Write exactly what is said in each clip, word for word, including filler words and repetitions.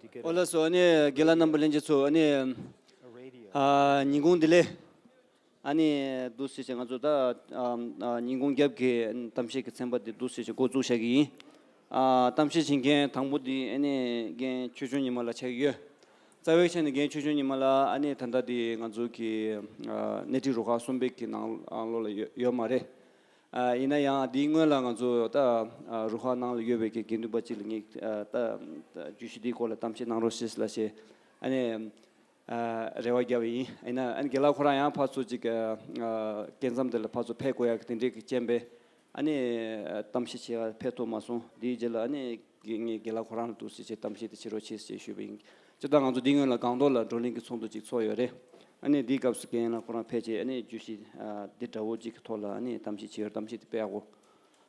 ཨོ་ལགས་སོ། ཨ་ནི་རྒན་ལགས་རྣམ་པ་ལྷན་རྒྱས་ཚོ། ཨ་ནི་ཨ་ཉིན་གུང་བདེ་ལེགས། ཨ་ནི་འདུག་སེ་བྱས་ང་ཚོ་ད་ཨ་ཨ་ཉིན་གུང་རྒྱབ་ཀྱི་གཏམ་བཤད་ཀྱི་ཚན་པ་འདི་འདུག་སེ་བྱས་འགོ་བཙུགས་བཞག་གི་ཡིན། ཨ་གཏམ་བཤད་བྱེད་མཁན་དང་པོ་འདི་ཨ་ནི་རྒན་ཆོས་སྐྱོང་ཉི་མ་ལགས་ཆགས་ཀྱི་ཡོད། རྩ་བའི་ཆ་ནས་རྒན་ཆོས་སྐྱོང་ཉི་མ་ལགས་ཨ་ནི་ད་ལྟ་འདི་ང་ཚོ་གི་ཨ་སྣེ་ཁྲིད་རུ་ཁག་གསུམ་པའི་གི་ནང་ལོགས་ལ་ཡོད་ཡོད་མ་རེད། ཨ་ཡིན་ན་ཡང་དེའི་སྔོན་ལ་ང་ཚོ་ད་ཨ་རུ་ཁག་ནང་ལ་ཡོད་པའི་གི་དགེ་འདུན་པ་གཅིག་ལ་ངས་ཨ་ད་ད་བརྗོད་གཞི་འདིའི་སྐོར་ལ་གཏམ་བཤད་གནང་རོགས་ཞེས་ལབ་བྱས་ཨ་ནི་ཨ་རེ་བ་བརྒྱབ་པ་ཡིན། ཡིན་ན་ཨ་ནི་རྒན་ལགས་ཁོ་རང་ཡང་ཕར་ཚུར་ཅིག་ཨ་ཨ་སྐབས་མཚམས་དེ་ལ་ཕར་ཚུར་ཕེབས་དགོས་ཡག་གི་དེ་འདྲའི་གི་རྐྱེན་པས་ཨ་ནི་ཨ་གཏམ་བཤད་བྱེད་ཡག་ཕེབས་ཐུབ་མ་སོང་། དེའི་རྗེས་ལ་ཨ་ནི་ངས་རྒན་ལགས་ཁོ་རང་ལ་འདུག་སེ་བྱས་གཏམ་བཤད་དེ་བྱེད་རོགས་བྱེད་ཅེས་ཞུས་པ་ཡིན། སྤྱིར་བཏང་ང་ཚོ་འདིའི་སྔོན་ལ་སྒང་ཏོག་ལ་བགྲོ་གླེང་གི་ཚོགས་འདུ་ཅིག་ཚོགས་ཡོད་རེད། ཨ་ནི་འདིའི་སྐབས་སུ་རྒན་ལགས་ཁོ་རང་ཕེབས་བྱས་ཨ་ནི་བརྗོད་གཞི་ཨ་འདི་འདྲ་བོ་ཅིག་གི་ཐོག་ལ་ཨ་ནི་གཏམ་བཤད་བྱེད་ཡོད། གཏམ་བཤད་དེ་དཔེ་ཡག་པོ་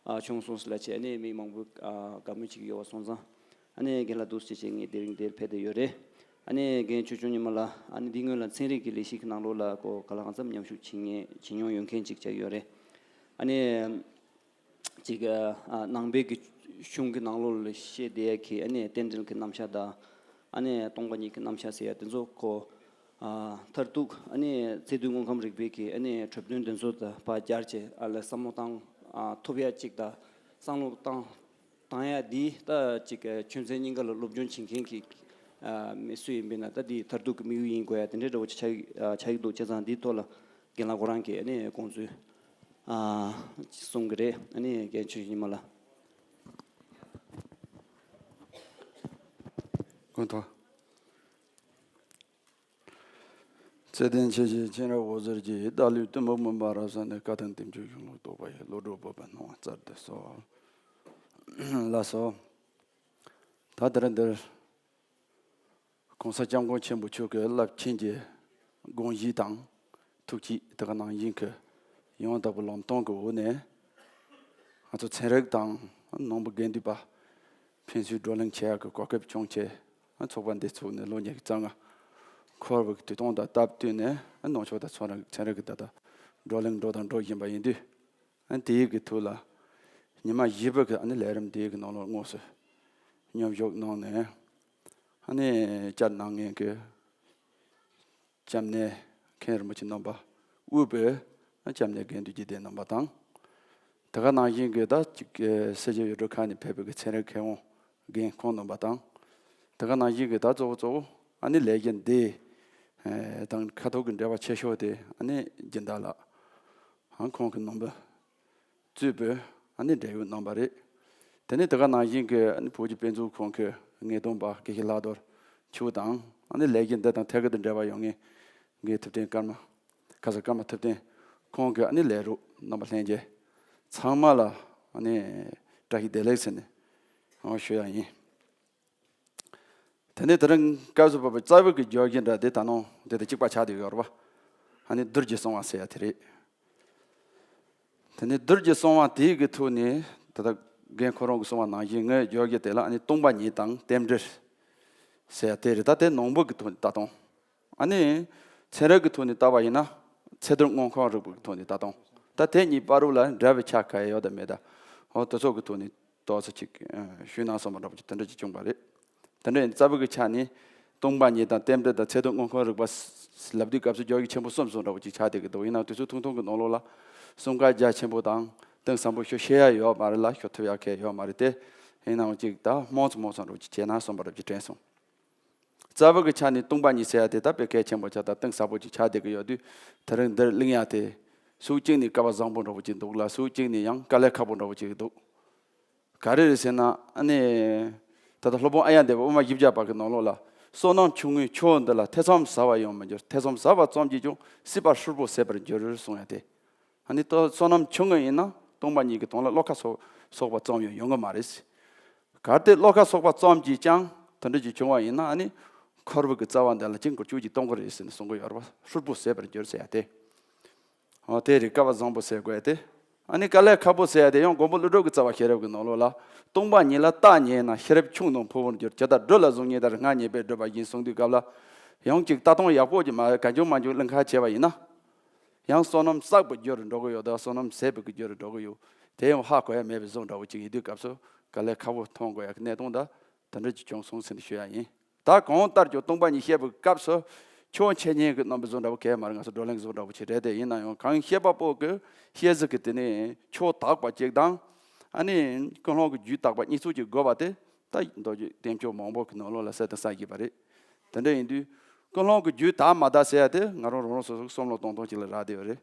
ཨ་བྱུང་སོང་ཟེར་ལབ་བྱས་ཨ་ནི་མི་མང་པོས་ཨ་དགའ་མོས་བྱེད་ཀྱི་ཡོད་པ་སོང་ཙང་ཨ་ནི་རྒན་ལགས་འདུག་སེ་བྱས་ངས་དེ་རིང་འདིར་ཕེབས་བསྡད་ཡོད་རེད། ཨ་ནི་རྒན་ཆོས་སྐྱོང་ཉི་མ་ལགས་ཨ་ནི་འདིའི་སྔོན་ལ་ཚན་རིག་གི་ལས་གཞི་གི་ནང་ལོགས་ལ་ཁོ་ག་ལ་གང་འཚམ་མཉམ་ཞུགས་བྱེད་མཁན་བྱེད་མྱོང་ཡོད་མཁན་ཅིག་ཆགས་ཡོད་རེད། ཨ་ནི། ཅིག་ཨ་ནང་པའི་གི་གཞུང་གི་ནང་ལོགས་ལ་བཤད་བསྡད་ཡ་གི་ཨ་ནི་རྟེན་འབྲེལ་གྱི་རྣམ་གཞག་དང་། ཨ་ནི་སྟོང་པ་ཉིད་ཀྱི་རྣམ་གཞག་ཟེར་ཡ་དེ་ཚོ་ཁོ་ཨ་མཐར་ཐུག་ཨ་ནི་ཚད་རྡུལ་དངོས་ཁམས་རིག་པའི་གི་ཨ་ནི་གྲུབ་དོན་དེ་ཚོ་དང་ཕར་སྦྱར་བྱས་ཨ་ལ་བསམ་བློ་བཏང་ཨ་ཐུབ་ཡ་ཅིག་དང་བསམ་བློ་བཏང་བཏང་ཡ་འདི་ད་ཅིག་ཨ་ཆོས་ཚན་གཉིས་ཀ་ལ་སློབ་སྦྱོང་བྱེད་མཁན་གྱི་ཨ་མི་སུ་ཡིན་པས་ན་ད་འདི་མཐར་ཐུག་གི་དམིགས་ཡུལ་ཡིན་དགོས་ཡ་དེ་འདྲའི་འདྲ་བོ་ཅིག་ཆགས་ཆགས་ཀྱི་འདུག་བྱས་ཙང་འདིའི་ཐོག་ལ། རྒན་ལགས་ཁོ་རང་གིས་ཨ་ནི་དགོངས་ཚུལ་ཨ་གསུང་གི་རེད། ཨ་ནི་རྒན་ཆོས་སྐྱོང་ཉི་མ་ལགས། ཀུན་ཐོག་ཚེ་བརྟན་ཆོས་ཀྱི་མཁྱེན་རབ་འོད་ཟེར་གྱིས། བདག་ལུས་གཏི་མུག་མུན་པ་རབ་བསལ་ནས། བཀའ་དང་བསྟན་བཅོས་གཞུང་ལུགས་རྟོགས་པ་ཡི། བློ་གྲོས་སྤོབས་པའི་སྣང་བ་སྩལ་དུ་གསོལ། ལགས་སོ། ད་དེ་རིང་འདིར། གོང་ས་སྐྱབས་མགོན་ཆེན་པོ་མཆོག་གི་རླབས་ཆེན་གྱི་དགོངས་གཞི་དང་ཐུགས་བསྐྱེད། དེ་ག་ནང་བཞིན་གྱི་ཡང་དག་པའི་ལམ་སྟོན་གྱི་འོག་ནས་ང་ཚོ་ཚན་རིག་དང་ནང་པའི་དགེ་འདུན་པ་ཕན་ཚུན་བགྲོ་གླེང་བྱེད་ཡག་གི་གོ་སྐབས་བྱུང་བྱས། ཚོགས་པ་འདི་ཚུགས་ནས་ལོ་ཉི་ཤུ་རྩ་ལྔ་འཁོར་བའི་དུས་སྟོན་དང་སྟབས་བསྟུན་ནས་ནང་ཆོས་དང་ཚན་རིག་ཚན་རིག་གི་ད་ལྟ་བགྲོ་གླེང་འགྲོ་དང་འགྲོ་བཞིན་པ་ཡིན་དུས། ཨ་ནི་དེའི་གི་ཐོག་ལ་ཉི་མ་བཞི་པོ་གི་ཨ་ནི་ལས་རིམ་དེའི་གི་ནང་ལོགས་དངོས་སུ་མཉམ་ཞུགས་གནང་ནས། ཨ་ནི་བཅར་གནང་མཁན་གི་སྐྱབས་གནས་མཁན་རིན་པོ་ཆེ་རྣམ་པ། དབུས་པའི་སྐྱབས་གནས་དགེ་འདུན་སྐྱེ་ལྡན་རྣམ་པ་དང་། དེ་ག་ནང་བཞིན་གྱི་ད་ཅིག་གི་སེར་བྱེས་ཡུལ་གྲུ་ཁག་ནས་ཕེབས་པའི་གི་ཚན་རིག་མཁས་དབང་རྒན་ཁོང་རྣམ་པ་དང་། དེ་ག་ནང་བཞིན་གྱི་ད་གཙོ་བོ་གཙོ་བོ་ཨ་ནི་ལས་འགུལ་འདི་ཨེ་དང་ཁ་ཐུག་གི་འབྲེལ་བ་ཆེ་ཤོས་དེ་ཨ་ནི་སྦྱིན་བདག་ལགས། ཨ་ཁོང་གི་རྣམ་པ་གཙོས་པའི་ཨ་ནི་འབྲེལ་ཡོད་རྣམ་པ་རེད། དེ་ནས་དེ་ག་ནང་བཞིན་གྱི་ཨ་ནི་བོད་ཀྱི་དཔེ་མཛོད་ཁང་གི་ངེས་སྟོན་པ་དགེ་བཤེས་ལྷག་རྡོར་མཆོག་དང་། ཨ་ནི་ལས་འགུལ་འདི་དང་ཐད་ཀར་དུ་འབྲེལ་བ་ཡོད་མཁན་དགེ་ཐུབ་བསྟན་ཀརྨ། ཁ་སང་ཀརྨ་ཐུབ་བསྟན་ཁོང་གི་ཨ་ནི་ལས་རོགས་རྣམ་པ་ལྷན་རྒྱས་ཚང་མ་ལ་ཨ་ནི་བཀྲ་ཤིས་བདེ་ལེགས་ཟེར་ནས་ཨ་ཞུ་ཡ་ཡིན། དེ་ནས་དེ་རིང་སྐབས་སུ་བབས་པའི་རྩ་བའི་གི་བརྗོད་གཞི་འདྲ་དེ་ད་ནང་དེ་དང་གཅིག་པ་ཆགས་བསྡད་ཡོད་རེད་པ། ཨ་ནི་གདུལ་བྱའི་གསང་བ་ཟེར་ཡ་དེ་རེད། དེ་ནས་གདུལ་བྱའི་གསང་བ་དེའི་གི་ཐོག་ནས་ད་ལྟ་རྒན་ཁོ་རང་གིས་གསུངས་པ་ནང་བཞིན་ངའི་བརྗོད་གཞི་དེ་ལ་ཨ་ནི་སྟོང་པ་ཉིད་དང་རྟེན་འབྲེལ་ཟེར་ཡ་དེ་རེད། ད་དེ་ནང་པའི་གི་ཐོག་ནས་ལྟ་སྟངས། ཨ་ནི་ཚན་རིག་གི་ཐོག་ནས་ལྟ་བ་ཡིན་ན་ཚད་རྡུལ་དངོས་ཁམས་རིག་པའི་གི་ཐོག་ནས་ལྟ་སྟངས། ད་དེ་གཉིས་བར་དུ་ལ་འདྲ་བའི་ཆ་ག་ཡོད་དམ་མེད་དམ། འོ་དེ་ཚོ་གི་ཐོག་ནས་ཏོག་ཙམ་ཅིག་ཨ་ཞུས་ན་བསམ་པ་འདྲ་པོ་ཅིག་དེ་འདྲ་ཅིག་བྱུང་བ་རེད། དེ་འདྲ་ཡིན་རྩ་བའི་གི་ཆ་ནས་སྟོང་པ་ཉིད་དང་རྟེན་འབྲེལ་དང་ཚད་རྡུལ་དངོས་ཁམས་རིག་པ་ལབ་དུས་སྐབས་སུ་བརྗོད་གཞི་ཆེན་པོ་གསུམ་གསུམ་འདྲ་པོ་ཅིག་ཆགས་བསྡད་ཀྱི་འདུག་ཡིན་ནའང་དུས་ཚོད་ཐུང་ཐུང་གི་ནང་ལོགས་ལ་གསུང་སྐད་རྒྱ་ཆེན་པོ་དང་གཏིང་ཟབ་པོ་ཞུ་ཤེས་ཡ་ཡོད་མ་རེད་ལ། ཞུ་ཐུབ་ཡ་གང་ཡང་ཡོད་མ་རེད་དེ། ཡིན་ནའང་ཅིག་ད་སྨོན་ཙམ་སྨོན་ཙམ་འདྲ་པོ་ཅིག་བྱས་ན་བསམ་པ་འདྲ་པོ་ཅིག་དྲན་སོང་། རྩ་བའི་གི་ཆ་ནས་སྟོང་པ་ཉིད་ཟེར་ཡ་དེ་ད་དཔེ་གལ་ཆེན་པོ་ཆགས་དང་གཏིང་ཟབ་པོ་ཅིག་ཆགས་བསྡད་ཀྱི་ཡོད་དུས། དེ་རིང་འདིར་གླེང་ཡ་དེ་ཕྱོགས་གཅིག་ནས་སྐལ་བ་བཟང་པོ་འདྲ་པོ་ཅིག་འདུག་ལ། ཕྱོགས་གཅིག་ནས་ཡང་དཀའ་ལས་ཁག་པོ་འདྲ་པོ་ཅིག་འདུག་ག་རེ་རེད་ཟེར་ན་ཨ་ནི། ད་ལྟ་སློབ་དཔོན་ཨཱརྱ་དེ་བ་དབུ་མ་བཞི་བརྒྱ་པ་གི་ནང་ལོགས་ལ། བསོད་ནམས་ཆུང་ངུས་ཕྱོགས་འདི་ལ། ཐེ་ཚོམ་ཟ་བར་ཡང་མི་འགྱུར། ཐེ་ཚོམ་ཟ་བ་ཙམ་གྱིས་ཀྱང་། སྲིད་པ་ཧྲིལ་པོ་ཟད་པར་འགྱུར་གསུངས་ཡ་དེ། ཨ་ནི་ད་བསོད་ནམས་ཆུང་ངུ་ཡིན་ན་སྟོང་པ་ཉིད་ཀྱི་དོན་ལ་བློ་ཁ་སོགས་སོགས་པ་ཙམ་ཡང་ཡོང་གི་མ་རེད། གལ་ཏེ་བློ་ཁ་སོགས་པ་ཙམ་གྱིས་ཀྱང་དེ་འདྲ་ཅིག་བྱུང་བ་ཡིན་ན་ཨ་ནི་འཁོར་བའི་གི་རྩ་བ་འདི་ལ་ཅིག་འགུལ་སྐྱོད་ཅིག་གཏོང་གི་རེད་ཟེར་ནས་གསུང་གི་ཡོད་རེད་པ། ཧྲིལ་པོ་ཟད་པར་འགྱུར་ཟེར་ཡ་དེ། འོ་དེ་རེད། སྐལ་བ་བཟང་པོ་ཟེར་དགོས་ཡ་དེ། ཨ་ནི་དཀའ་ལས་ཁག་པོ་ཟེར་ཡ་དེ་ཡང་མགོན་པོ་ཀླུ་སྒྲུབ་ཀྱི་རྩ་བ་ཤེས་རབ་ཀྱི་ནང་ལོགས་ལ། སྟོང་པ་ཉིད་ལ་བརྟག་ཉན་ན། ཤེས་རབ་ཆུང་རྣམས་འཕོ་བར་འགྱུར། ཇི་ལྟར་སྦྲུལ་ལ་གཟུགས་བརྙན་ལྟར། སྔར་ཉེས་པས་བསྒྲིབས་པ་བཞིན། གསུངས་དུས་སྐབས་ལ་ཡང་ཅིག་ལྟ་སྟངས་ཡག་པོ་ཅིག་མ་གང་བྱུང་མང་བྱུང་གླེང་ཁ་བྱས་པ་ཡིན་ན། ཡང་བསོད་ནམས་བསགས་པའི་རྒྱུ་རུ་འགྲོ་གི་ཡོད་དང་བསོད་ནམས་ཟད་པའི་གི་རྒྱུ་རུ་འགྲོ་གི་ཡོད། དེ་ཡང་ཧ་གོ་ཡ་མེད་པའི་བཟོ་འདྲ་བོ་ཅིག་ཡིན་དུས་སྐབས་སུ་དཀའ་ལས་ཁག་པོ་མཐོང་དགོས་ཡ་གི་གནད་དོན་ད་དེ་འདྲ་ཅིག་བྱུང་སོང་ཟེར་ནས་ཞུ་ཡ་ཡིན། ད་གང་ལྟར་ཀྱང་སྟོང་པ་ཉིད་བཤད་པའི་སྐབས་སུ་ཆོས་འཆད་ཉན་གྱི་རྣམ་པ་བཟོ་འདྲ་བོ་གས་མ་རེད། ང་ཚོ་བགྲོ་གླེང་བཟོ་འདྲ་བོ་ཅིག་རེད་དེ། ཡིན་ན་ཡང་གང་བཤད་པ་པོ་གི་བཤད་ཚིག་གི་དེ་ནས་ཆོས་དག་པ་ཅིག་དང་། ཨ་ནི་ཀུན་སློང་གི་རྒྱུད་དག་པ་གཉིས་ཚོགས་ཀྱི་དགོས་པ་དེ་ད་མདོ་རྒྱུད་བསྟན་བཅོས་མང་པོ་གི་ནང་ལོགས་ལ་གསལ་དང་གསལ་བཞིན་པ་རེད། དེ་འདྲ་ཡིན་དུས་ཀུན་སློང་གི་རྒྱུད་དག་མ་དག་ཟེར་ཡ་དེ་ང་རང་རང་རང་སོ་སོའི་བསམ་བློ་གཏོང་སྟངས་ཅིག་ལ་རག་བསྡད་ཡོད་རེད།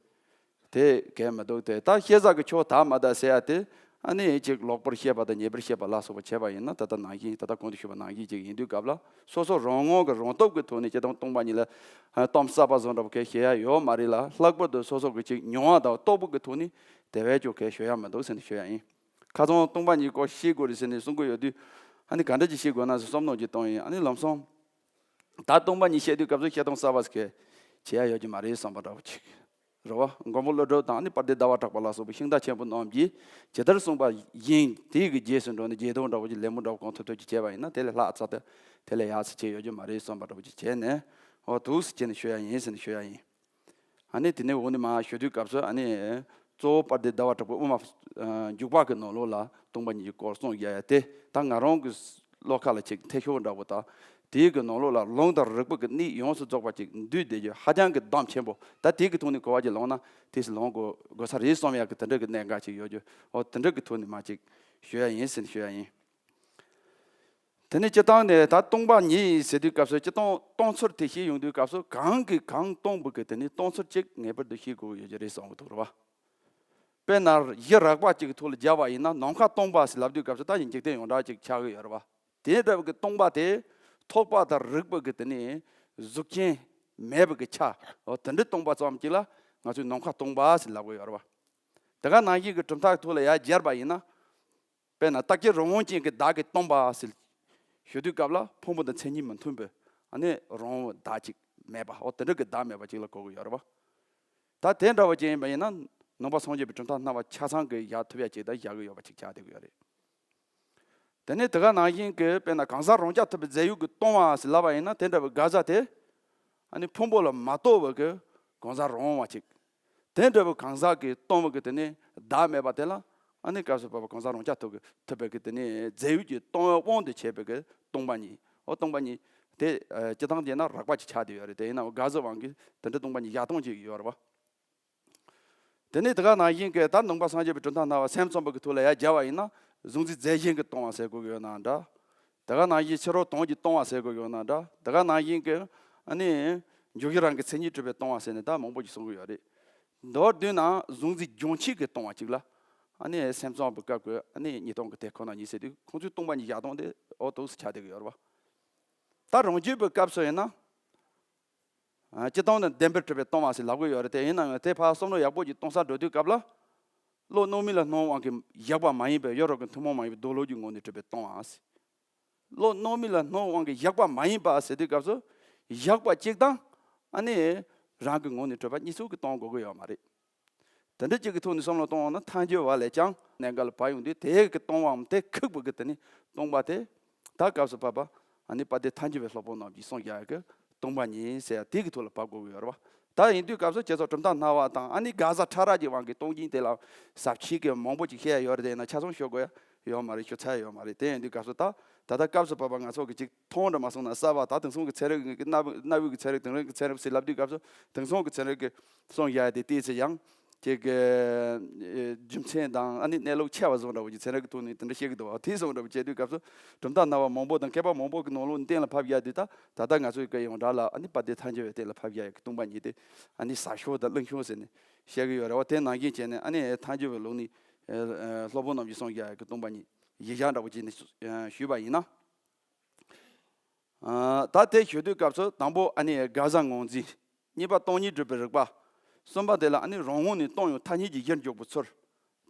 དེ་གས་མི་འདུག་སྟེ། ད་བཤད་ཚིག་གི་ཆོས་དག་མ་དག་ཟེར་ཡ་དེ་ཨ་ནི་ཅིག་ལོག་པར་བཤད་པ་དང་ཉེས་པར་བཤད་པ་ལ་སོགས་པ་བྱས་པ་ཡིན་ན། ད་ལྟ་ནང་བཞིན་ད་ལྟ་གོང་དུ་ཞུས་པ་ནང་བཞིན་ཅིག་ཡིན་དུས་སྐབས་ལ་སོ་སོ་རང་ངོས་ཀྱི་རང་སྟོབས་ཀྱི་ཐོག་ནས་སྤྱིར་བཏང་སྟོང་པ་ཉིད་ལ་ཨ་གཏམ་གསར་པ་བཟོ་འདྲ་བོ་གས་བཤད་ཡ་ཡོད་མ་རེད་ལ། ལྷག་པར་དུ་སོ་སོ་གི་ཅིག་མྱོང་བ་དང་རྟོགས་པ་གི་ཐོག་ནས་དེ་བས་ཀྱང་གས་ཤོད་ཡ་མི་འདུག་ཟེར་ནས་ཤོད་ཡ་ཡིན། ཁ་སང་སྟོང་པ་ཉིད་སྐོར་ཤེས་དགོས་རེད་ཟེར་ནས་གསུང་གི་ཡོད་དུས། ཨ་ནི་ག་འདྲ་ཅིག་ཤེས་དགོས་ན་ཟེར་བསམ་བློ་ཅིག་བཏང་ཡིན། ཨ་ནི་ལམ་སང་ད་སྟོང་པ་ཉིད་བཤད་དུས་སྐབས་སུ་བཤད་སྟངས་གསར་པ་ཟིག་གས་བྱེད་ཡ་ཡོད་ཀྱི་མ་རེད་བསམ་པ་འདྲ་བོ་ཅིག་རེད་བ། མགོན་པོ་ཀླུ་སྒྲུབ་དང་ཨ་ནི་དཔལ་ལྡན་ཟླ་བ་གྲགས་པ་ལ་སོགས་པའི་ཤིང་རྟ་ཆེན་པོ་རྣམས་ཀྱིས་ཇི་ལྟར་གསུངས་པ་བཞིན་དེའི་གི་རྗེས་སུ་འགྲོ་ནས་རྗེས་ཟློས་འདྲ་བོ་ཅིག་ལད་མོ་འདྲ་བོ་གང་ཐུབ་ཐུབ་ཅིག་བྱས་པ་ཡིན་ན། དེ་ལས་ལྷག་ཙམ་དེ་དེ་ལས་ཡག་ཙམ་བྱས་ཡོད་ཀྱི་མ་རེད་བསམ་པ་འདྲ་བོ་ཅིག་བྱས་ནས། འོ་འདུག་སེ་བྱས་ནས་ཤོད་ཡ་ཡིན་ཟེར་ནས་ཤོད་ཡ་ཡིན། ཨ་ནི་དེ་ནས་འོག་ནས་མར་ཞུ་དུས་སྐབས་སུ་ཨ་ནི་གཙོ་བོ་དཔལ་ལྡན་ཟླ་བ་གྲགས་པའི་དབུ་མ་འཇུག་པ་གི་ནང་ལོགས་ལ་སྟོང་པ་ཉིད་ཀྱི་སྐོར་གསུངས་ཡ་ཡ་དེ་ད་ང་རང་གི་བློ་ཁ་ལ་ཅིག་འཐད་ཤོར་འདྲ་བོ་དང་། དེའི་གི་ནང་ལོགས་ལ་ལུང་དང་རིགས་པ་གི་གནད་ཡོངས་སུ་རྫོགས་པ་ཅིག་འདུས་བསྡད་རྒྱུ་ཧ་ཅང་གི་གདངས་ཆེན་པོ། ད་དེའི་གི་ཐོག་ནས་གོ་བ་ཅིག་ལོན་ན་དེ་སུ་ལོན་དགོས་དགོས་ས་རེད་བསམ་ཡ་གི་དེ་འདྲ་གི་གནད་འགག་ཅིག་ཡོད་རྒྱུ། འོ་དེ་འདྲ་གི་ཐོག་ནས་མར་ཅིག་ཞུ་ཡ་ཡིན་ཟེར་ནས་ཞུ་ཡ་ཡིན། དེ་ནས་སྤྱིར་བཏང་ནས་ད་སྟོང་པ་ཉིད་ཟེར་དུས་སྐབས་སུ་སྤྱིར་བཏང་སྟོང་ཚུལ་དེ་ཤེས་ཡོང་དུས་སྐབས་སུ་གང་གིས་གང་སྟོང་པ་གི་དེ་ནས་སྟོང་ཚུལ་གཅིག་ངེས་པར་དུ་ཤེས་དགོས་ཀྱི་ཡོད་ཀྱི་རེད་བསམ་གྱི་འདུག་རེད་བ། དཔེར་ན་གཞི་རགས་པ་གཅིག་གི་ཐོག་ལ་སྦྱར་བ་ཡིན་ན་ནམ་མཁའ་སྟོང་པ་ཟེར་ལབ་དུས་སྐབས་སུ་ད་ཡིན་འཇིག་རྟེན་ཡོངས་གྲགས་གཅིག་ཆགས་ཀྱི་ཡོད་རེད་བ། དེ་འདྲ་བའི་གི་སྟོང་པ་དེ་ཐོགས་པ་དང་རིགས་པ་གི་དེ་ནས་གཟུགས་ཅན་མེད་པའི་གི་ཆ། འོ་དེ་འདྲ་སྟོང་པ་ཙམ་གཅིག་ལ་ང་ཚོས་ནམ་མཁའ་སྟོང་པ་ཟེར་ལབ་ཀྱི་ཡོད་རེད་བ། དེ་ག་ནང་བཞིན་གྱི་གྲུབ་མཐའ་ཐོག་ལ་ཡར་སྦྱར་བ་ཡིན་ན། དཔེར་ན་རྟག་གཅིག་རང་དབང་ཅན་གྱི་བདག་གིས་སྟོང་པ་ཟེར་ཞུ་དུས་སྐབས་ལ་ཕུང་པོ་དང་མཚན་ཉིད་མི་མཐུན་པའི་ཨ་ནི་རང་དབང་བདག་ཅིག་མེད་པ། འོ་དེ་འདྲ་གི་བདག་མེད་པ་ཅིག་ལ་གོ་གི་ཡོད་རེད་བ། ད་དེ་འདྲ་བ་ཅན་ཡིན་པ་ཡིན་ན་ནང་པ་སངས་རྒྱས་པའི་གྲུབ་མཐའ་སྣང་བ་ཆ་ཚང་གི་བཞག་ཐུབ་ཡ་ཅིག་དང་བཞག་གི་ཡོད་པ་ཅིག་ཆགས་བསྡད་ཀྱི་ཡོད་རེད། དེ་ནས་དེ་ག་ནང་བཞིན་གྱི་དཔེར་ན་གང་ཟག་རང་རྐྱ་ཐུབ་པའི་རྫས་ཡོད་ཀྱིས་སྟོང་བ་ཟེར་ལབ་པ་ཡིན་ན་དེ་འདྲ་བའི་གང་ཟག་དེ་ཨ་ནི་ཕུང་པོ་ལ་མ་གཏོགས་པའི་གི་གང་ཟག་རང་དབང་བ་ཅིག་དེ་འདྲ་བའི་གང་ཟག་གིས་སྟོང་བ་གི་དེ་ནི་བདག་མེད་པ་དེ་ལ་ཨ་ནི་སྐབས་སུ་བབ་པ་གང་ཟག་རང་རྐྱ་ཐུབ་ཀྱི་ཐུབ་པའི་གི་དེ་ནི་རྫས་ཡོད་ཀྱིས་སྟོང་བའི་དབང་དུ་བྱས་པའི་གི་སྟོང་པ་ཉིད། འོ་སྟོང་པ་ཉིད་དེ་ཨ་སྤྱིར་བཏང་བྱས་ན་རགས་པ་ཅིག་ཆགས་བསྡད་ཡོད་རེད། དེ་ཡིན་ནའང་གང་ཟག་དབང་གིས་དེ་འདྲ་སྟོང་པ་ཉིད་བཞག་སྟངས་ཅིག་ཡོད་རེད་བ། དེ་ནས་དེ་ག་ནང་བཞིན་གྱི་ད་ནང་པ་སངས་རྒྱས་པའི་གྲུབ་མཐའ་སྣང་བ་སེམས་ཙམ་པ་གི་ཐོག་ལ་ཡར་སྦྱར་བ་ཡིན་ན་གཟུང་འཛིན་རྫས་གཞན་གྱིས་སྟོང་བ་ཟེར་དགོས་ཀྱི་ཡོད་ན་འདྲ། དེ་ག་ནང་བཞིན་ཕྱི་རོལ་དོན་གྱིས་སྟོང་བ་ཟེར་དགོས་ཀྱི་ཡོད་ན་འདྲ། དེ་ག་ནང་བཞིན་གྱི་ཨ་ནི་འཇུག་གཞི་རང་གི་མཚན་ཉིད་གྲུབ་པས་སྟོང་བ་ཟེར་ནས་ད་མང་པོ་ཞིག་གསུང་གི་ཡོད་རེད། མདོར་བསྡུས་ན་གཟུང་འཛིན་སྦྱོང་བྱེད་ཀྱིས་སྟོང་བ་གཅིག་ལ་ཨ་ནི་སེམས་ཙམ་པའི་སྐབས་ཀྱི་ཨ་ནི་གཉིས་སྟོང་གི་དེ་ཁོ་ན་ཉིད་ཟེར་དུས་ཁོང་ཚོས་སྟོང་པ་ཉིད་བཞག་སྟངས་དེ་འོ་འདུག་སེ་ཆགས་བསྡད་ཀྱི་ཡོད་རེད་བ། ད་རང་རྒྱུད་པའི་སྐབས་སུ་ཡིན་ན། ཨ་སྤྱིར་བཏང་ནི་བདེན་པར་གྲུབ་པས་སྟོང་བ་ཟེར་ལབ་ཀྱི་ཡོད་རེད། དེ་ཡིན་ན་ཡང་དེ་ཕར་བསམ་བློ་ཡག་པོ་ཅིག་གཏོང་སར་འགྲོ་དུས་སྐབས་ལ། བློ་སྣང་མེད་ལ་སྣང་དབང་གིས་བཞག་པ་མ་ཡིན་པའི་ཡོད་རོགས་ཀྱི་ཐུན་མོང་མ་ཡིན་པའི་རྡོ་ལོག་གི་ངོས་ནས་གྲུབ་པས་སྟོང་བ་ཟེར། བློ་སྣང་མེད་ལ་སྣང་དབང་གིས་བཞག་པ་མ་ཡིན་པ་ཟེར་དུས་སྐབས་སུ། བཞག་པ་གཅིག་དང་ཨ་ནི་རང་གི་ངོས་ནས་གྲུབ་པ་གཉིས་སུ་གི་སྟོང་དགོས་ཀྱི་ཡོད་མ་རེད། དེ་འདྲ་གཅིག་གི་ཐོག་ནས་བསམ་བློ་གཏོང་བ་ན་ཐལ་འགྱུར་བ་ལས་ཀྱང་གནད་འགག་ལ་བབས་ཡོང་དུས་དེ་གི་སྟོང་བའམ་དེ་ཁེགས་པ་གི་དེ་ནི་སྟོང་པ་དེ། ད་སྐབས་སུ་བབ་པ་ཨ་ནི་དཔལ་ལྡན་ཐལ་འགྱུར་བའི་སློབ་དཔོན་རྣམས་ཀྱིས་གསུངས་བཞག་གི་སྟོང་པ་ཉིད་ཟེར་ཡ་དེ་གི་ཐོག་ལ་བབ་དགོས་ཀྱི་ཡོད་རེད་བ། ད་ཡིན་དུས་སྐབས་སུ་ཁྱེད་ཚོ་གྲུབ་མཐའ་སྣང་བ་དང་ཨ་ནི་གང་ཟག་ཕྲ་རགས་ཀྱི་དབང་གིས་སྟོང་ཉིད་དེ་ལ་ཟབ་ཆོས་ཀྱི་མང་པོ་ཅིག་བཤད་ཡ་ཡོད་རེད། དེ་ཡིན་ན་ཆ་ཚང་ཤོད་དགོས་ཡ་ཡོད་མ་རེད། ཤོད་ཚར་ཡ་ཡོད་མ་རེད། དེ་ཡིན་དུས་སྐབས་སུ་ད་ད་ལྟ་སྐབས་སུ་བབ་པ་ང་ཚོ་གི་ཅིག་མཐོང་འདྲ་མ་སོང་ན་གསར་བ་ད་དེང་སང་གི་ཚན་རིག་གི་གནའ་བོའི་གནའ་བོའི་གི་ཚན་རིག་དེང་རབས་ཀྱི་ཚན་རིག་ཟེར་ལབ་དུས་སྐབས་སུ་དེང་སང་གི་ཚན་རིག་གི་གསུངས་བཞག་ཡ་དེ་ཏོག་ཙམ་ཡང་ཅིག་གི་རྒྱུ་མཚན་དང་ཨ་ནི་གནས་ལུགས་ཆེ་བ་བཟོ་འདྲ་བོ་ཅིག་ཚན་རིག་གི་ཐོག་ནས་དེ་འདྲ་བཤད་གི་འདུག་བ། དེ་བཟོ་འདྲ་བོ་བྱས་དུས་སྐབས་སུ་གྲུབ་མཐའ་སྣང་བ་མང་པོ་དང་མཁས་པ་མང་པོ་གི་ནང་ལོགས་གཏན་ལ་ཕབ་བཞག་དུས་ད་ད་ལྟ་ང་ཚོའི་གི་ཡོངས་གྲགས་ལ་ཨ་ནི་དཔལ་ལྡན་ཐལ་འགྱུར་བའི་གཏན་ལ་ཕབ་བཞག་ཡ་གི་སྟོང་པ་ཉིད་དེ་ཨ་ནི་ཟབ་ཤོས་དང་བླུན་ཤོས་ཟེར་ནས་བཤད་གི་ཡོད་རེད་བ། དེ་ནང་བཞིན་བྱས་ནས་ཨ་ནི་ཐལ་འགྱུར་བའི་ལུགས་ནི་སློབ་དཔོན་རྣམས་ཀྱིས་གསུངས་བཞག་ཡ་གི་སྟོང་པ་ཉིད་གཞི་བཞག་འདྲ་བོ་བྱས་ནས་ཞུས་པ་ཡིན་ན། ཨ་ད་དེ་ཞུ་དུས་སྐབས་སུ་དང་པོ་ཨ་ནི་གང་ཟག་ངོས་འཛིན། གཉིས་པ་སྟོང་ཉིད་སྒྲུབ་པའི་རིགས་པ། གསུམ་པ་དེ་ལ་ཨ་ནི་རང་ངོས་ནས་སྟོང་ཡང་ཐ་སྙད་ཀྱི་གཞིར་འཇོག་པའི་ཚུལ།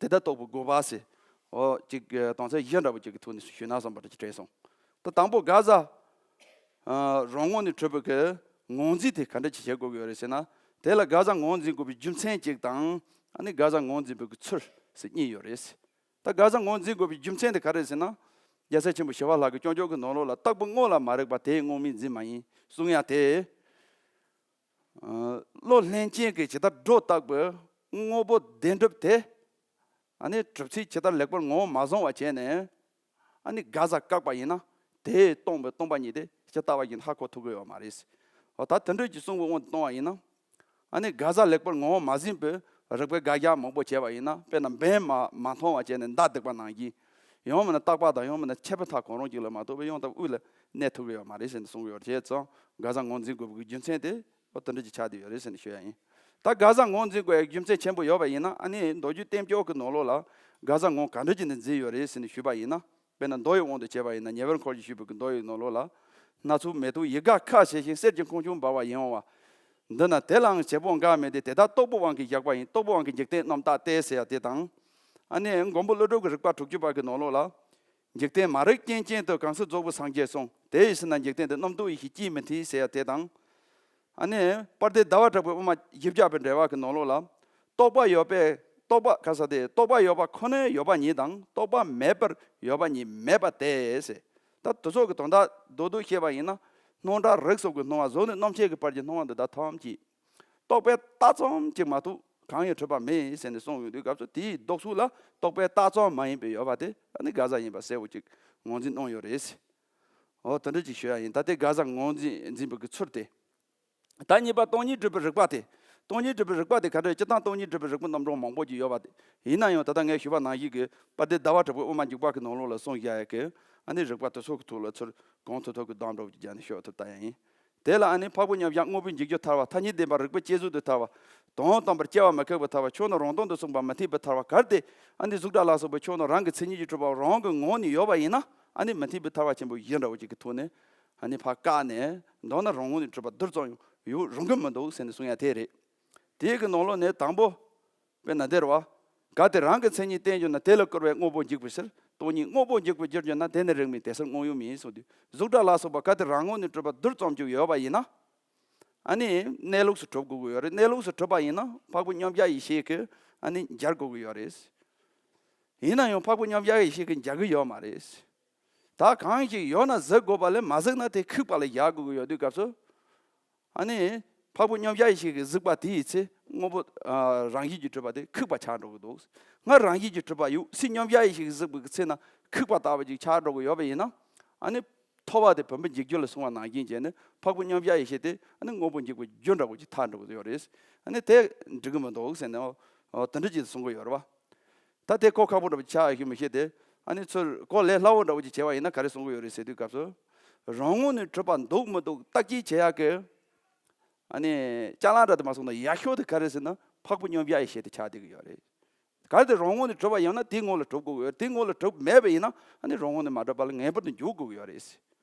དེ་ལྟར་རྟོགས་པའི་དགོས་པ་ཟེར། འོ་ཅིག་གི་དོན་ཚན་བཞི་འདྲ་བོ་ཅིག་གི་ཐོག་ནས་ཞུས་ན་བསམ་པ་འདྲ་ཅིག་དྲན་སོང་། ད་དང་པོ་གང་ཟག་ཨ་རང་ངོས་ནས་གྲུབ་པའི་གི་ངོས་འཛིན་དེ་ག་འདྲ་ཅིག་བྱེད་དགོས་ཀྱི་ཡོད་རེད་ཟེར་ན། དེ་ལ་གང་ཟག་ངོས་འཛིན་དགོས་པའི་རྒྱུ་མཚན་གཅིག་དང་ཨ་ནི་གང་ཟག་ངོས་འཛིན་པའི་གི་ཚུལ་ཟེར་གཉིས་ཡོད་རེད། ད་གང་ཟག་ངོས་འཛིན་དགོས་པའི་རྒྱུ་མཚན་དེ་ག་རེ་ཟེར་ན། རྒྱལ་སྲས་ཆེན་པོ་ཞི་བ་ལྷ་གིས་སྐྱབས་འཇུག་གི་ནང་ལོགས་ལ་རྟག་པའི་དངོས་ལ་མ་རིག་པ་དེས་དངོས་མེད་འཛིན་མ་ཡིན་གསུང་ཡ་དེ། ཨ་བློ་ལྷན་སྐྱེས་ཀྱིས་ཇི་ལྟར་སྒྲོ་བཏགས་པའི་དངོས་པོ་བདེན་གྲུབ་དེ། ཨ་ནི་གྲུབ་ཚུལ་ཇི་ལྟར་ལེགས་པར་ངོ་མ་བཟུང་བ་བྱས་ནས། ཨ་ནི་གང་ཟག་བཀག་པ་ཡིན་ན་དེས་སྟོང་པའི་སྟོང་པ་ཉིད་དེ་ ཇི་ལྟ་བ་ཡིན་ཧ་གོ་ཐུབ་ཀྱི་ཡོད་མ་རེད། འོ་ད་དེ་འདྲ་གྱི་གསུང་གི་དབང་དུ་གཏོང་བ་ཡིན་ན། ཨ་ནི་ག་ས་ལེགས་པར་ངོ་བོ་མ་ཟིན་པའི་རིགས་པའི་དགག་བཞག་མང་པོ་བྱས་པ་ཡིན་ན། དཔེར་ན་འབེན་མ་མ་མཐོང་བ་བྱས་ནས་མདའ་རྡེག་པ་ནང་བཞིན། ཡང་མིན་ན་རྟག་པ་དང་ཡང་མིན་ན་ཆད་པ་མཐའ་གང་རུང་གཅིག་ལ་མ་གཏོགས་པའི་ཡང་དག་དབུས་ལ་གནས་ཐུབ་ཀྱི་ཡོད་མ་རེད་ཟེར་ནས་གསུང་གི་ཡོད། བྱས་ཙང་ག་ས་ངོས་འཛིན་དགོས་པའི་རྒྱུ་མཚན་དེ་འོ་དེ་འདྲ་ཅིག་ཆགས་བསྡད་ཡོད་རེད་ཟེར་ནས་ཞུ་ཡ་ཡིན། ད་ག་ས་ངོས་འཛིན་དགོས་ཡ་རྒྱུ་མཚན་ཆེན་པོ་ཡོད་པ་ཡིན་ན། ཨ་ནི་མདོ་རྒྱུད་བསྟན་བཅོས་ཀྱི་ནང་ལོགས་ལ་ག་ས་ངོས་ག་འདྲ་ཅིག་ནས་འཛིན་ཡོད་རེད་ཟེར་ནས་ཞུས་པ་ཡིན་ན། དཔེར་ན་མདོ་ཡི་དབང་དུ་བྱས་པ་ཡིན་ན། ཉེ་བར་འཁོར་གྱིས་ཞུས་པའི་གི་མདོ་ཡི་ནང་ལོགས་ལ། སྣ་ཚོགས་མེ་ཏོག་ཡིད་དགའ་ཁ་ཕྱེ་ཞིང་། གསེར་གྱི་ཁང་ཆུང་འབར་བ་ཡིན་འོང་བ། འདི་ན་དེ་ལའང་བྱེད་པོ་འགའ་མེད་དེ། དེ་དག་རྟོག་པའི་དབང་གིས་བཞག་པ་ཡིན། རྟོག་པའི་དབང་གིས་འཇིག་རྟེན་རྣམ་དག་སྟེ་ཟེར་ཡ་དེ་དང་། ཨ་ནི་མགོན་པོ་ཀླུ་སྒྲུབ་ཀྱི་རིགས་པ་དྲུག་ཅུ་པ་གི་ནང་ལོགས་ལ། འཇིག་རྟེན་མ་རིག་རྐྱེན་ཅན་དུ། གང་སར་རྫོགས་པའི་སངས་རྒྱས་གསུངས། དེ་ཡི་ཕྱིར་ན་འཇིག་རྟེན་འདི། རྣམ་རྟོག་ཡེ་ཤེས་ཀྱིས་མི་མཐུན་ཟེར་ཡ་དེ་དང་། ཨ་ནི་དཔལ་ལྡན་ཟླ་བ་གྲགས་པའི་དབུ་མ་བཞི་བརྒྱ་པའི་འགྲེལ་པ་གི་ནང་ལོགས་ལ། རྟོག་པ་ཡོད་པས། རྟོག་པ་ག་ས་དེ། རྟོག་པ་ཡོད་པ་ཁོ་ནས་ཡོད་པ་ཉིད་དང་། རྟོག་པ་མེད་པར་ཡོད་པ་ཉིད་མེད་པ་སྟེ་ཟེར། ད་དེ་ཚོ་གི་དོན་དག་རྡོག་རྡོག་བཤད་པ་ཡིན་ན། སྣང་གྲགས་རིག་སོགས་ཀྱི་སྣང་བ་གཟུགས་ནས་རྣམ་མཁྱེན་གྱི་བར་གྱི་སྣང་བ་འདི་དག་ཐམས་ཅད་རྟོག་པས་བཏགས་ཙམ་ཅིག་མ་གཏོགས་གང་ཡང་གྲུབ་པ་མེད་ཟེར་ནས་གསུངས་ཡོང་དུས་སྐབས་སུ། དེའི་ལྡོག་ཚུལ་ལ་རྟོག་པས་བཏགས་ཙམ་མ་ཡིན་པའི་ཡོད་པ་དེ་ཨ་ནི་ག་ས་ཡིན་པ་གསལ་བོ་ཅིག་ངོས་འཛིན་གནང་ཡོད་རེད། འོ་དེ་འདྲ་ཅིག་ཞུ་ཡ་ཡིན། ད་དེ་ག་ས་ངོས་འཛིན་འཛིན་པའི་གི་ཚུལ་དེ། ད་གཉིས་པ་སྟོང་ཉིད་སྒྲུབ་པའི་རིགས་པ་དེ། སྟོང་ཉིད་སྒྲུབ་པའི་རིགས་པ་དེ་ག་འདྲ། སྤྱིར་བཏང་སྟོང་ཉིད་སྒྲུབ་པའི་རིགས་པ་རྣམ་གྲངས་མང་པོ་ཅིག་ཡོད་པ་དེ། ཡིན་ན་ཡང་ད་ལྟ་ངས་ཞུས་པ་ནང་བཞིན་གྱི་དཔལ་ལྡན་ཟླ་བ་གྲགས་པའི་དབུ་མ་འཇུག་པ་གི་ནང་ལོགས་ལ་གསུངས་བཞག་ཡ་གི། ཨ་ནི་རིགས་པ་དེ་ཚོ་གི་ཐོག་ལ་ཚུར་གང་ཐུབ་ཐུབ་ཀྱི་གདམས་འདྲ་བོ་ཅིག་བརྒྱབ་ནས་ཤོད་ཐུབ་ལྟ་ཡ་ཡིན། དེ་ལ་ཨ་ནི་འཕགས་པའི་མཉམ་གཞག་དངོས་པོའི་འཇིག་རྒྱུ་ཐལ་བ། ཐ་སྙད་བདེན་པ་རིགས་པས་དཔྱད་བཟོད་དུ་ཐལ་བ། དོན་དམ་པར་དཔྱད་པ་མི་ཁེགས་པ་ཐལ་བ། ཕྱོགས་ནི་རང་སྟོང་དུ་སོང་བ་མི་མཐུན་པའི་ཐལ་བ། གལ་ཏེ་ཨ་ནི་གཟུགས་སྒྲ་ལ་སོགས་པའི་ཕྱོགས་ནི་རང་གི་མཚན་ཉིད་ཀྱིས་གྲུབ་པ་རང་གི་ངོས་ནས་ཡོད་པ་ཡིན་ན། ཨ་ནི་མི་མཐུན་པའི་ཐལ་བ་ཆེན་པོ་བཞི་འདྲ་བོ་ཅིག་གི་ཐོག་ནས་ཨ་ནི་ཕར་བཀག་ནས། མདོར་ན་རང་ངོས་ནས་གྲུབ་པ་རྡུལ་ཙམ་ཡང་ཡོད་རུང་གི་མི་འདུག་ཟེར་ནས་གསུང་ཡ་དེ་རེད། དེའི་གི་ནང་ལོགས་ནས་དང་པོ། དཔེར་ན་འདིར་བ། གལ་ཏེ་རང་གི་མཚན་ཉིད་བསྟན་གྱུར་ན། དེ་ལས་སྐུར་བས་དངོས་པོ་འཇིག་པའི་ཕྱིར། སྟོང་ཉིད་དངོས་པོ་འཇིག་པར་འགྱུར་གྱུར་ན། དེ་ནི་རིགས་མིན་དེ་སྲིད་དངོས་ཡོད་མིན་གསུངས་དུས། གཟུགས་སྒྲ་ལ་སོགས་པ་གལ་ཏེ་རང་ངོས་ནས་གྲུབ་པ་རྡུལ་ཙམ་ཅིག་ཡོད་པ་ཡིན་ན། ཨ་ནི་གནས་ལུགས་སུ་གྲུབ་དགོས་ཀྱི་ཡོད་རེད། གནས་ལུགས་སུ་གྲུབ་པ་ཡིན་ན་འཕགས་པའི་མཉམ་གཞག་ཡེ་ཤེས་ཀྱིས་ཨ་ནི་སྦྱར་དགོས་ཀྱི་ཡོད་རེད། ཡིན་ན་ཡང་འཕགས་པའི་མཉམ་གཞག་ཡེ་ཤེས་ཀྱིས་སྦྱར་གྱི་ཡོད་མ་རེད། ད་གང་ཞིག་ཡོད་ན་གཟིགས་དགོས་པ་ལས། མ་གཟིགས་ན་དེ་ཁེགས་པ་ལ་བཞག་དགོས་ཀྱི་ཡོད་དུས་སྐབས་སུ། ཨ་ནི་འཕགས་པའི་མཉམ་གཞག་ཡེ་ཤེས་ཀྱིས་གཟིགས་པ་དེ་ཡི་ཚེ་དངོས་པོ་ཨ་རང་བཞིན་གྱིས་གྲུབ་པ་དེ་ཁེགས་པ་ཆགས་འགྲོ་གི་འདུག། སྔར་རང་བཞིན་གྱིས་གྲུབ་པ་ཡོད་སའི་མཉམ་གཞག་ཡེ་ཤེས་ཀྱིས་གཟིགས་པའི་ཚེ་ན་ཁེགས་པ་ལྟ་བུ་ཅིག་ཆགས་འགྲོ་གི་ཡོད་པ་ཡིན་ན། ཨ་ནི་ཐོབ་པ་དེ་བུམ་པ་འཇིག་རྒྱུ་ལ་སོང་བ་ནང་བཞིན་བྱས་ནས། འཕགས་པའི་མཉམ་གཞག་ཡེ་ཤེས་དེ་ཨ་ནི་དངོས་པོ་འཇིག་པའི་རྒྱུ་འདྲ་བོ་ཅིག་ཐལ་འགྲོ་གི་ཡོད་རེད། ཨ་ནི་དེ་འགྲིག་གི་མི་འདུག་ཟེར་ནས། ཨོ་དེ་འདྲ་ཅིག་གསུང་གི་ཡོད་རེད་བ། ད་དེ་གོ་ཁག་པོ་འདྲ་པོ་ཆགས་ཡོད་མི་ཤེས་ཏེ། ཨ་ནི་ཚུར་གོ་ལས་སླ་བོ་འདྲ་པོ་ཅིག་བྱས་པ་ཡིན་ན་ག་རེ་གསུང་གི་ཡོད་རེད་ཟེར་དུས་སྐབས་སུ། རང་ངོས་ནས་གྲུབ་པ་འདུག་མི་འདུག་བརྟག་དཔྱད་བྱེད་ཡག་གི། ཨ་ནི་ཅ་ལག་འདྲ་དེ་མ་སོང་ན་ཡག་ཤོས་དེ་ག་རེ་ཟེར་ན་འཕགས་པའི་མཉམ་གཞག་ཡེ་ཤེས་དེ་ཆགས་བསྡད་ཀྱི་ཡོད་རེད། གལ་ཏེ་རང་ངོས་ནས་གྲུབ་པ་ཡིན་ན་དེའི་ངོས་ལ་གྲུབ་དགོས་ཀྱི་ཡོད། དེའི་ངོས་ལ་གྲུབ་མེད་པ་ཡིན་ན་ཨ་ནི་རང་ངོས་ནས་མ་གྲུབ་པ་ལ་ངེས་པར་དུ་འཇུག་དགོས་ཀྱི་ཡོད་རེད།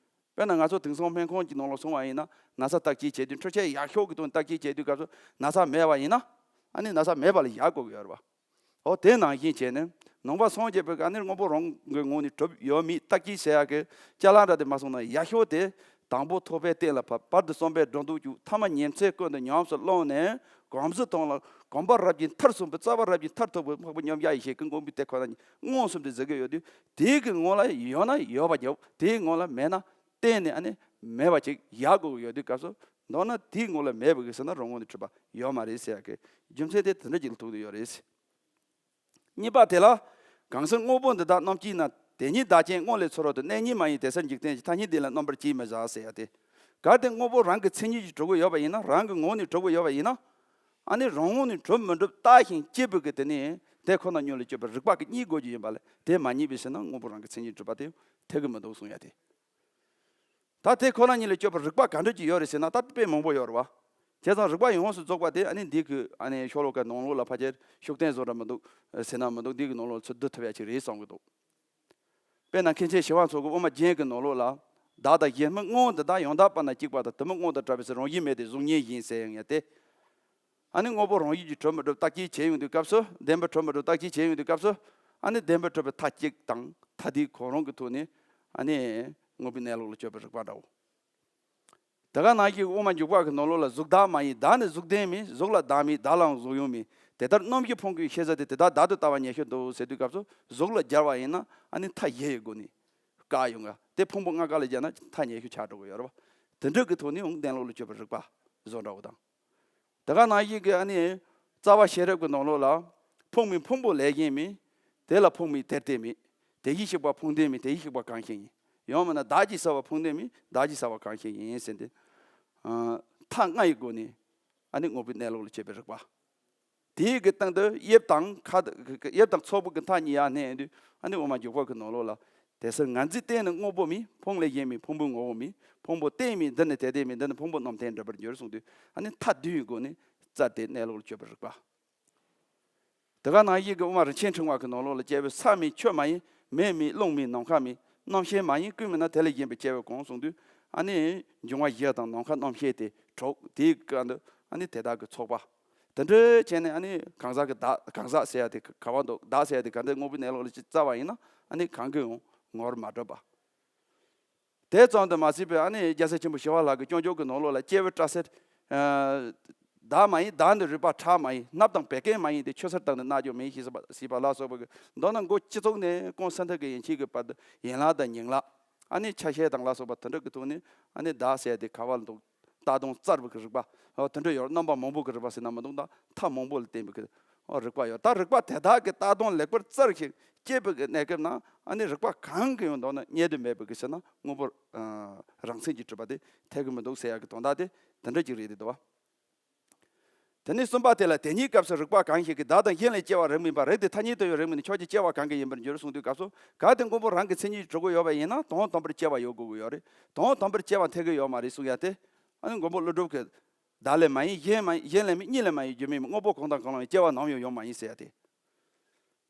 དཔེར་ན་ང་ཚོ་དེང་སང་སྨན་ཁང་གི་ནང་ལ་སོང་བ་ཡིན་ན་ན་ཚ་བརྟག་དཔྱད་བྱེད་དུས། འཕྲུལ་ཆས་ཡག་ཤོས་ཀྱི་ཐོག་ནས་བརྟག་དཔྱད་བྱེད་དུས་སྐབས་སུ་ན་ཚ་མེད་པ་ཡིན་ན་ཨ་ནི་ན་ཚ་མེད་པ་ལ་བཞག་དགོས་ཀྱི་ཡོད་རེད་བ། འོ་དེ་ནང་བཞིན་བྱས་ནས་ནང་པ་སངས་རྒྱས་པའི་ག་ནི་དངོས་པོ་རང་གི་ངོས་ནས་གྲུབ་ཡོད་མེད་བརྟག་དཔྱད་བྱེད་ཡག་གི་ཅ་ལག་འདྲ་དེ་མ་སོང་ན་ཡག་ཤོས་དེ། དང་པོ་ཐོག་པའི་སྟེང་ལ་ཕབ། བར་དུ་གསུམ་པའི་སྒྲོ་འདོགས་གཅོད། ཐ་མ་ཉིན་མཚན་ཀུན་ཏུ་ཉམས་སུ་བླངས་ནས་གོམས་གཟུགས་དང་ལ་གོམས་པ་རབ་ཀྱིས་མཐར་སོན་པའི་རྩ་བ་རབ་ཀྱིས་མཐར་ཐུག་པའི་འཕགས་པའི་མཉམ་གཞག་ཡེ་ཤེས་ཀྱི་མངོན་པའི་དེ་ཁོ་ན་ཉིད་མངོན་སུམ་དུ་གཟིགས་ཀྱི་ཡོད་དུས། དེའི་གི་ངོ་ལ་ཡོད་ན་ཡོད་པ་བརྒྱབ། དེའི་ངོ་ལ་མེད་ན་གཏན་ནས་ཨ་ནི་མེད་པ་ཅིག་བཞག་དགོས་ཀྱི་ཡོད་དུས་སྐབས་སུ། མདོར་ན་དེའི་ངོ་ལ་མེད་པ་གི་ཟེར་ན་རང་ངོས་ནས་གྲུབ་པ་ཡོད་མ་རེད་ཟེར་ཡག་གི་རྒྱུ་མཚན་དེ་དེ་འདྲ་ཅིག་ལ་ཐུག་བསྡད་ཡོད་རེད། གཉིས་པ་དེ་ལ། གང་ཕྱིར་དངོས་པོ་འདི་དག་རྣམ་མཁྱེན་ན། དེ་ཉིད་བདག་རྐྱེན་དངོས་ལས་ཚོར་བ་དང་། གནས་ཉིད་མ་ཡིན་དེ་ཕྱིར་འཇིག་རྟེན་གྱི། ཐ་སྙད་འདི་ལ་རྣམ་པར་དཔྱད་མི་བཞག་ཟེར་ཡ་དེ། གལ་ཏེ་དངོས་པོ་རང་གི་མཚན་ཉིད་ཀྱིས་གྲུབ་ཀྱི་ཡོད་པ་ཡིན་ན། རང་གི་ངོས་ནས་གྲུབ་ཀྱི་ཡོད་པ་ཡིན་ན། ཨ་ནི་རང་ངོས་ནས་གྲུབ་མི་གྲུབ་བརྟག་ཅིང་དཔྱད་པའི་གི་དེ་ནི་དེ་ཁོ་ན་ཉིད་ལ་དཔྱོད་པའི་རིགས་པ་གི་གཉིས་དགོས་ཀྱི་ཡིན་པ་ལས། དེ་མ་རྙེད་པའི་ཕྱིར་ན་དངོས་པོ་རང་གི་མཚན་ཉིད་གྲུབ་པ་དེ་འཐད་ཀྱི་མི་འདུག་གསུང་ཡ་དེ། ད་དེ་ཁོ་ན་ཉིད་ལ་དཔྱོད་པའི་རིགས་པ་ག་འདྲ་ཅིག་ཡོད་རེད་ཟེར་ན། ད་དཔེ་མང་པོ་ཡོད་རེད་བ། བྱས་ཙང་རིགས་པ་ཡོངས་སུ་རྫོགས་པ་དེ་ཨ་ནི་འདི་གི་ཨ་ནི་ཤོ་ལོ་ཀའི་ནང་ལོགས་ལ་ཕལ་ཆེར་ཤུགས་བསྟན་བཟོ་འདྲ་མི་འདུག་ཟེར་ན་མི་འདུག་འདི་གི་ནང་ལོགས་ཚུར་བསྡུ་ཐུབ་ཡ་ཅིག་རེད་བསམ་གི་འདུག་དཔེར་ན་མཁན་ཆེན་ཞི་བ་འཚོ་གི་དབུ་མ་རྒྱན་གྱི་ནང་ལོགས་ལ། བདག་དང་གཞན་སྨྲས་དངོས་འདི་དག་ཡང་དག་པ་ན་གཅིག་པ་དང་། དུ་མ་དངོས་དང་བྲལ་བའི་ཚེ་རང་བཞིན་མེད་དེ་གཟུགས་བརྙན་བཞིན་ཟེར་ཡང་ཡ་དེ། ཨ་ནི་དངོས་པོ་རང་བཞིན་གྱིས་གྲུབ་མི་གྲུབ་བརྟག་དཔྱད་བྱེད་ཡོང་དུས་སྐབས་སུ། བདེན་པར་གྲུབ་མི་གྲུབ་བརྟག་དཔྱད་བྱེད་ཡོང་དུས་སྐབས་སུ། ཨ་ནི་བདེན་པར་གྲུབ་པའི་མཐའ་གཅིག་དང་ཐ་དད་གང་རུང་གི་ཐོག་ནས་ཨ་ནི་དངོས་པོའི་གནས་ལུགས་ལ་དཔྱོད་པའི་རིགས་པ་འདྲ་བོ། དེ་ག་ནང་བཞིན་དབུ་མ་འཇུག་པ་གི་ནང་ལོགས་ལ། གཟུགས་བདག་མ་ཡིན་བདག་ནི་གཟུགས་ལྡན་མིན། གཟུགས་ལ་བདག་མེད་བདག་ལའང་གཟུགས་ཡོད་མིན། དེ་ལྟར་རྣམ་བཞི་ཕུང་པོའི་ཤེས་བྱ་སྟེ། དེ་དག་བདག་ཏུ་ལྟ་བ་ཉེར་ཞི་འདུག་ཟེར་དུས་སྐབས་སུ། གཟུགས་ལ་སྦྱར་བ་ཡིན་ན་ཨ་ནི་མཐའ་བཞི་ཡི་སྒོ་ནས་བཀག་ཡོང་ག་དེ་ཕུང་པོ་ལྔ་ཀ་ལ་སྦྱར་ན་མཐའ་ཉེར་ཞི་ཆགས་འགྲོ་གི་ཡོད་རེད་བ། དེ་འདྲ་གི་ཐོག་ནས་ཡང་གནས་ལུགས་ལ་དཔྱོད་པའི་རིགས་པ་བཟོ་འདྲ་བོ་དང་། དེ་ག་ནང་བཞིན་གྱི་ཨ་ནི་རྩ་བ་ཤེས་རབ་ཀྱི་ནང་ལོགས་ལ། ཕུང་མིན་ཕུང་པོ་ལས་གཞན་མིན། དེ་ལ་ཕུང་མིན་དེར་དེ་མེད། དེ་བཞིན་གཤེགས་པ་ཕུང་ལྡན་མིན། དེ་བཞིན་གཤེགས་པ་གང་ཞིག་ཡིན། ཡང་མིན་ན་བདག་གིས་བསལ་བ་ཕུང་ལྡན་མིན། བདག་གིས་བསལ་བ་གང་ཞིག་ཡིན་ཟེར་ཏེ། ཨ། མཐའ་ལྔ་ཡི་སྒོ་ནས་ཨ་ནི་དངོས་པོའི་གནས་ལུགས་ལ་དཔྱད་པའི་རིག་པ། དེའི་གི་སྟེང་དུ་དབྱིབས་དང་ཁ་དབྱིབས་དང་ཚོགས་པའི་གི་མཐའ་གཉིས་ཡར་བསྣན་དུས། ཨ་ནི་དབུ་མ་འཇུག་པ་གི་ནང་ལོགས་ལ། དེ་སྲིད་ངར་འཛིན་གཏན་ནི་དངོས་པོ་མིན། ཕུང་ལས་གཞན་མིན། ཕུང་པོའི་ངོ་བོ་མིན། ཕུང་པོ་གཏན་མིན། འདི་ནི་དེ་སྟེ་མིན། འདི་ནི་ཕུང་པོ་རྣམས་བརྟེན་འགྲུབ་པར་འགྱུར། གསུངས་དུས། ཨ་ནི་མཐའ་བདུན་གྱི་སྒོ་ནས་བཙལ་ཏེ་གནས་ལུགས་ལ་དཔྱད་པའི་རིག་པ། དེ་ག་ནང་བཞིན་གྱི་དབུ་མ་རིན་ཆེན་ཕྲེང་བ་གི་ནང་ལོགས་ལ། དཔྱད་པའི་ས་མིན་ཆུ་མ་ཡིན། མེ་མིན་རླུང་མིན་ནམ་མཁའ་མིན། རྣམ་ཤེས་མ་ཡིན། ཀུན་མིན་ན་དེ་ལས་གཞན་པའི་དཔྱད་པས་གང་། གསུངས་དུས། ཨ་ནི་འབྱུང་བ་བཞི་དང་ནམ་མཁའ་རྣམ་ཤེས་དེ་དྲུག། དེའི་སྒང་དུ་ཨ་ནི་དེ་དག་གི་ཚོགས་པ། དེ་འདྲ་བྱས་ནས་ཨ་ནི་གང་ཟག་གི་བདག་གང་ཟག་ཟེར་ཡ་དེ་ག་བ་འདུག་བདག་ཟེར་ཡ་དེ་ག་འདྲ། དངོས་པོའི་གནས་ལུགས་ལ་ཅིག་བཙལ་བ་ཡིན་ན། ཨ་ནི་གང་གིས་ཡང་ངོར་མ་གྲུབ་པ། དེ་ཙམ་དུ་མ་ཟད་པའི་ཨ་ནི་རྒྱལ་སྲས་ཆེན་པོ་ཞི་བ་ལྷ་གི་སྐྱོན་བརྗོད་ཀྱི་ནང་ལོགས་ལ། སྐྱེ་བོའི་སྐྲ་སེར། ཨ། བདག་མ་ཡིན། བདག་ནི་རུས་པ་ཁྲག་མ་ཡིན། སྣབས་དང་བད་ཀན་མ་ཡིན་ཏེ། ཆུ་སེར་དག་ནི་རྣག་ཀྱང་མིན། ཞེས་པ་ལ་སོགས་པ་གི། མདོར་ན་མགོ་སྤྱི་གཙུག་ནས་རྐང་སེན་མཐིལ་གྱི་ཡན་ཆད་ཀྱི་བར་དུ་ཡན་ལག་དང་ཉིང་ལག་ཨ་ནི་ཆ་ཤས་དང་ལ་སོགས་པ་དེ་འདྲ་གི་ཐོག་ནས། ཨ་ནི་བདག་ཟེར་དེ་ག་བ་ལ་འདུག་ལྟ་སྟངས་བཙལ་བའི་གི་རིག་པ། ཨོ། དེ་འདྲ་ཡོད། རྣམ་པ་མང་པོ་གི་རིག་པ་ཟེར་ན་མི་འདུག་ད་མཐའ་མང་པོ་ལ་བརྟེན་པའི་གི། ཨོ། རིག་པ་ཡོད། ད་རིག་པ་དེ་དག་གི་ལྟ་སྟངས་ལེགས་པར་བཙལ་ཞིང་དཔྱད་པའི་གི་གནས་སྐབས་ན། ཨ་ནི་རིག་པ་གང་གིས་ཡང་མདོར་ན་རྙེད་དུ་མེད་པའི་གི་ཟེར་ན། དངོས་པོ་རང་མཚན་གྱིས་གྲུབ་པ་དེ་འཐད་གི་མི་འདུག་ཟེར་ཡ་གི་དོན་དག་དེ་དེ་འདྲ་ཅིག་རེད་དེ་འདུག་བ། དེ་ནས་གསུམ་པ་དེ་ལ། དེ་གཉིས་སྐབས་སུ་རིགས་པ་གང་ཞིག་གིས་བདག་དང་གཞན་ལས་སྐྱེ་བ་རིགས་མིན་པ། རིགས་དེ་ཐ་སྙད་དུ་ཡང་རིགས་མིན་ནི། ཕྱོགས་ཀྱི་སྐྱེ་བ་གང་གི་ཡིན་པར་འགྱུར། གསུངས་དུས་སྐབས་སུ། གལ་ཏེ་དངོས་པོ་རང་གི་མཚན་ཉིད་ཀྱིས་གྲུབ་ཀྱི་ཡོད་པ་ཡིན་ན། དོན་དམ་པར་སྐྱེ་བ་ཡོད་དགོས་ཀྱི་ཡོད་རེད། དོན་དམ་པར་སྐྱེ་བ་འཐད་ཀྱི་ཡོད་མ་རེད་གསུང་ཡ་དེ། ཨ་ནི་མགོན་པོ་ཀླུ་སྒྲུབ་ཀྱིས། བདག་ལས་མ་ཡིན། གཞན་མ་ཡིན། གཞན་ལས་མིན། གཉིས་ལས་མ་ཡིན། རྒྱུ་མེད་མིན། དངོས་པོ་གང་དང་གང་ལའང་སྐྱེ་བ་ནམ་ཡང་ཡོད་མ་ཡིན་ཟེར་ཡ་དེ།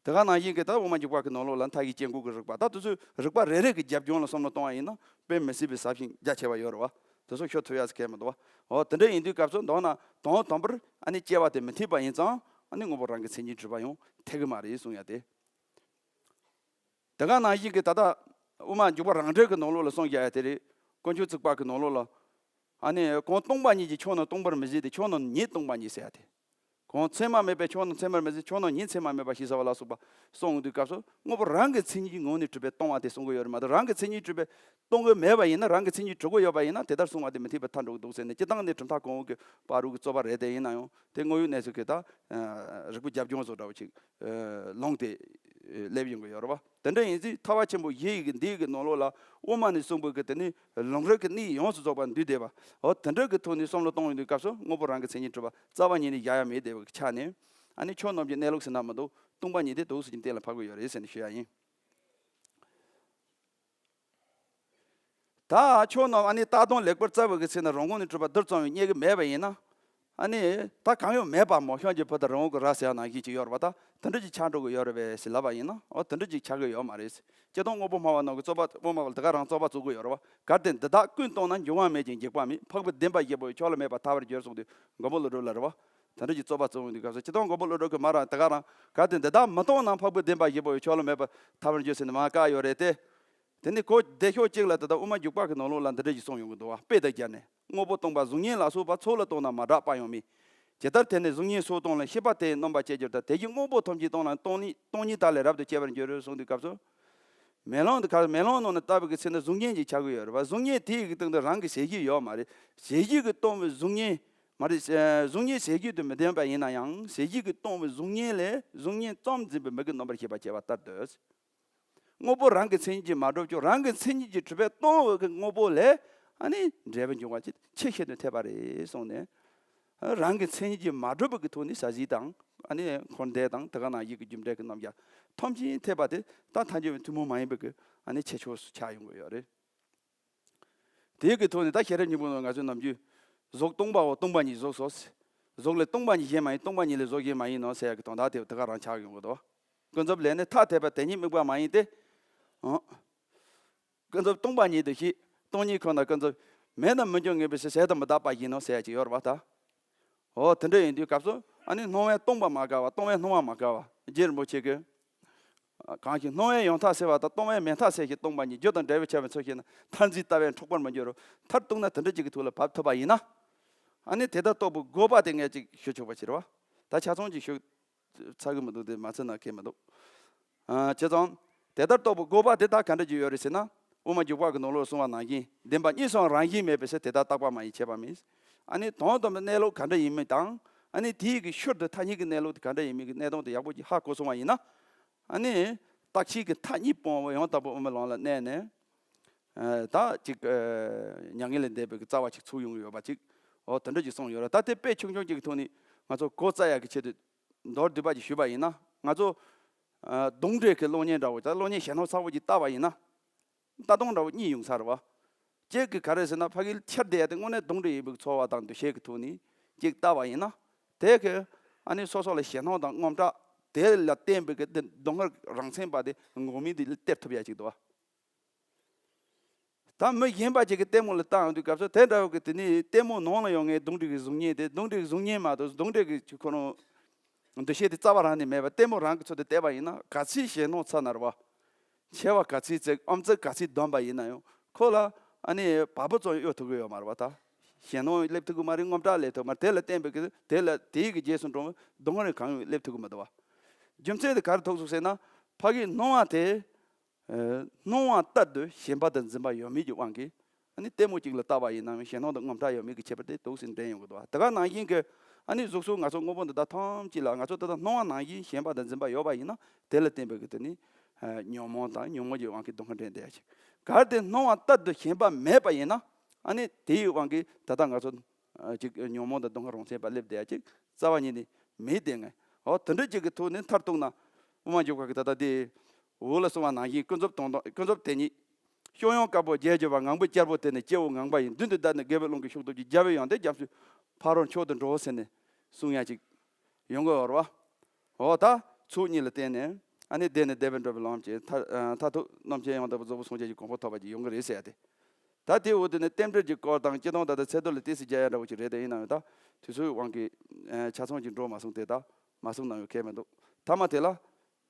དེ་ག་ནང་བཞིན་གྱི་ད་དབུ་མ་འཇུག་པ་གི་ནང་ལོགས་ལ་མཐའ་ཡས་སྐྱེ་འགོག་གི་རིགས་པ། ད་དེ་ཚོའི་རིགས་པ་རེ་རེ་གི་རྒྱབ་ལྗོངས་ལ་བསམ་བློ་གཏོང་བ་ཡིན་ན། དཔེ་མི་སྲིད་པའི་ཟབ་ཞིང་རྒྱ་ཆེ་བ་ཡོད་རེད་བ། དེ་ཚོ་ཤོད་ཐུབ་ཡ་ཟེར་མཁན་མི་འདུག་བ། འོ། དེ་འདྲ་ཡིན་དུས་སྐབས་སུ། མདོར་ན་དོན་དམ་པར་ཨ་ནི་སྐྱེ་བ་དེ་མི་འཐད་པ་ཡིན་ཙང་། ཨ་ནི་དངོས་པོ་རང་གི་མཚན་ཉིད་གྲུབ་པ་ཡང་འཐད་གི་མ་རེད་གསུང་ཡ་དེ། དེ་ག་ནང་བཞིན་གྱི་ད་ལྟ་དབུ་མ་འཇུག་པ་རང་འགྲེལ་གྱི་ནང་ལོགས་ལ་གསུངས་བཞག་ཡ་དེ་རེད། དཀོན་མཆོག་ཚིག་པ་གི་ནང་ལོགས་ལ། ཨ་ནི་གང་སྟོང་པ་ཉིད་ཀྱིས་ཆོས་རྣམས་སྟོང་པར་མི་བྱེད་དེ། ཆོས་རྣམས་ཉིད་སྟོང་པ་ཉིད་ཟེར་ཡ་དེ། གང་མཚན་མ་མེད་པས་ཆོས་རྣམས་མཚན་མར་མི་བྱེད། ཆོས་རྣམས་ཉིད་མཚན་མར་མེད་པ་ཞེས་བྱ་བ་ལ་སོགས་པ་གསུངས་དུས་སྐབས་སུ། དངོས་པོ་རང་གི་མཚན་ཉིད་ཀྱི་ངོ་ནས་གྲུབ་པས་སྟོང་པ་དེ་གསུང་གི་ཡོད་རེད་མ་གཏོགས། རང་གི་མཚན་ཉིད་གྲུབ་པས་སྟོང་གི་མེད་པ་ཡིན་ན། རང་གི་མཚན་ཉིད་གྲུབ་ཀྱི་ཡོད་པ་ཡིན་ན། དེ་ལྟར་གསུང་བ་དེ་མི་འཐད་པའི་མཐར་འགྲོ་གི་འདུག་ཟེར་ནས། སྤྱིར་བཏང་ནས་གྲུབ་མཐའ་གོང་འོག་གི་བར་དུ་གི་རྩོད་པ་རེད་དེ། ཡིན་ན་ཡང་དེ་དངོས་ཡོད་གནས་ཚུལ་གྱི་ད་རིགས་པའི་རྒྱབ་ལྗོངས་བཟོ་འདྲ་བོ་ཅིག་ལོངས་ཏེ་སླེབས་ཡོང་གི་ཡོད་རེད་བ། དེ་འདྲ་ཡིན་ཙང་ཐར་པ་ཆེན་པོ་བཞི་ཡི་གི་འདིའི་གི་ནང་ལོགས་ལ་དབུ་མ་ནས་གསུངས་པའི་གི་དེ་ནི་ལམ་རིམ་གྱི་གནད་ཡོངས་སུ་རྫོགས་པ་འདུས་བསྡད་པ། འོ། དེ་འདྲ་གི་ཐོག་ནས་བསམ་བློ་གཏོང་ཡོང་དུས་སྐབས་སུ། དངོས་པོ་རང་གི་མཚན་ཉིད་གྲུབ་པ་རྩ་བ་ཉིད་ནས་བཞག་ཡ་མེད་བསྡད་པའི་ཆ་ནས། ཨ་ནི་ཆོས་རྣམས་ཀྱི་གནས་ལུགས་ཟེར་ན་མི་འདུག་སྟོང་པ་ཉིད་དེ་འདུག་ཟེར་གྱི་གཏན་ལ་ཕབ་ཀྱི་ཡོད་རེད་ཟེར་ནས་ཞུ་ཡ་ཡིན། ད་ཆོས་རྣམས་ཨ་ནི་ལྟ་སྟངས་ལེགས་པར་བཙལ་བའི་གི་ཚེ་ན། རང་ངོས་ནས་གྲུབ་པ་འདིར་ཙམ་ཡང་རྙེད་ཀྱི་མེད་པ་ཡིན་ན། ཨ་ནི་ད་གང་ཡང་མེད་པ་མོ། ཤངས་ཀྱི་བུ་དང་རི་བོང་གི་རྭ་ཟེར་ཡ་ནང་བཞིན་ཅིག་ཡོད་རེད་པ། ད་དེ་འདྲ་ཅིག་ཆགས་འགྲོ་གི་ཡོད་རེད་པས་ཟེར་ལབ་པ་ཡིན་ན། འོ། དེ་འདྲ་ཅིག་ཆགས་ཀྱི་ཡོད་མ་རེད། སྤྱིར་བཏང་དངོས་པོ་སྨྲ་བ་རྣམས་ཀྱི་རྩོད་པ། དངོས་སྨྲ་བ་ལ་དེ་ག་རང་རྩོད་པ་རྩོད་ཀྱི་ཡོད་རེད་པ། གལ་ཏེ་འདི་དག་ཀུན་སྟོང་ན། འབྱུང་བ་མེད་ཅིང་འཇིག་པ་མེད། འཕགས་པའི་བདེན་པ་བཞི་པོ་ཡང་། ཕྱོགས་ལ་མེད་པར་ཐར་པར་འགྱུར། གསུངས་དུས་མགོན་པོ་ཀླུ་སྒྲུབ་ལ་རེད་པ། དེ་འདྲ་ཅིག་རྩོད་པ་རྩོད་ཡོང་དུས་སྐབས་སུ། སྤྱིར་བཏང་མགོན་པོ་ཀླུ་སྒྲུབ་ཀྱིས་མ་རང་དེ་ག་རང་། གལ་ཏེ་འདི་དག་མི་སྟོང་ན། འཕགས་པའི་བདེན་པ་བཞི་པོ་ཡང་། ཕྱོགས་ལ་མེད་པར་ཐར་པར་འགྱུར་ཟེར་ནས་མར་བཀག་ཡོད་རེད་དེ། དེ་ནས་ཁོ་བདེ་ཤོག་གཅིག་ལ་ད་ལྟ་དབུ་མ་འཇུག་པ་གི་ནང་ལོགས་ལ་འདི་འདྲ་ཞིག་གསུངས་ཡོང་གི་འདུག་བ། དཔེ་དང་སྦྱར་ནས། དངོས་པོ་སྟོང་པ་གཟུགས་བརྙན་ལ་སོགས་པ། ཚོགས་ལ་སྟོང་ན་མ་གྲགས་པ་ཡང་མེད། ཇི་ལྟར་དེ་ནི་གཟུགས་བརྙན་སོགས་སྟོང་ལ། ཤེས་པ་དེ་ཡིས་རྣམ་པར་དཔྱད་གྱུར་ཏོ། དེ་བཞིན་དངོས་པོ་ཐམས་ཅད་སྟོང་ན། སྟོང་ཉིད་སྟོང་ཉིད་དག་ལས་རབ་ཏུ་དཔྱད་པར་འགྱུར། གསུངས་དུས་སྐབས་སུ། མེ་ལོང་དུ་ཁ། མེ་ལོང་ནང་ནས་བཏབ་པའི་གི་ཚེ་ན་གཟུགས་བརྙན་ཅིག་ཆགས་ཀྱི་ཡོད་རེད་བ། གཟུགས་བརྙན་དེ་ཡི་གི་སྟེང་དུ་རང་གི་གཟི་བརྗིད་ཡོད་མ་རེད། གཟི་བརྗིད་ཀྱིས་སྟོང་བའི་གཟུགས་བརྙན་མ་རེད། གཟུགས་བརྙན་གཟི་བརྗིད་དུ་མི་ལྡན་པ་ཡིན་ན་ཡང་། གཟི་བརྗིད་ཀྱིས་སྟོང་བའི་གཟུགས་བརྙན་ལས་གཟུགས་བརྙན་ཙམ་འཛིན་པའི་མིག་གིས་རྣམ་པར་ཤེས་པ་སྐྱེ་བ་ལྟར་དུ། དངོས་པོ་རང་གི་མཚན་ཉིད་ཀྱིས་མ་གྲུབ་ཀྱང་། རང་གི་མཚན་ཉིད་ཀྱིས་གྲུབ་པས་སྟོང་བའི་གི་དངོས་པོ་ལས་ཨ་ནི་འབྲས་བུ་འབྱུང་བ་ཅིག་ཆེས་ཤིན་ཏུ་འཐད་པ་རེད་གསུངས་ནས། རང་གི་མཚན་ཉིད་ཀྱིས་མ་གྲུབ་པའི་གི་ཐོག་ནས་ས་གཞི་དང་། ཨ་ནི་འཁོར་འདས་དང་། དེ་ག་ནང་བཞིན་གྱི་རྒྱུ་འབྲས་ཀྱི་རྣམ་གཞག་ཐམས་ཅད་འཐད་པ་དེ། ད་ཐལ་འགྱུར་བའི་ཐུན་མོང་མ་ཡིན་པའི་གི་ཨ་ནི་ཁྱད་ཆོས་སུ་ཆགས་ཡོང་གི་ཡོད་རེད། དེའི་གི་ཐོག་ནས་ད་ཤེས་རབ་སྙིང་པོའི་ནང་ང་ཚོའི་ནམ་རྒྱུན། གཟུགས་སྟོང་པའོ། སྟོང་པ་ཉིད་གཟུགས་སོ། གཟུགས་ལས་སྟོང་པ་ཉིད་གཞན་མ་ཡིན། སྟོང་པ་ཉིད་ལས་གཟུགས་གཞན་མ་ཡིན་ནོ་ཟེར་ཡ་གི་དོན་དག་དེ་དེ་ག་རང་ཆགས་ཡོང་གི་འདུག་ཀུན་རྫོབ་ལས་ནི་ཐ་དད་པ། དེ་ཉིད་དམིགས་པ་མ་ཡིན་ཏེ། ཨང་། ཀུན་རྫོབ་སྟོང་པ་ཉིད་དུ་ཤེས། སྟོང་ཉིད་ཁོ་ན་ཀུན་རྫོབ། མེད་ན་མི་འགྱུར་ངེས་པའི་ཕྱིར། ཟད་དང་མི་རྟག་པ་བཞིན་ནོ་ཟེར་ཡ་ཅིག་ཡོད་རེད་བ་ད། འོ། དེ་འདྲ་ཡིན་དུས་སྐབས་སུ་ཨ་ནི་སྣང་བས་སྟོང་པ་མ་དགག་པ། སྟོང་བས་སྣང་བ་མ་དགག་པ། རྗེ་རིན་པོ་ཆེ་གིས། གང་ཞིག་སྣང་བས་ཡང་དག་སེལ་བ་དང་། སྟོང་བས་མེད་མཐའ་སེལ་ཞིང་སྟོང་པ་ཉིད། རྒྱུ་དང་འབྲས་བུ་ཆ་བཞིན་འཚོལ་ཞིང་ན། མཐར་འཛིན་ལྟ་བས་འཕྲོག་པར་མི་འགྱུར་རོ། མཐར་གཏུགས་ན་དེ་འདྲ་ཅིག་གི་ཐོག་ལ་བབས་ཐུབ་པ་ཡིན་ན། ཨ་ནི་དེ་ལྟར་རྟོགས་པའི་དགོས་པ་དེ་ངས་ཅིག་ཞུ་ཆོག་པ་ཕྱིར་བ། ད་ཆ་ཚང་ཅིག་ཞུ་ཚར་གི་མི་འདུག་དེ་མ་ཚད་ན་ཁེལ་མི་འདུག་ཨ། བྱས་ཙང་། དེ་ལྟར་རྟོགས་པའི་དགོས་པ་དེ་དག་ག་འདྲ་ཅིག་ཡོད་རེད་ཟེར་ན། དབུ་མ་འཇུག་པ་གི་ནང་ལོགས་གསུངས་པ་ནང་བཞིན། བདེན་པ་གཉིས་སུའང་རང་བཞིན་མེད་པའི་ཕྱིར། དེ་ལྟར་བརྟག་པ་མ་ཡིན་ཁྱད་པར་མེད། ཨ་ནི་དོན་དམ་པའི་གནས་ལུགས་ག་འདྲ་ཡིན་མིན་དང་། ཨ་ནི་དེའི་གི་ཤུལ་དུ་ཐ་སྙད་ཀྱི་གནས་ལུགས་དེ་ག་འདྲ་ཡིན་མིན་གྱི་གནས་སྟངས་དེ་ཡག་པོ་ཅིག་ཧ་གོ་སོང་བ་ཡིན་ན། ཨ་ནི་རྟག་ཆད་ཀྱི་མཐའ་གཉིས་སྤོང་བའི་ཡང་དག་པའི་དབུ་མའི་ལམ་ལ་གནས་ནས། ཨ་ད་ཅིག་ཨ་མྱ་ངན་ལས་འདས་པའི་གི་རྩ་བ་ཅིག་ཚུགས་ཡོང་གི་ཡོད་པ་ཅིག་འོ་དེ་འདྲ་ཅིག་གསུངས་ཡོད་རེད། ད་དེ་དཔེ་ཆུང་ཆུང་ཅིག་གི་ཐོག་ནས་ང་ཚོ་གོ་བརྩི་ཡག་གི་ཆེད་དུ་མདོར་བསྡུས་པ་ཅིག་ཞུས་པ་ཡིན་ན། ང་ཚོ་ཨ་གདོན་འདྲེ་གི་གློག་བརྙན་འདྲ་བོ་ད་གློག་བརྙན་གཞན་སྣང་ཚ་བོ་ཅིག་བལྟས་པ་ཡིན་ན། ལྟ་སྟངས་འདྲ་བོ་གཉིས་ཡོང་ས་རེད་བ། གཅིག་གི་ག་རེ་ཟེར་ན་ཕ་གིར་འཆར་བསྡད་ཡ་དེ་དངོས་གནས་གདོན་འདྲེ་ཡིན་པའི་ཚོར་བ་དང་འདུ་ཤེས་ཀྱི་ཐོག་ནས་གཅིག་བལྟས་པ་ཡིན་ན། དེ་གི་ཨ་ནི་སོ་སོ་ལ་ཞེད་སྣང་དང་དངངས་སྐྲག་དེ་ལ་བརྟེན་པའི་གི་དེ་སྡུག་བསྔལ་རང་མཚན་པ་དེ་ངོ་མ་དེ་སྟེར་ཐུབ་ཡ་ཅིག་འདུག་བ། ད་མི་གཞན་པ་ཅིག་གི་ལྟད་མོ་ལ་བལྟ་ཡོང་དུས་སྐབས་སུ་དེ་འདྲ་བོ་གི་དེ་ནི་ལྟད་མོ་ནང་ལ་ཡོད་མཁན་གདོན་འདྲེ་གི་གཟུགས་བརྙན་དེ་གདོན་འདྲེ་གི་གཟུགས་བརྙན་མ་གཏོགས་གདོན་འདྲེ་གི་ཁོ་རང་འདུ་ཤེས་དེ་རྩ་བ་རང་ནས་མེད་པ་ལྟད་མོ་རང་གི་ཚུལ་དུ་བལྟས་པ་ཡིན་ན་ག་ཚོད་ཞེད་སྣང་ཚ་ན་རེད་བ། མཆེ་བ་ག་ཚོད་བརྩེགས་ཨམ་ཙི་ག་ཚོད་འདོན་པ་ཡིན་ན་ཡང་ཁོ་ལ་ཨ་ནི་བ་སྤུ་ཙམ་གཡོ་ཐུབ་ཀྱི་ཡོད་མ་རེད་བ། ད་ཞེད་སྣང་སླེབས་ཐུབ་ཀྱི་མ་རེད། དངངས་སྐྲག་སླེབས་ཐུབ་མ་རེད། དེ་ལ་བརྟེན་པའི་གི་དེ་ལ་དེའི་གི་རྗེས་སུ་འགྲོ་བའི་སྡུག་བསྔལ་གང་ཡང་སླེབས་ཐུབ་ཀྱི་མི་འདུག་བ། རྒྱུ་མཚན་དེ་ག་རེ་ཐུག་སོང་ཟེར་ན་ཕ་གིའི་སྣང་བ་དེ། ཨ་སྣང་བ་ལྟར་དུ་ཞེན་པ་དང་འཛིན་པ་ཡོད་མེད་ཀྱི་དབང་གིས་ཨ་ནི་ལྟད་མོ་གཅིག་ལ་བལྟས་པ་ཡིན་ནའང་ཞེད་སྣང་དང་དངངས་སྐྲག་ཡོད་མེད་ཀྱི་ཁྱད་པར་དེ་འདུག་སེ་འདྲེན་ཡོང་གི་འདུག་བ། དེ་ག་ནང་བཞིན་གྱི་ཨ་ནི་གཟུགས་སོགས་ང་ཚོ་དངོས་པོ་འདི་དག་ཐམས་ཅད་ལ་ང་ཚོ་ད་ལྟ་སྣང་བ་ནང་བཞིན་ཞེན་པ་དང་འཛིན་པ་ཡོད་པ་ཡིན་ན་དེ་ལ་བརྟེན་པའི་གི་དེ་ནི་ཨ་ཉོན་མོངས་དང་ཉོན་མོངས་ཀྱི་དབང་གིས་སྡུག་བསྔལ་འདྲེན་བསྡད་ཡ་ཅིག་གལ་ཏེ་སྣང་བ་ལྟར་དུ་ཞེན་པ་མེད་པ་ཡིན་ན་ཨ་ནི་དེའི་དབང་གིས་ད་ལྟ་ང་ཚོ་ཨ་ཅིག་ཉོན་མོངས་དང་སྡུག་བསྔལ་རང་མཚན་པ་སླེབས་བསྡད་ཡ་ཅིག་རྩ་བ་ཉིད་ནས་མེད་དེ་ངས། འོ་དེ་འདྲ་ཅིག་གི་ཐོག་ནས་མཐར་གཏུགས་ན་དབུ་མ་འཇུག་པ་གི་ད་ལྟ་དེ་འོག་ལ་གསུངས་པ་ནང་བཞིན་ཀུན་རྫོབ་དོན་དང་ཀུན་རྫོབ་དེ་ཉིད། ཤོག་ཡང་དཀར་པོ་རྒྱས་བརྗོད་པ། ངང་པའི་རྒྱལ་པོ་དེ་ནི་སྐྱེ་བོ་ངང་པ་ཡིན། མདུན་དུ་བདར་ནས་རྒྱལ་པོའི་ཀློང་གི་ཕྱོགས་སྟོབས་ཀྱིས། རྒྱལ་བའི་ཡང་སྟེ་རྒྱ་མཚོའི་ཕ་རོལ་མཆོག་ཏུ་འགྲོ་ཟེར་ནས་གསུང་ཡ་ཅིག་ཡོང་གི་ཡོད་རེད་བ། འོ་ད་ཚུལ་གཉིས་ལ་བརྟེན་ནས་ཨ་ནི་བདེ་ནས་བདེ་བར་འགྲོ་བའི་ལམ་གྱི་མཐར་མཐར་ཐུག་རྣམ་མཁྱེན་ཡང་དག་པའི་རྫོགས་པའི་སངས་རྒྱས་ཀྱི་གོ་འཕང་ཐོབ་པ་ཅིག་ཡོང་གི་རེད་ཟེར་ཡ་དེ། ད་དེའི་འོག་དེ་ནས་རྟེན་འབྲེལ་གྱི་སྐོར་དང་སྤྱིར་བཏང་ད་ལྟ་ཚེ་སྟོད་ལ་ཏོག་ཙམ་རྒྱག་ཡ་འདྲ་བོ་ཅིག་རེད་དེ། ཡིན་ནའང་ད་དུས་ཚོད་དབང་གིས་ཆ་ཚང་ཅིག་འགྲོ་མ་སོང་སྟེ་ད་མ་གསུངས་ན་ཡང་ཁྱད་མི་འདུག་ཐ་མ་དེ་ལ་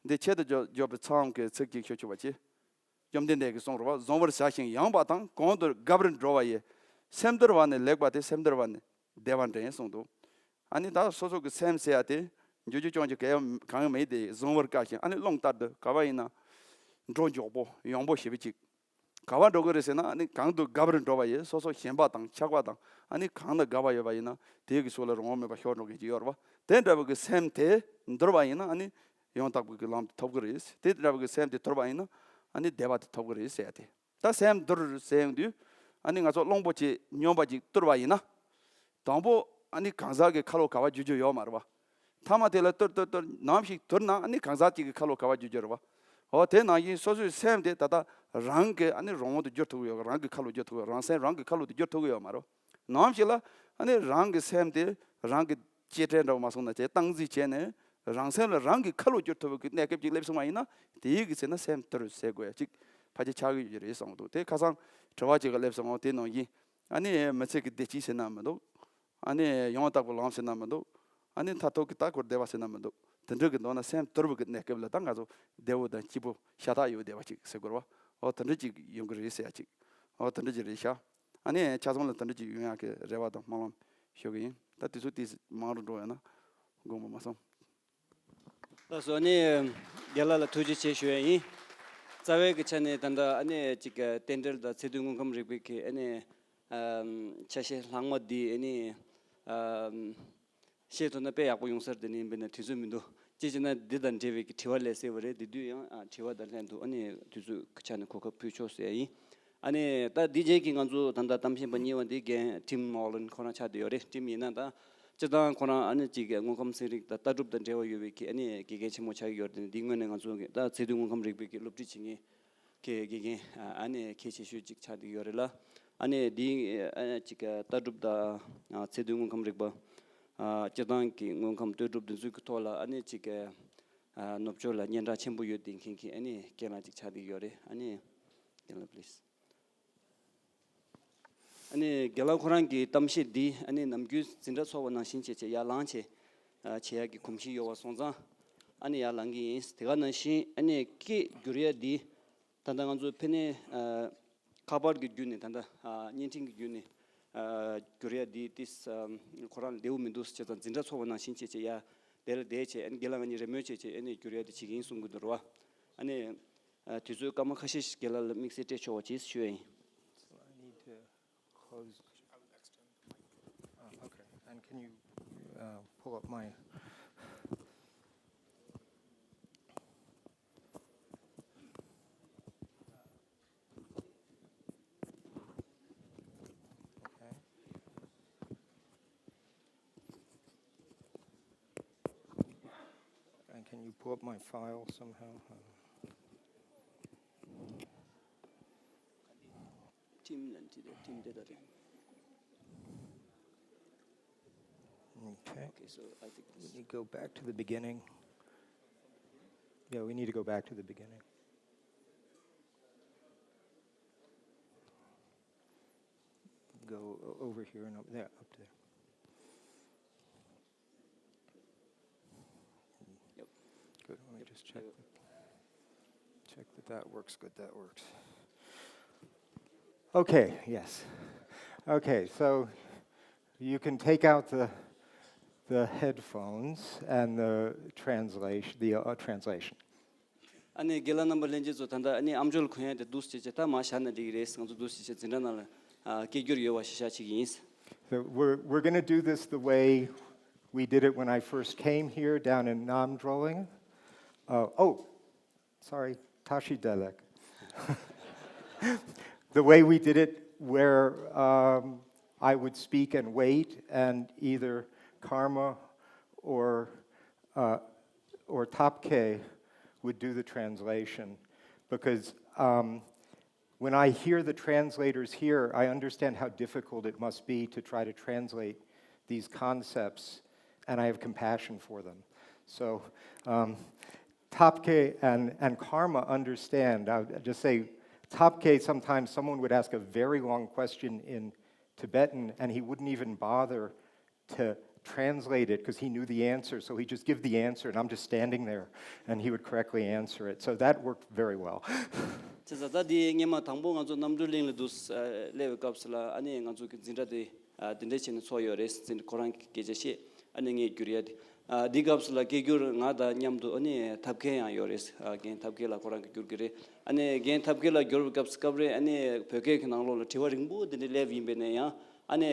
འདི་ཆེད་དུ་འཇོག་འཇོག་པའི་མཚམས་ཀྱི་ཚིག་ཅིག་ཞུ་ཆོག་པ་ཅི། བཅོམ་ལྡན་འདས་ཀྱིས་གསུངས་རེད་བ། བཟང་བར་བྱ་ཞིང་ཡངས་པ་དང་། གང་དུ་དགའ་བར་འགྲོ་བ་ཡི། སེམས་དོར་བ་ནི་ལེགས་པ་སྟེ། སེམས་དོར་བ་ནི་བདེ་བ་འདྲེན་གསུངས་འདུག་ཨ་ནི་ད་སོ་སོ་གི་སེམས་ཟེར་ཡ་དེ་འགྱུར་རྒྱུ་སྐྱོན་རྒྱུ་གང་ཡང་མེད་དེ། བཟང་བར་དཀའ་ཞིང་ཨ་ནི་རླུང་ལྟར་དུ་ག་བ་ཡིན་ན་འགྲོ་མགྱོགས་པོ་ཡངས་པོ་ཞེ་པོ་ཅིག་ག་བ་འགྲོ་གི་རེད་ཟེར་ན་ཨ་ནི་གང་དུ་དགའ་བར་འགྲོ་བ་ཡི། སོ་སོ་ཞེན་པ་དང་ཆགས་པ་དང་ཨ་ནི་གང་ལ་དགའ་བ་ཡོད་པ་ཡིན་ན་དེ་གི་སོ་ལ་རང་དབང་མེད་པར་ཤོར་འགྲོ་མཁན་ཅིག་ཡོད་རེད་བ། དེ་འདྲ་བའི་གི་སེམས་དེ་འདོར་བ་ཡིན་ན་ཨ་ནི་ཡང་དག་པའི་གི་ལམ་དེ་ཐོབ་གི་རེད། དེ་འདྲ་བའི་གི་སེམས་དེ་དོར་བ་ཡིན་ན་ཨ་ནི་བདེ་བ་དེ་ཐོབ་གི་རེད་ཟེར་ཡ་དེ། ད་སེམས་དོར་ཟེར་ཡོང་དུས་ཨ་ནི་ང་ཚོ་གླང་པོ་ཆེ་སྨྱོན་པ་ཅིག་བཏུལ་བ་ཡིན་ན། དང་པོ་ཨ་ནི་གང་ཟག་གི་ཁ་ལོ་ག་བ་འཇུ་རྒྱུ་ཡོད་མ་རེད་བ། ཐ་མ་དེ་ལ་བཏུལ་བཏུལ་བཏུལ་ནམ་ཞིག་དོར་ན་ཨ་ནི་གང་ཟག་ཅིག་གི་ཁ་ལོ་ག་བ་འཇུ་རྒྱུ་རེད་བ། འོ་དེ་ནང་བཞིན་སོ་སོའི་སེམས་དེ་ད་ལྟ་རང་གི་ཨ་ནི་རང་དབང་དུ་བསྒྱུར་ཐུབ་ཀྱི་ཡོད། རང་གི་ཁ་ལོ་བསྒྱུར་ཐུབ་ཀྱི་ཡོད། རང་སེམས་རང་གི་ཁ་ལོ་དུ་བསྒྱུར་ཐུབ་ཀྱི་ཡོད་མ་རེད། ནམ་ཞིག་ལ་ཨ་ནི་རང་གི་སེམས་དེ་རང་གི་གཅེས་སྤྲས་འདྲ་བོ་མ་སོང་ན་བྱས་སྟངས་འཛིན་བྱས་ནས་རང་སེམས་ལ་རང་གི་ཁ་ལོ་བསྒྱུར་ཐུབ་པའི་གི་གནས་སྐབས་ཅིག་སླེབས་སོང་བ་ཡིན་ན་དེའི་གི་ཚེ་ན་སེམས་དོར་ཟེར་དགོས་ཡ་ཅིག་ཕལ་ཆེར་ཆགས་ཀྱི་ཡོད་རེད་བསམ་གྱི་འདུག་དེ་ཁ་སང་དྲི་བ་ཅིག་ག་སླེབས་སོང་། དེ་ནང་བཞིན་ཨ་ནི་མི་ཚེ་གི་བདེ་སྐྱིད་ཟེར་ན་མི་འདུག་ཨ་ནི་ཡང་དག་པའི་ལམ་ཟེར་ན་མི་འདུག་ཨ་ནི་མཐར་ཐུག་གི་ད་ཁོར་བདེ་བ་ཟེར་ན་མི་འདུག་དེ་འདྲ་གི་མདོར་ན་སེམས་དོར་བའི་གི་གནས་སྐབས་ལ་ད་ང་ཚོ་བདེ་བོ་དང་སྐྱིད་པོ་ཤ་སྟག་ཡོད་བསྡད་པ་ཅིག་ཟེར་དགོས་རེད་བ། འོ་དེ་འདྲ་ཅིག་ཡོང་གི་རེད་ཟེར་ཡ་ཅིག་འོ་དེ་འདྲ་ཅིག་རེད་ཤག་ཨ་ནི་ཆ་ཚང་ལ་དེ་འདྲ་ཅིག་ཡོང་ཡག་གི་རེ་བ་དང་སྨོན་ལམ་ཞུ་གི་ཡིན། ད་དུས་ཚོད་དེ་མང་རུ་འགྲོ་ཡོད་ན་དགོངས་པ་མ་ཚོམ། ལགས་སོ། ཨ་ནི་རྒན་ལགས་ལ་ཐུགས་རྗེ་ཆེ་ཞུ་ཡ་ཡིན། རྩ་བའི་གི་ཆ་ནས་ད་ལྟ་ཨ་ནི་ཅིག་རྟེན་འབྲེལ་དང་ཚེ་དུས་དངོས་ཁམས་རིག་པའི་གི་ཨ་ནི་ཨམ་ཆ་ཤས་ལྷག་མ་འདི་ཨ་ནི་ཨམ་བཤད་ཐུབ་ན་དཔེ་ཡག་པོ་ཡོང་ས་རེད། དེ་ནི་ཡིན་པས་ན་དུས་ཚོད་མི་འདུག་ཅི་བྱས་ན་འདི་དང་འབྲེལ་བའི་གི་དྲི་བ་སླེབས་སྲིད་པ་རེད། དེ་དུས་ཡང་ཨ་དྲི་བ་དང་ལྷན་དུ་ཨ་ནི་དུས་ཚོད་གི་ཆ་ནས་གོ་སྐབས་ཕུལ་ཆོག་ཟེར་ཡ་ཡིན། ཨ་ནི་ད་འདི་རྗེས་ཀྱི་ང་ཚོ་ད་ལྟ་གཏམ་བཤད་པ་གཉིས་པ་འདི་རྒན་ཊིམ་མོ་ལན་ཁོ་རང་ཆགས་བསྡད་ཡོད་རེད། ཊིམ་ཡིན་ན་ད་སྤྱིར་བཏང་ཁོ་རང་ཨ་ནི་ཅིག་དངོས་ཁམས་ཚན་རིག་དང་ལྟ་གྲུབ་དང་འབྲེལ་བ་ཡོད་པའི་གི་ཨ་ནི་དགེ་རྒན་ཆེན་མོ་ཆགས་ཀྱི་ཡོད་རེད། དེ་ནི་འདི་སྔོན་ནས་ང་ཚོ་གི་ད་ཚེ་དུས་དངོས་ཁམས་རིག་པའི་གི་སློབ་ཁྲིད་བྱེད་མཁན་གི་དགེ་རྒན་ཨ་ནི་གལ་ཆེ་ཤོས་ཅིག་ཆགས་བསྡད་ཡོད་རེད་ལ། ཨ་ནི་འདི་ཨ་ནི་ཅིག་ལྟ་གྲུབ་དང་ཚེ་དུས་དངོས་ཁམས་རིག་པ། སྤྱིར་བཏང་གི་དངོས་ཁམས་ལྟ་གྲུབ་འདི་ཚོའི་གི་ཐོག་ལ་ཨ་ནི་ཅིག་ཨ་ནུབ་ཕྱོགས་ལ་སྙན་གྲགས་ཆེན་པོ་ཡོད་བསྡད་མཁན་གྱི་ཨ་ནི་རྒན་ལགས་ཅིག་ཆགས་བསྡད་ཡོད་རེད། ཨ་ནི་རྒན་ལགས་please། ཨ་ནི་རྒན་ལགས་ཁོ་རང་གི་གཏམ་བཤད་འདི་ཨ་ནི་ནམ་རྒྱུན་འཛིན་གྲྭ་ཚོགས་པ་ནང་བཞིན་བྱས་བྱས་ཡར་ལངས་བྱས་ཨ་བྱེད་ཡག་གི་གོམས་གཤིས་ཡོད་པ་སོང་ཙང་ཨ་ནི་ཡར་ལངས་ཀྱི་ཡིན། དེ་ག་ནང་བཞིན་ཨ་ནི་སྐད་བསྒྱུར་ཡ་འདི་ད་ལྟ་ང་ཚོ་ཕ་ནས་ཨ་ཁ་པར་གྱི་བརྒྱུད་ནས་ད་ལྟ་ཨ་བརྙན་འཕྲིན་གྱི་བརྒྱུད་ནས་ཨ་བསྒྱུར་ཡ་འདི་ཏིས་ཨ་ཁོ་རང་ལ་བདེ་པོ་མི་འདུག་ཟེར་བྱས་ཙང་འཛིན་གྲྭ་ཚོགས་པ་ནང་བཞིན་བྱས་བྱས་ཡ་དེ་ལ་བསྡད་བྱས་ཨ་ནི་རྒན་ལགས་ང་གཉིས་རེས་མོས་བྱས་བྱས་ཨ་ནི་བསྒྱུར་ཡ་འདི་བྱེད་ཀྱི་ཡིན་གསུང་གི་འདུག་རེད་བ། ཨ་ནི་ཨ་དུས་ཚོད་སྐར་མ་ཁ་ཤས་ཤིག་རྒན་ལགས་ལ་དམིགས་བསལ་སྤྲད་ཆོག་པ་ཅིག་ཞུ་ཡ་ཡིན། So I need to close. Oh, okay. And can you uh, pull up my. Can you pull up my file somehow? Team ལ་འདི་རེད། Team data རེད། Okay. Okay, so I think this We need to go back to the beginning. Yeah, we need to go back to the beginning. Go o- over here and up there, up there. Yep. Good. Let me just check. Yep. That- Check that that works. Good, that works. Okay, yes. Okay, so you can take out the, the headphones and the translation, the uh, translation. ཨ་ནི་རྒན་ལགས་རྣམ་པ་ལྷན་རྒྱས་ཚོ། ད་ལྟ་ཨ་ནི་ཨམ་ཅོག་གོན་ཡ་དེ་འདུག་སེ་བྱས་བྱས། ད་མར་བཞག་ན་འགྲིག་གི་རེད། ང་ཚོ་འདུག་སེ་བྱས་བྱས་འཛིན་གྲྭ་ནང་ལ་ཨ་སྐད་སྒྱུར་ཡོད་པ་ཞིག་བཞག་བྱེད་ཀྱི་ཡིན། So we're, we're going to do this the way we did it when I first came here down in Namdrolling. Uh, oh, sorry, Tashi Delek. The way we did it, where um, I would speak and wait, and either Karma or, uh, or Tapke would do the translation. Because um, when I hear the translators here, I understand how difficult it must be to try to translate these concepts, and I have compassion for them. So, um, Tapke and, and Karma understand. I'll just say, Tapke, sometimes someone would ask a very long question in Tibetan, and he wouldn't even bother to translate it because he knew the answer. So he'd just give the answer, and I'm just standing there, and he would correctly answer it. So that worked very well. བྱས་ཙང་ད་འདི་སྔོན་མ་དང་པོ་ང་ཚོ་རྣམ་གྲོལ་གླིང་ལ་འདུག་སླེབས་པའི་སྐབས་སུ་ལ། ཨ་ནི་ང་ཚོ་གི་འཛིན་གྲྭ་དེ་ཨ་དེ་འདྲ་བྱས་ནས་ཚོགས་ཡོད་རེད། འཛིན་ཁོ་རང་གི་སྐད་ཆ་བཤད། ཨ་ནི་ངས་བསྒྱུར་ཡ་དེ། ཨ་འདི་སྐབས་སུ་ལ་སྐད་སྒྱུར་ང་དང་མཉམ་དུ་ཨ་ནི་ཐབས་མཁས་ཡང་ཡོད་རེད། ཨ་རྒན་ཐབས་མཁས་ལགས་ཁོ་རང་གིས་བསྒྱུར་གྱི་རེད། ཨ་ནི་རྒན་ཐབས་མཁས་ལགས་བསྒྱུར་བའི་སྐབས་སུ་སྐབས་རེ་ཨ་ནི་བོད་སྐད་ཀྱི་ནང་ལོགས་ལ་དྲི་བ་རིང་པོ་དེ་འདྲ་སླེབས་ཡིན་པས་ན་ཡང་། ཨ་ནི་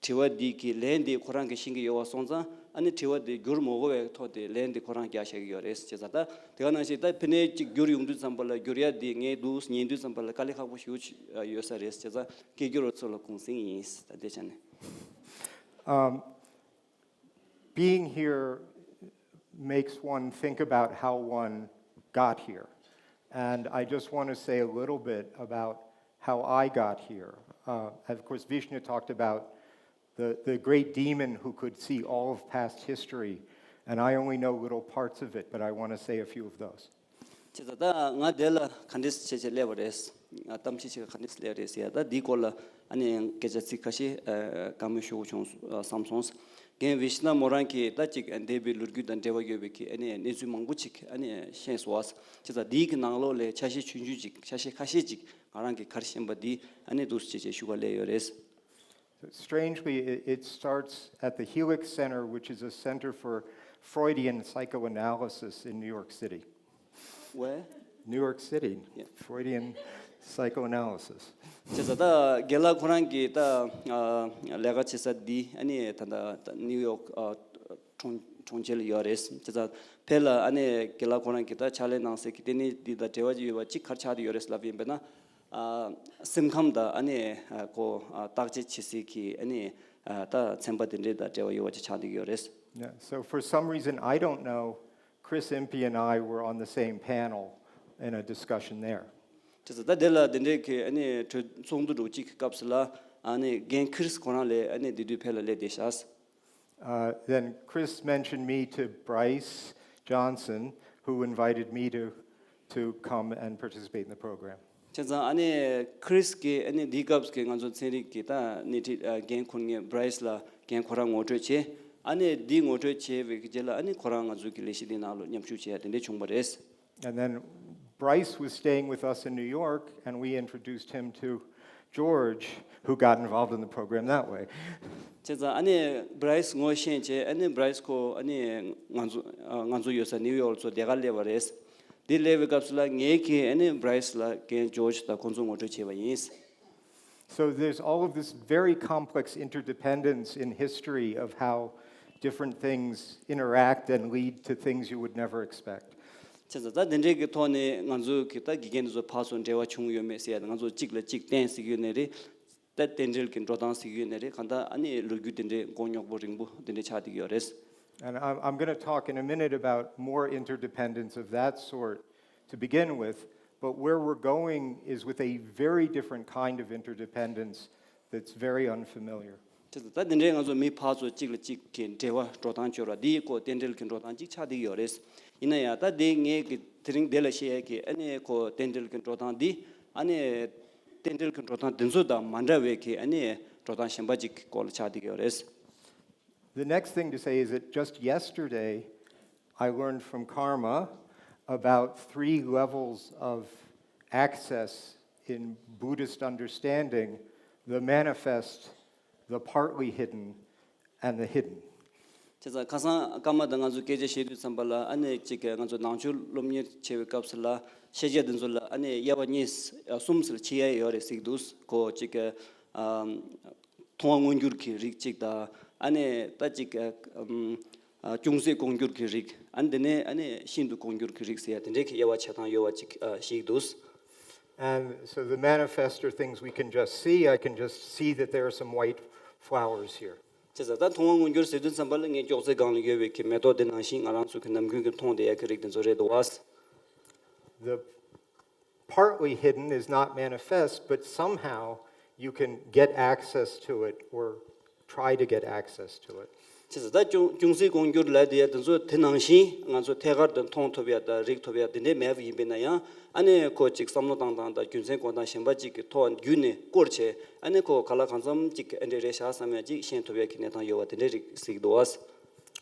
དྲི་བ་འདི་གི་ལན་འདི་ཁོ་རང་གིས་ཤེས་ཀྱི་ཡོད་པ་སོང་ཙང་། ཨ་ནི་དྲི་བ་འདི་བསྒྱུར་མ་དགོས་པའི་ཐོག་དེ་ལན་འདི་ཁོ་རང་རྒྱག་བཞག་གི་ཡོད་རེད། བྱས་ཙང་ད་དེ་ག་ནང་བཞིན་ད་ཕ་ནས་ཅིག་བསྒྱུར་ཡོང་དུས་ཙམ་པ་ལ། བསྒྱུར་ཡ་འདི་ངས་འདུག་ཉན་དུས་ཙམ་པ་ལ་དཀའ་ལས་ཁག་པོ་ཞེ་པོ་ཅིག་ཡོད་ས་རེད། བྱས་ཙང་སྐད་སྒྱུར་བ་ཚོ་ལ་གུང་སེང་ཡིན། ད་དེ་ཆ་ནས། Um, being here makes one think about how one got here. And I just want to say a little bit about how I got here. Uh, of course, Vishnu talked about the, the great demon who could see all of past history. And I only know little parts of it, but I want to say a few of those. བྱས་ཙང་ད་ང་འདི་ལ་ག་འདྲས་བྱས་བྱས་སླེབས་པ་རེད། ང་གཏམ་བཤད་བྱེད་ག་འདྲས་སླེབས་རེད་ཟེར་ཡ། ད་འདིའི་སྐོར་ལ་ཨ་ནི་སྐད་ཆ་ཚིག་ཁ་ཤས་ཨ་བཀའ་མོལ་ཞུ་དགོས་བྱུང་བསམ་སོང་། རྒན་བི་ཤི་ན་མོ་རང་གིས་ད་ཅིག་འདས་པའི་ལོ་རྒྱུས་དང་འབྲེལ་བ་ཡོད་པའི་གི་ཨ་ནི་གནས་ཚུལ་མང་པོ་ཅིག་ཨ་ནི་ཤེས་སོང་བ། བྱས་ཙང་འདིའི་གི་ནང་ལོགས་ལས་ཆ་ཤས་ཆུང་ཆུང་ཅིག་ཆ་ཤས་ཁ་ཤས་ཅིག་ང་རང་གིས་ག་རེ་ཤེས་པ་འདི་ཨ་ནི་འདུག་སེ་བྱས་བྱས་ཞུ་ག་སླེབས་ཡོད་རེད། Strangely, it, it starts at the Helix Center, which is a center for Freudian psychoanalysis in New York City. Where? New York City, yeah. Freudian psychoanalysis. བྱས་ཙང་ད་རྒན་ལགས་ཁོ་རང་གི་ད་ཨ་ལས་ཀ་བྱེད་ས་འདི་ཨ་ནི་ད་ད་ད་ནིའུ་ཡོག་ཨ་གྲོང་གྲོང་ཁྱེར་ལ་ཡོད་རེད། བྱས་ཙང་ཕར་ལ་ཨ་ནི་རྒན་ལགས་ཁོ་རང་གིས་ད་ཕྱག་ལས་གནང་སའི་གི་ལྟེ་གནས་འདི་དང་འབྲེལ་བ་ཡོད་པ་ཅིག་ག་རེ་ཆགས་བསྡད་ཡོད་རེད་ལབ་ཡིན་པས་ན། ཨ་སེམས་ཁམས་དང་ཨ་ནི་ཨ་ཁོ་ཨ་བརྟག་དཔྱད་བྱེད་སའི་གི་ཨ་ནི་ཨ་ད་ཚན་པ་དེ་འདྲའི་དང་འབྲེལ་བ་ཡོད་པ་ཅིག་ཆགས་བསྡད་ཡོད་རེད། Yeah, so for some reason I don't know, Chris Impey and I were on the same panel in a discussion there. བྱས་ཙང་ད་དེ་ལ་དེ་འདྲའི་གི་ཨ་ནི་གྲོས་ཚོགས་འདུ་འདྲ་བོ་ཅིག་གི་སྐབས་སུ་ལ་ཨ་ནི་རྒན་ཁི་རིས་ཁོ་རང་ལས་ཨ་ནི་དེ་དུས་ཕར་ལ་སླེབས་བསྡད་ཤག Uh, then Chris mentioned me to Bryce Johnson, who invited me to, to come and participate in the program. བྱས་ཙང་ཨ་ནི་ཁི་རིས་ཀྱིས་ཨ་ནི་འདིའི་སྐབས་ཀྱི་ང་ཚོ་ཚན་རིག་གི་ད་སྣེ་ཁྲིད་ཨ་རྒན་ཁོ་ངས་Bryce་ལ་རྒན་ཁོ་རང་ངོ་སྤྲོད་བྱས། ཨ་ནི་འདི་ངོ་སྤྲོད་བྱས་པའི་རྗེས་ལ་ཨ་ནི་ཁོ་རང་ང་ཚོ་གི་ལས་གཞི་འདི་ནང་ལ་མཉམ་ཞུགས་བྱེད་ཡ་དེ་འདྲ་བྱུང་བ་རེད། And then Bryce was staying with us in New York, and we introduced him to George, who got involved in the program that way. བྱས་ཙང་ཨ་ནི་Bryce་ངོ་ཤེས་བྱས། ཨ་ནི་Bryce་ཁོ་ཨ་ནི་ང་ཚོ་ཨ་ང་ཚོ་ཡོད་ས་ནིའུ་ཡོག་ལ་ཚོ་དེ་ག་སླེབས་པ་རེད། དེ་སླེབས་པའི་སྐབས་སུ་ལ་ངས་ཀྱིས་ཨ་ནི་Bryce་ལ་རྒན་George་དང་ཁོང་ཚོ་ངོ་སྤྲོད་བྱས་པ་ཡིན། So there's all of this very complex interdependence in history of how different things interact and lead to things you would never expect. བྱས་ཙང་ད་དེ་འདྲའི་གི་ཐོག་ནས་ང་ཚོའི་གི་ད་དགེ་རྒན་དེ་ཚོ་ཕར་ཚུར་འབྲེལ་བ་བྱུང་ཡོད་མེད་ཟེར་ཡ་དེ། ང་ཚོ་གཅིག་ལ་གཅིག་བརྟེན་ཟེར་གྱི་ཡོད་ནའི་རེད། ད་རྟེན་འབྲེལ་གྱི་འགྲོ་སྟངས་ཟེར་གྱི་ཡོད་ནའི་རེད། གང་ལྟར་ཨ་ནི་ལོ་རྒྱུས་དེ་འདྲའི་མགོ་རྙོག་པོ་རིང་པོ་དེ་འདྲའི་ཆགས་བསྡད་ཀྱི་ཡོད་རེད། And I'm, I'm going to talk in a minute about more interdependence of that sort to begin with, but where we're going is with a very different kind of interdependence that's very unfamiliar. དེ་ད་དེ་འདྲའི་ང་ཚོ་མི་ཕར་ཚུར་གཅིག་ལ་གཅིག་གི་འབྲེལ་བ་འགྲོ་སྟངས་སྦྱོར་བ་འདིའི་སྐོར་རྟེན་འབྲེལ་གྱི་འགྲོ་སྟངས་གཅིག་ཆགས་བསྡད་ཀྱི་ཡོད་རེད། ཡིན་ན་ཡང་ད་དེ་ངས་ཀྱི་དེ་རིང་འདི་ལ་བཤད་ཡས་ཀྱི་ཨ་ནི་ཁོ་རྟེན་འབྲེལ་གྱི་འགྲོ་སྟངས་འདི་ཨ་ནི་རྟེན་འབྲེལ་གྱི་འགྲོ་སྟངས་འདི་ཚོ་དང་མ་འདྲ་བའི་གི་ཨ་ནི་འགྲོ་སྟངས་གཞན་པ་གཅིག་གི་སྐོར་ལ་ཆགས་བསྡད་ཀྱི་ཡོད་རེད། The next thing to say is that just yesterday, I learned from Karma about three levels of access in Buddhist understanding, the manifest, the partly hidden, and the hidden. བྱས་ཙང་ཁ་སང་ཀརྨ་དང་ང་ཚོ་སྐད་ཆ་བཤད་དུས་ཙམ་པ་ལ་ཨ་ནི་གཅིག་གི་ང་ཚོ་ནང་ཆོས་སློབ་གཉེར་བྱེད་པའི་སྐབས་སུ་ལ་ཤེས་བྱ་འདི་ཚོ་ལ་ཨ་ནི་དབྱེ་བ་གཉིས་གསུམ་ཟེར་ཕྱེ་ཡ་ཡོད་རེད་ཟེར་གྱི་འདུག་ཁོ་གཅིག་གི་ཨམ། མཐོང་བ་མངོན་གྱུར་གྱི་རིགས་གཅིག་དང་ཨ་ནི་ད་གཅིག་ཨམ། ཅུང་ཟད་ལྐོག་གྱུར་གྱི་རིགས། ཨ་ནི་དེ་ནས་ཨ་ནི་ཤིན་ཏུ་ལྐོག་གྱུར་གྱི་རིགས་ཟེར་ཡ་དེ་འདྲའི་གི་དབྱེ་བ་ཕྱེ་སྟངས་ཡོད་པ་གཅིག་ཤེས་ཀྱི་འདུག And so the manifest are things we can just see. I can just see that there are some white flowers here. བྱས་ཙང་ད་མཐོང་བ་མངོན་གྱུར་ཟེར་དུས་ཙམ་པ་ལ་ངས་ཅོག་ཙེ་སྒང་ལ་ཡོད་པའི་གི་མེ་ཏོག་དེ་ནང་བཞིན་ང་རང་ཚོ་གི་ནམ་རྒྱུན་གྱི་མཐོང་བསྡད་ཡ་གི་རིགས་དེ་ཚོ་རེད་འདུག་བ། The partly hidden is not manifest, but somehow you can get access to it or try to get access to it. བྱས་ཙང་ད་ཅུང་ཅུང་ཟད་ལྐོག་གྱུར་ལབ་དེ་ཡ་དེ་ཚོ་དེ་ནང་བཞིན་ང་ཚོ་ཐད་ཀར་དུ་མཐོང་ཐུབ་ཡ་དང་རིག་ཐུབ་ཡ་དེ་འདྲས་མེད་པ་ཡིན་པས་ན་ཡང་ཨ་ནི་ཁོ་ཅིག་བསམ་བློ་བཏང་སྟངས་དང་རྒྱུ་མཚན་གོ་སྟངས་གཞན་པ་ཅིག་གི་ཐོག་བརྒྱུད་ནས་བསྐོར་བྱས་ཨ་ནི་ཁོ་ག་ལ་གང་འཚམ་ཅིག་ཨ་འདྲས་རེད་ཤག་བསམ་ཡ་ཅིག་ཤེས་ཐུབ་ཡ་གི་གནས་སྟངས་ཡོད་པ་དེ་འདྲས་རིགས་ཟེར་གྱི་འདུག་བ།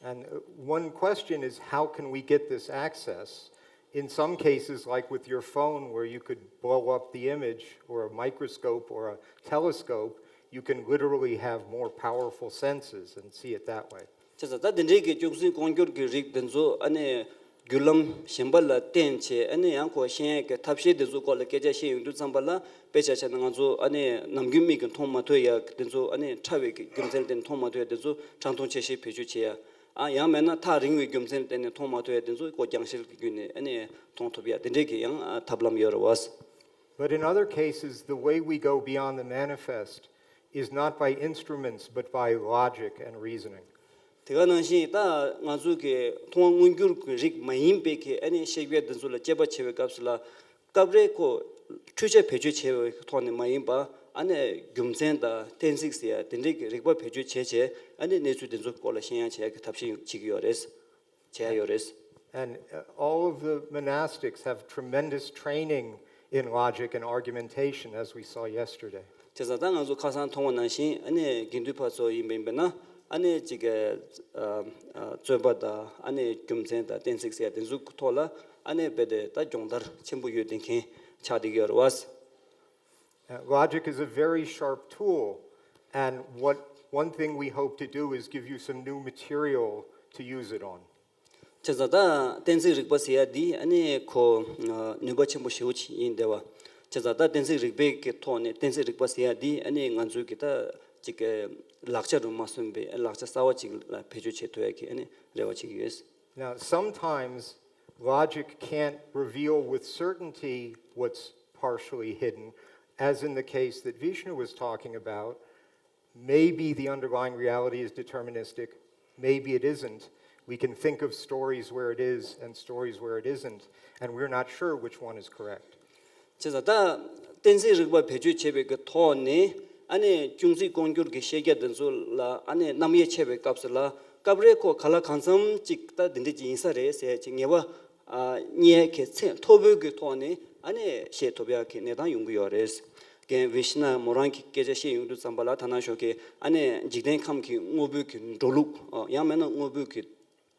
And uh, one question is, how can we get this access? In some cases, like with your phone, where you could blow up the image, or a microscope, or a telescope, you can literally have more powerful senses and see it that way. བྱས་ཙང་ད་དེ་འདྲའི་གི་ཅུང་ཟད་ལྐོག་གྱུར་གྱི་རིགས་དེ་ཚོ་ཨ་ནི་བརྒྱུད་ལམ་གཞན་པ་ལ་བརྟེན་བྱས་ཨ་ནི་ཡང་ཁོ་ཤེས་ཡས་ཀྱི་ཐབས་ཤེས་དེ་ཚོ་སྐོར་ལ་སྐད་ཆ་བཤད་ཡོང་དུས་ཙམ་པ་ལ་དཔེ་ཆ་བཞག་ན་ང་ཚོ་ཨ་ནི་ནམ་རྒྱུན་མིག་གིས་མཐོང་མ་ཐུབ་ཡ་དེ་ཚོ་ཨ་ནི་ཕྲ་བའི་གི་རྒྱུ་མཚན་ལ་བརྟེན་ནས་མཐོང་མ་ཐུབ་ཡ་དེ་ཚོ་ཕྲ་མཐོང་ཆེ་ཤེལ་བེད་སྤྱོད་བྱེད་ཡ། ཨ་ཡང་མིན་ན་ཐག་རིང་བའི་རྒྱུ་མཚན་ལ་བརྟེན་ནས་མཐོང་མ་ཐུབ་ཡ་དེ་ཚོ་ཁོ་རྒྱང་ཤེལ་གྱི་བརྒྱུད་ནས་ཨ་ནི་མཐོང་ཐུབ་ཡ་དེ་འདྲའི་གི་ཡང་ཨ་ཐབས་ལམ་ཡོད་རེད་བ། But in other cases, the way we go beyond the manifest is not by instruments, but by logic and reasoning. དེ་ག་ནང་བཞིན་ད་ང་ཚོ་གི་མཐོང་བ་མངོན་གྱུར་གྱི་རིགས་མ་ཡིན་པའི་གི་ཨ་ནི་ཤེས་རྒྱ་དེ་ཚོ་ལ་དཔྱད་པ་བྱེད་པའི་སྐབས་སུ་ལ་སྐབས་རེ་ཁོ་འཕྲུལ་ཆས་བེད་སྤྱོད་བྱེད་པའི་ཐོག་ནས་མ་ཡིན་པ་ཨ་ནི་རྒྱུ་མཚན་དང་གཏན་ཚིགས་ཟེར་ཡ་དེ་འདྲའི་གི་རིག་པ་བེད་སྤྱོད་བྱས་བྱས་ཨ་ནི་གནས་ཚུལ་དེ་ཚོ་སྐོར་ལ་ཤེས་ཡ་བྱེད་ཡ་གི་ཐབས་ཤེས་བྱེད་ཀྱི་ཡོད་རེད། བྱས་ཡོད་རེད། And uh, all of the monastics have tremendous training in logic and argumentation, as we saw yesterday. བྱས་ཙང་ད་ང་ཚོ་ཁ་སང་མཐོང་བ་ནང་བཞིན་ཨ་ནི་དགེ་འདུན་པ་ཚོ་ཡིན་པ་ཡིན་པས་ན་ཨ་ནི་ཅིག་གི་ཨ་ཨ་རྩོད་པ་དང་ཨ་ནི་རྒྱུ་མཚན་དང་གཏན་ཚིགས་ཟེར་ཡ་དེ་ཚོའི་ཐོག་ལ་ཨ་ནི་རྦད་དེ་ད་སྦྱོང་བརྡར་ཆེན་པོ་ཡོད་བསྡད་མཁན་ཆགས་བསྡད་ཀྱི་ཡོད་རེད་བ། Uh, logic is a very sharp tool, and what one thing we hope to do is give you some new material to use it on. བྱས་ཙང་ད་གཏན་ཚིགས་རིག་པ་ཟེར་ཡ་འདི་ཨ་ནི་ཁོ་ནུས་པ་ཆེན་པོ་ཞེ་པོ་ཅིག་ཡིན་བསྡད་པ། བྱས་ཙང་ད་གཏན་ཚིགས་རིག་པའི་གི་ཐོག་ནས་གཏན་ཚིགས་རིག་པ་ཟེར་ཡ་འདི་ཨ་ནི་ང་ཚོའི་གི་ད་ཅིག་གི་ལག་ཆ་རུ་མ་སོན་པའི་ལག་ཆ་གསར་བ་ཅིག་ལ་བེད་སྤྱོད་བྱེད་ཐུབ་ཡ་གི་ཨ་ནི་རེ་བ་བྱེད་ཀྱི་ཡོད། Now, sometimes logic can't reveal with certainty what's partially hidden, as in the case that Vishnu was talking about. Maybe the underlying reality is deterministic, maybe it isn't. We can think of stories where it is and stories where it isn't, and we're not sure which one is correct. བྱས་ཙང་ད་གཏན་ཚིགས་རིག་པ་བེད་སྤྱོད་བྱེད་པའི་གི་ཐོག་ནས་ཨ་ནི་ཅུང་ཟད་ལྐོག་གྱུར་གྱི་ཤེས་རྒྱ་དེ་ཚོ་ལ་ཨ་ནི་རྣམ་དབྱེ་ཕྱེ་བའི་སྐབས་སུ་ལ་སྐབས་རེ་ཁོ་ག་ལ་གང་འཚམ་ཅིག་ད་འདི་འདྲ་ཅིག་ཡིན་ས་རེད་ཟེར་ཅིག་ངེས་པ་རྙེད་མཁན་ཚད་མཐོ་པོའི་གི་ཐོག་ནས་ཨ་ནི་བཤད་ཐུབ་ཡག་གི་གནས་སྟངས་ཡོང་གི་ཡོད་རེད། རྒན་བི་ཤི་ན་མོ་རང་གི་སྐད་ཆ་བཤད་ཡོང་དུས་ཙམ་པ་ལ་ཐ་ན་ཞོགས་ཀྱི་ཨ་ནི་འཇིག་རྟེན་ཁམས་ཀྱི་དངོས་པོའི་གི་འགྲོ་ལུགས་ཡང་མིན་ན་དངོས་པོའི་གི་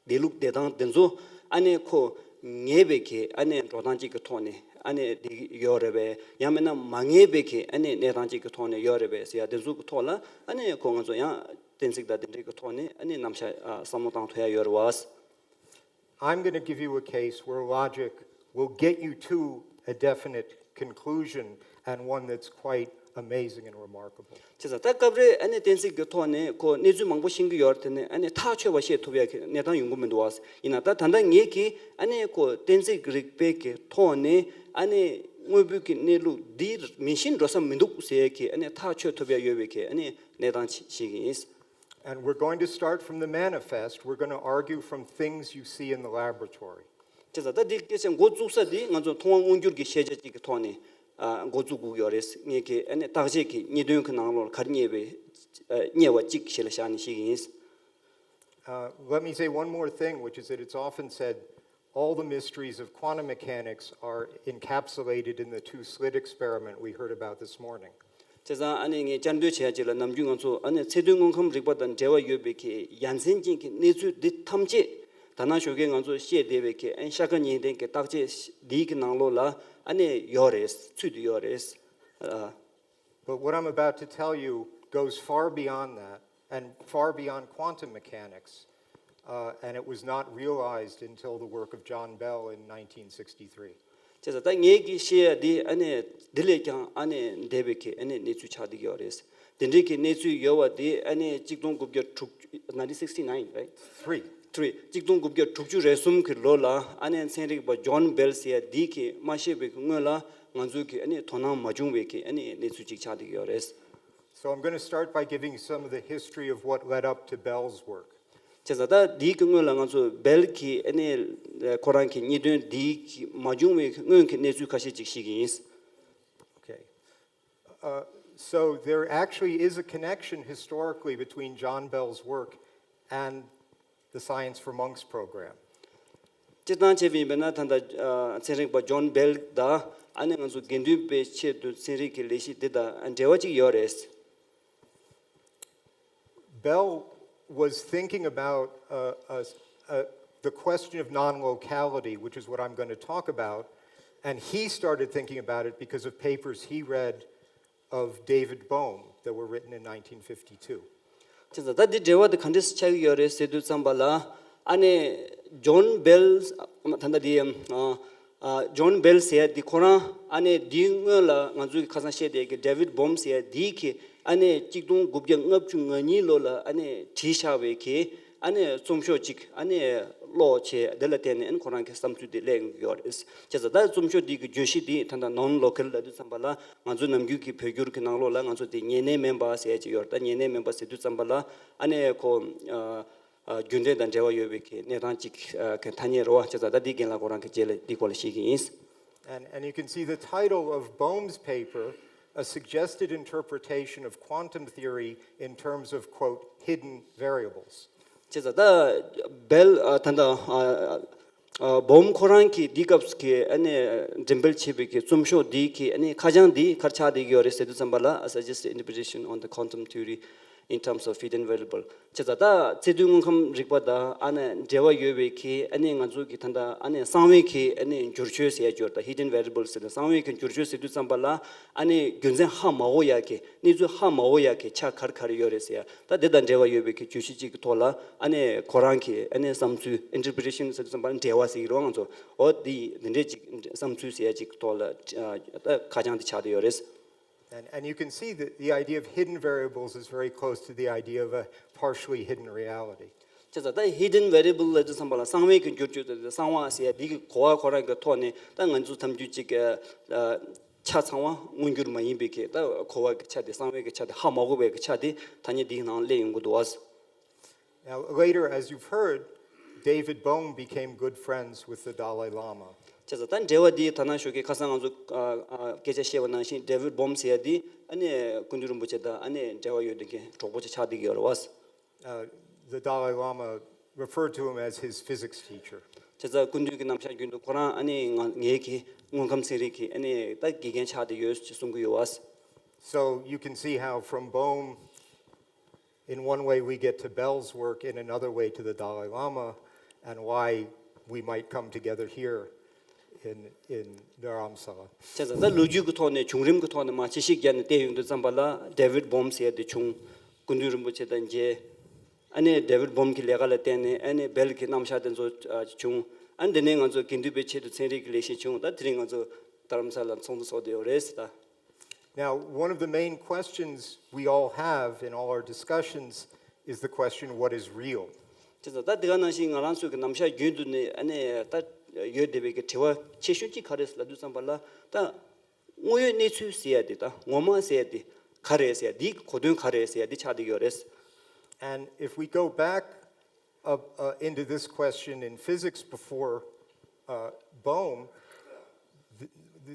བདེ་ལུགས་བདེ་ཐང་དེ་ཚོ་ཨ་ནི་ཁོ་ངེས་པའི་གི་ཨ་ནི་འགྲོ་སྟངས་གཅིག་གི་ཐོག་ནས་ཨ་ནི་བསྡད་ཀྱི་ཡོད་རེད་པས། ཡང་མིན་ན་མ་ངེས་པའི་གི་ཨ་ནི་གནས་སྟངས་གཅིག་གི་ཐོག་ནས་ཡོད་རེད་པས་ཟེར་ཡ་དེ་ཚོ་གི་ཐོག་ལ་ཨ་ནི་ཁོ་ང་ཚོ་ཡང་གཏན་ཚིགས་དང་དེ་འདྲའི་གི་ཐོག་ནས་ཨ་ནི་རྣམ་གཞག་བསམ་བློ་བཏང་ཐུབ་ཡ་ཡོད་རེད་བ། I'm going to give you a case where logic will get you to a definite conclusion and one that's quite amazing and remarkable. བྱས་ཙང་ད་སྐབས་རེ་ཨ་ནི་གཏན་ཚིགས་ཀྱི་ཐོག་ནས་ཁོ་གནས་ཚུལ་མང་པོ་ཤེས་ཀྱི་ཡོད་རེད་དེ་ནས་ཨ་ནི་ཐག་ཆོད་པ་བཤད་ཐུབ་ཡ་གི་གནས་སྟངས་ཡོང་གི་མི་འདུག་བ། ཡིན་ན་ད་ད་ལྟ་ངས་ཀྱིས་ཨ་ནི་ཁོ་གཏན་ཚིགས་རིག་པའི་གི་ཐོག་ནས་ཨ་ནི་དངོས་པོའི་གི་གནས་ལུགས་འདི་མེད་བཞིན་འགྲོ་ས་མི་འདུག་ཟེར་ཡ་གི་ཨ་ནི་ཐག་ཆོད་ཐུབ་ཡ་ཡོད་པའི་གི་ཨ་ནི་གནས་སྟངས་ཤིག་ཡིན། And we're going to start from the manifest. We're going to argue from things you see in the laboratory. བྱས་ཙང་ད་འདི་སྐད་ཆ་འགོ་བཙུགས་ས་འདི་ང་ཚོ་མཐོང་བ་མངོན་གྱུར་གྱི་ཤེས་བྱ་གཅིག་གི་ཐོག་ནས་ཨ་འགོ་བཙུགས་དགོས་ཀྱི་ཡོད་རེད། ངས་ཀྱི་ཨ་ནི་བརྟག་དཔྱད་ཀྱི་རྙེད་དོན་གྱི་ནང་ལོགས་ལ་ག་རེ་རྙེད་པའི་ཨ་རྙེད་པ་གཅིག་གཞི་ལ་བཞག་ནས་བཤད་ཀྱི་ཡིན། Uh, let me say one more thing, which is that it's often said all the mysteries of quantum mechanics are encapsulated in the two slit experiment we heard about this morning. བྱས་ཙང་ཨ་ནི་ངས་བསྐྱར་ཟློས་བྱས་ཡ་གཅིག་ལ། ནམ་རྒྱུན་ང་ཚོ་ཨ་ནི་ཚད་མཐོའི་དངོས་ཁམས་རིག་པ་དང་འབྲེལ་བ་ཡོད་པའི་གི་ཡ་མཚན་ཅན་གྱི་གནས་ཚུལ་འདི་ཐམས་ཅད་ད་ནང་ཞོགས་ཀས་ང་ཚོ་བཤད་བསྡད་པའི་གི་ཨ་ནི་ཤ་ཁ་ཉིན་ལྡན་གྱི་བརྟག་དཔྱད་འདིའི་གི་ནང་ལོགས་ལ་ཨ་ནི་ཡོད་རེད། ཚུད་དེ་ཡོད་རེད། ཨ། But what I'm about to tell you goes far beyond that and far beyond quantum mechanics, uh, and it was not realized until the work of John Bell in nineteen sixty-three. བྱས་ཙང་ད་ངས་ཀྱི་བཤད་ཡ་འདི་ཨ་ནི་འདི་ལས་ཀྱང་ཨ་ནི་འདས་པའི་གི་ཨ་ནི་གནས་ཚུལ་ཆགས་བསྡད་ཀྱི་ཡོད་རེད། དེ་འདྲའི་གི་གནས་ཚུལ་ཡོད་པ་འདི་ཨ་ནི་གཅིག་སྟོང་དགུ་བརྒྱ་དྲུག་ཅུ། nineteen sixty-nine, right? Three. Three. གཅིག་སྟོང་དགུ་བརྒྱ་དྲུག་ཅུ་རེ་གསུམ་གྱི་ལོ་ལ་ཨ་ནི་ཚན་རིག་པ་ཇོན་བེལ་ཟེར་ཡ་འདི་གིས་མ་བཤད་པའི་གི་སྔོན་ལ་ང་ཚོས་ཀྱི་ཨ་ནི་དོ་སྣང་མ་བྱུང་བའི་གི་ཨ་ནི་གནས་ཚུལ་ཅིག་ཆགས་བསྡད་ཀྱི་ཡོད་རེད། So I'm going to start by giving some of the history of what led up to Bell's work. བྱས་ཙང་ད་འདིའི་གི་སྔོན་ལ་ང་ཚོ་བེལ་གྱི་ཨ་ནི་ཁོ་རང་གི་རྙེད་དོན་འདི་གི་མ་བྱུང་བའི་སྔོན་གྱི་གནས་ཚུལ་ཁ་ཤས་ཅིག་ཤེས་ཀྱི་ཡིན། Okay. Uh, so there actually is a connection historically between John Bell's work and the Science for Monks program. སྤྱིར་བཏང་བྱས་པ་ཡིན་པ་ན་ད་ལྟ་ཨ་ཚན་རིག་པ་ཇོན་བེལ་དང་ཨ་ནི་ང་ཚོ་དགེ་འདུན་པའི་ཆེད་དུ་ཚན་རིག་གི་ལས་གཞི་འདི་དང་འབྲེལ་བ་ཅིག་ཡོད་རེད། Bell was thinking about uh, uh, uh, the question of non locality, which is what I'm going to talk about. And he started thinking about it because of papers he read of David Bohm that were written in nineteen fifty-two. བྱས་ཙང་ད་འདི་འབྲེལ་བ་དེ་ག་འདྲས་ཆགས་ཀྱི་ཡོད་རེད་ཟེར་དུས་ཙམ་པ་ལ་ཨ་ནི་ཇོན་བེལ་ད་ལྟ་འདི་ཨ་ཨ་ཇོན་བེལ་ཟེར་ཡ་འདི་ཁོ་རང་ཨ་ནི་འདིའི་སྔོན་ལ་ང་ཚོས་ཁ་སང་བཤད་བསྡད་ཀྱི་ཌེ་ཝིད་བོམ་ཟེར་ཡ་འདིའི་གི་ཨ་ནི་གཅིག་སྟོང་དགུ་བརྒྱ་ལྔ་བཅུ་ང་གཉིས་ལོ་ལ་ཨ་ནི་བྲིས་བཞག་པའི་གི་ཨ་ནི་རྩོམ་ཤོག་ཅིག་ཨ་ནི་ཀློག་བྱས། དེ་ལ་བརྟེན་ནས་ཨ་ནི་ཁོ་རང་གི་བསམ་ཚུལ་དེ་གླེང་ཡོད་རེད། བྱས་ཙང་ད་རྩོམ་ཤོག་འདི་གི་བརྗོད་གཞི་འདི་ད་ལྟ་ནོན་ལོ་ཀལ་ལབ་དུས་ཙམ་པ་ལ་ང་ཚོ་ནམ་རྒྱུན་གྱི་བོད་བསྒྱུར་གྱི་ནང་ལོགས་ལ་ང་ཚོ་དེ་ཉེ་གནས་མིན་པ་ཟེར་གྱི་ཡོད་རེད། ད་ཉེ་གནས་མིན་པ་ཟེར་དུས་ཙམ་པ་ལ་ཨ་ནི་ཁོ་ཨ་ཨ་རྒྱུ་འབྲས་དང་འབྲེལ་བ་ཡོད་པའི་གི་གནས་སྟངས་ཅིག་ཨ་གི་ཐ་སྙད་རེད་བ། བྱས་ཙང་ད་འདི་རྒན་ལགས་ཁོ་རང་གི་རྗེས་ལ་འདི་སྐོར་ལ་བཤད་ཀྱི་ཡིན། And, and you can see the title of Bohm's paper, A Suggested Interpretation of Quantum Theory in Terms of, quote, Hidden Variables. བྱས་ཙང་ད་བེལ་ཨ་ད་ལྟ་ཨ་ཨ་བོམ་ཁོ་རང་གིས་འདི་སྐབས་ཀྱི་ཨ་ནི་འགྲེམས་སྤེལ་བྱས་པའི་གི་རྩོམ་ཤོག་འདི་གི་ཨ་ནི་ཁ་བྱང་འདི་ག་རེ་ཆགས་བསྡད་ཀྱི་ཡོད་རེད་ཟེར་དུས་ཙམ་པ་ལ། A Suggested Interpretation on the Quantum Theory in Terms of Hidden Variable. བྱས་ཙང་ད་ཚད་མཐོའི་དངོས་ཁམས་རིག་པ་དང་ཨ་ནི་འབྲེལ་བ་ཡོད་པའི་གི་ཨ་ནི་ང་ཚོ་གི་ད་ལྟ་ཨ་ནི་གསང་བའི་གི་ཨ་ནི་འགྱུར་བཅོས་ཟེར་ཡ་ཅིག་ཡོད་རེད། ད་Hidden Variable ཟེར་ནས་གསང་བའི་གི་འགྱུར་བཅོས་ཟེར་དུས་ཙམ་པ་ལ་ཨ་ནི་རྒྱུ་མཚན་ཧ་མ་གོ་ཡ་གི་གནས་ཚུལ་ཧ་མ་གོ་ཡ་གི་ཆ་ག་རེ་ག་རེ་ཡོད་རེད་ཟེར་ཡ། ད་དེ་དང་འབྲེལ་བ་ཡོད་པའི་གི་བརྗོད་གཞི་གཅིག་གི་ཐོག་ལ་ཨ་ནི་ཁོ་རང་གི་ཨ་ནི་བསམ་ཚུལ། Interpretation ཟེར་དུས་ཙམ་པ་ལ་འགྲེལ་བ་ཟེར་གྱི་རེད་བ་ང་ཚོ། འོ་འདི་འདི་འདྲའི་ཅིག་བསམ་ཚུལ་ཟེར་ཡ་ཅིག་གི་ཐོག་ལ་ཨ་ད་ཁ་བྱང་འདི་ཆགས་བསྡད་ཡོད་རེད། And, and you can see that the idea of hidden variables is very close to the idea of a partially hidden reality. བྱས་ཙང་ད་Hidden Variable ལབ་དུས་ཙམ་པ་ལ་གསང་བའི་གི་འགྱུར་བཅོས་དེ་གསང་བ་ཟེར་ཡ་འདི་གི་གོ་བ་ཁོ་རང་གི་ཐོག་ནས་ད་ང་ཚོ་ཐམས་ཅད་ཅིག་གི་ཨ་ཆ་ཚང་བ་མངོན་གྱུར་མ་ཡིན་པའི་གི་ད་གོ་བ་གི་ཆ་དེ། གསང་བའི་གི་ཆ་དེ། ཧ་མ་གོ་བའི་གི་ཆ་དེ་ཐ་སྙད་འདིའི་ནང་སླེབས་ཡོང་གི་འདུག་བ། Now, later, as you've heard, David Bohm became good friends with the Dalai Lama. བྱས་ཙང་ད་འབྲེལ་བ་འདི་ད་ནང་ཞོགས་ཀས་ཁ་སང་ང་ཚོ་ཨ་ཨ་སྐད་ཆ་བཤད་པ་ནང་བཞིན་David Bohm ཟེར་ཡ་འདི་ཨ་ནི་སྐུ་མདུན་རིན་པོ་ཆེ་དང་ཨ་ནི་འབྲེལ་བ་ཡོད་མཁན་གྱི་གྲོགས་པོ་ཅིག་ཆགས་བསྡད་ཀྱི་ཡོད་རེད་བ། Uh, the Dalai Lama referred to him as his physics teacher. བྱས་ཙང་སྐུ་མདུན་གྱིས་ནམ་ཞག་རྒྱུན་དུ་ཁོ་རང་ཨ་ནི་ང་ངའི་གི་དངོས་ཁམས་ཚན་རིག་གི་ཨ་ནི་ད་དགེ་རྒན་ཆགས་བསྡད་ཡོད་ཅེས་གསུང་གི་ཡོད་བ། So you can see how from Bohm, in one way, we get to Bell's work, in another way, to the Dalai Lama, and why we might come together here in, in Dharamsala. བྱས་ཙང་ད་ལོ་རྒྱུས་ཀྱི་ཐོག་ནས་བྱུང་རིམ་གྱི་ཐོག་ནས་མར་ཕྱི་བཤིག་བརྒྱབ་ནས་བལྟས་ཡོང་དུས་ཙམ་པ་ལ་David Bohm ཟེར་ཡ་དེ་བྱུང་། སྐུ་མདུན་རིན་པོ་ཆེ་དང་མཇལ། ཨ་ནི་David Bohm གི་ལས་ཀ་ལ་བརྟེན་ནས་ཨ་ནི་བེལ་གྱི་རྣམ་གཞག་དེ་ཚོ་ཨ་བྱུང་། ཨ་ནི་དེ་ནས་ང་ཚོ་དགེ་འདུན་པའི་ཆེད་དུ་ཚན་རིག་གི་ལས་གཞི་བྱུང་། ད་དེ་རིང་ང་ཚོ་རྡ་རམ་ས་ལ་ཚོགས་འདུ་ཚོགས་བསྡད་ཡོད་རེད་ཟེར་ད། Now, one of the main questions we all have in all our discussions is the question, what is real? བྱས་ཙང་ད་དེ་ག་ནང་བཞིན་ང་རང་ཚོའི་གི་ནམ་ཞག་རྒྱུན་དུ་ནས་ཨ་ནི་ད་ཡོད་བསྡད་པའི་གི་དྲི་བ་ཆེ་ཤོས་གཅིག་ག་རེ་ལབ་དུས་ཙམ་པ་ལ་ད་དངོས་ཡོད་གནས་ཚུལ་ཟེར་ཡ་དེ་ད་ངོ་མ་ཟེར་ཡ་དེ་ག་རེ་ཟེར་ཡ་དེའི་གོ་དོན་ག་རེ་ཟེར་ཡ་དེ་ཆགས་བསྡད་ཡོད་རེད། And if we go back uh, uh, into this question in physics before uh, Bohm, the,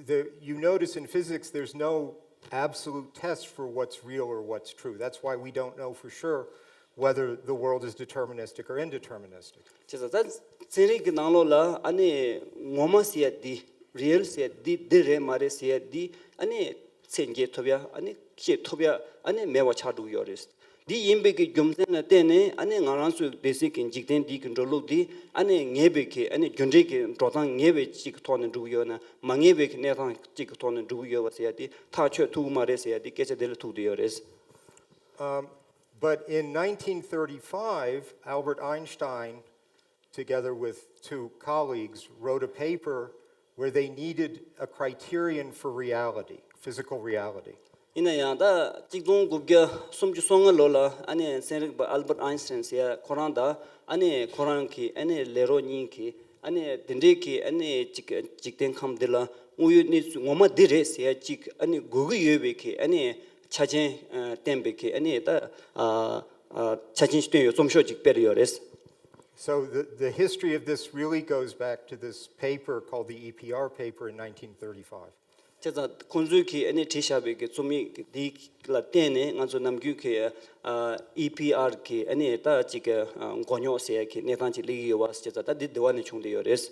the, you notice in physics there's no absolute test for what's real or what's true. That's why we don't know for sure whether the world is deterministic or indeterministic. བྱས་ཙང་ད་ཚན་རིག་གི་ནང་ལོགས་ལ་ཨ་ནི་ངོ་མ་ཟེར་ཡ་འདི་རི་ཡལ་ཟེར་ཡ་འདི་འདི་རེད་མ་རེད་ཟེར་ཡ་འདི་ཨ་ནི་ཚད་འགེལ་ཐུབ་ཡ་ཨ་ནི་ཤེས་ཐུབ་ཡ་ཨ་ནི་མེད་པ་ཆགས་འགྲོ་གི་ཡོད་རེད། འདི་ཡིན་པའི་གི་རྒྱུ་མཚན་ལ་བརྟེན་ནས་ཨ་ནི་ང་རང་ཚོའི་སྡེ་སྲིད་ཀྱི་འཇིག་རྟེན་འདི་གི་འགྲོ་ལུགས་འདི་ཨ་ནི་ངེས་པའི་གི་ཨ་ནི་རྒྱུ་འབྲས་ཀྱི་འགྲོ་སྟངས་ངེས་པའི་གཅིག་གི་ཐོག་ནས་འགྲོ་གི་ཡོད་ན་མ་ངེས་པའི་གི་གནས་སྟངས་གཅིག་གི་ཐོག་ནས་འགྲོ་གི་ཡོད་པ་ཟེར་ཡ་འདི་ཐག་ཆོད་ཐུབ་ཀྱི་མ་རེད་ཟེར་ཡ་འདི་སྐད་ཆ་འདི་ལ་ཐུག་བསྡད་ཡོད་རེད། Um, but in nineteen thirty-five, Albert Einstein, together with two colleagues, wrote a paper where they needed a criterion for reality, physical reality. ཡིན་ན་ཡང་ད་གཅིག་སྟོང་དགུ་བརྒྱ་སུམ་ཅུ་སོ་ལྔ་ལོ་ལ་ཨ་ནི་ཚན་རིག་པ་ཨལ་བར་ཨའིན་སི་ཊན་ཟེར་ཡ་ཁོ་རང་དང་ཨ་ནི་ཁོ་རང་གི་ཨ་ནི་ལས་རོགས་གཉིས་ཀྱིས་ཨ་ནི་དེ་འདྲའི་གི་ཨ་ནི་ཅིག་འཇིག་རྟེན་ཁམས་འདི་ལ་དངོས་ཡོད་གནས་ཚུལ་ངོ་མ་འདི་རེད་ཟེར་ཡ་ཅིག་ཨ་ནི་དགོས་ཀྱི་ཡོད་པའི་གི་ཨ་ནི་ཆ་རྐྱེན་ཨ་བསྟན་པའི་གི་ཨ་ནི་ད་ཨ་ཨ་ཆ་རྐྱེན་ཞིག་བཏོན་ཡོད་རྩོམ་ཤོག་ཅིག་སྤེལ་ཡོད་རེད། So the, the history of this really goes back to this paper called the E P R paper in nineteen thirty-five. བྱས་ཙང་ཁོང་ཚོས་ཀྱིས་ཨ་ནི་བྲིས་བཞག་པའི་གི་རྩོམ་ཡིག་འདི་ལ་བརྟེན་ནས་ང་ཚོ་ནམ་རྒྱུན་གྱི་ཨ་ཨི་པི་ཨར་གི་ཨ་ནི་ད་ཅིག་གི་ཨ་མགོ་རྙོག་ཟེར་ཡ་གི་གནས་སྟངས་ཅིག་སླེབས་ཀྱི་ཡོད་པ་བྱས་ཙང་ད་འདི་འདི་བ་ནས་བྱུང་བསྡད་ཡོད་རེད།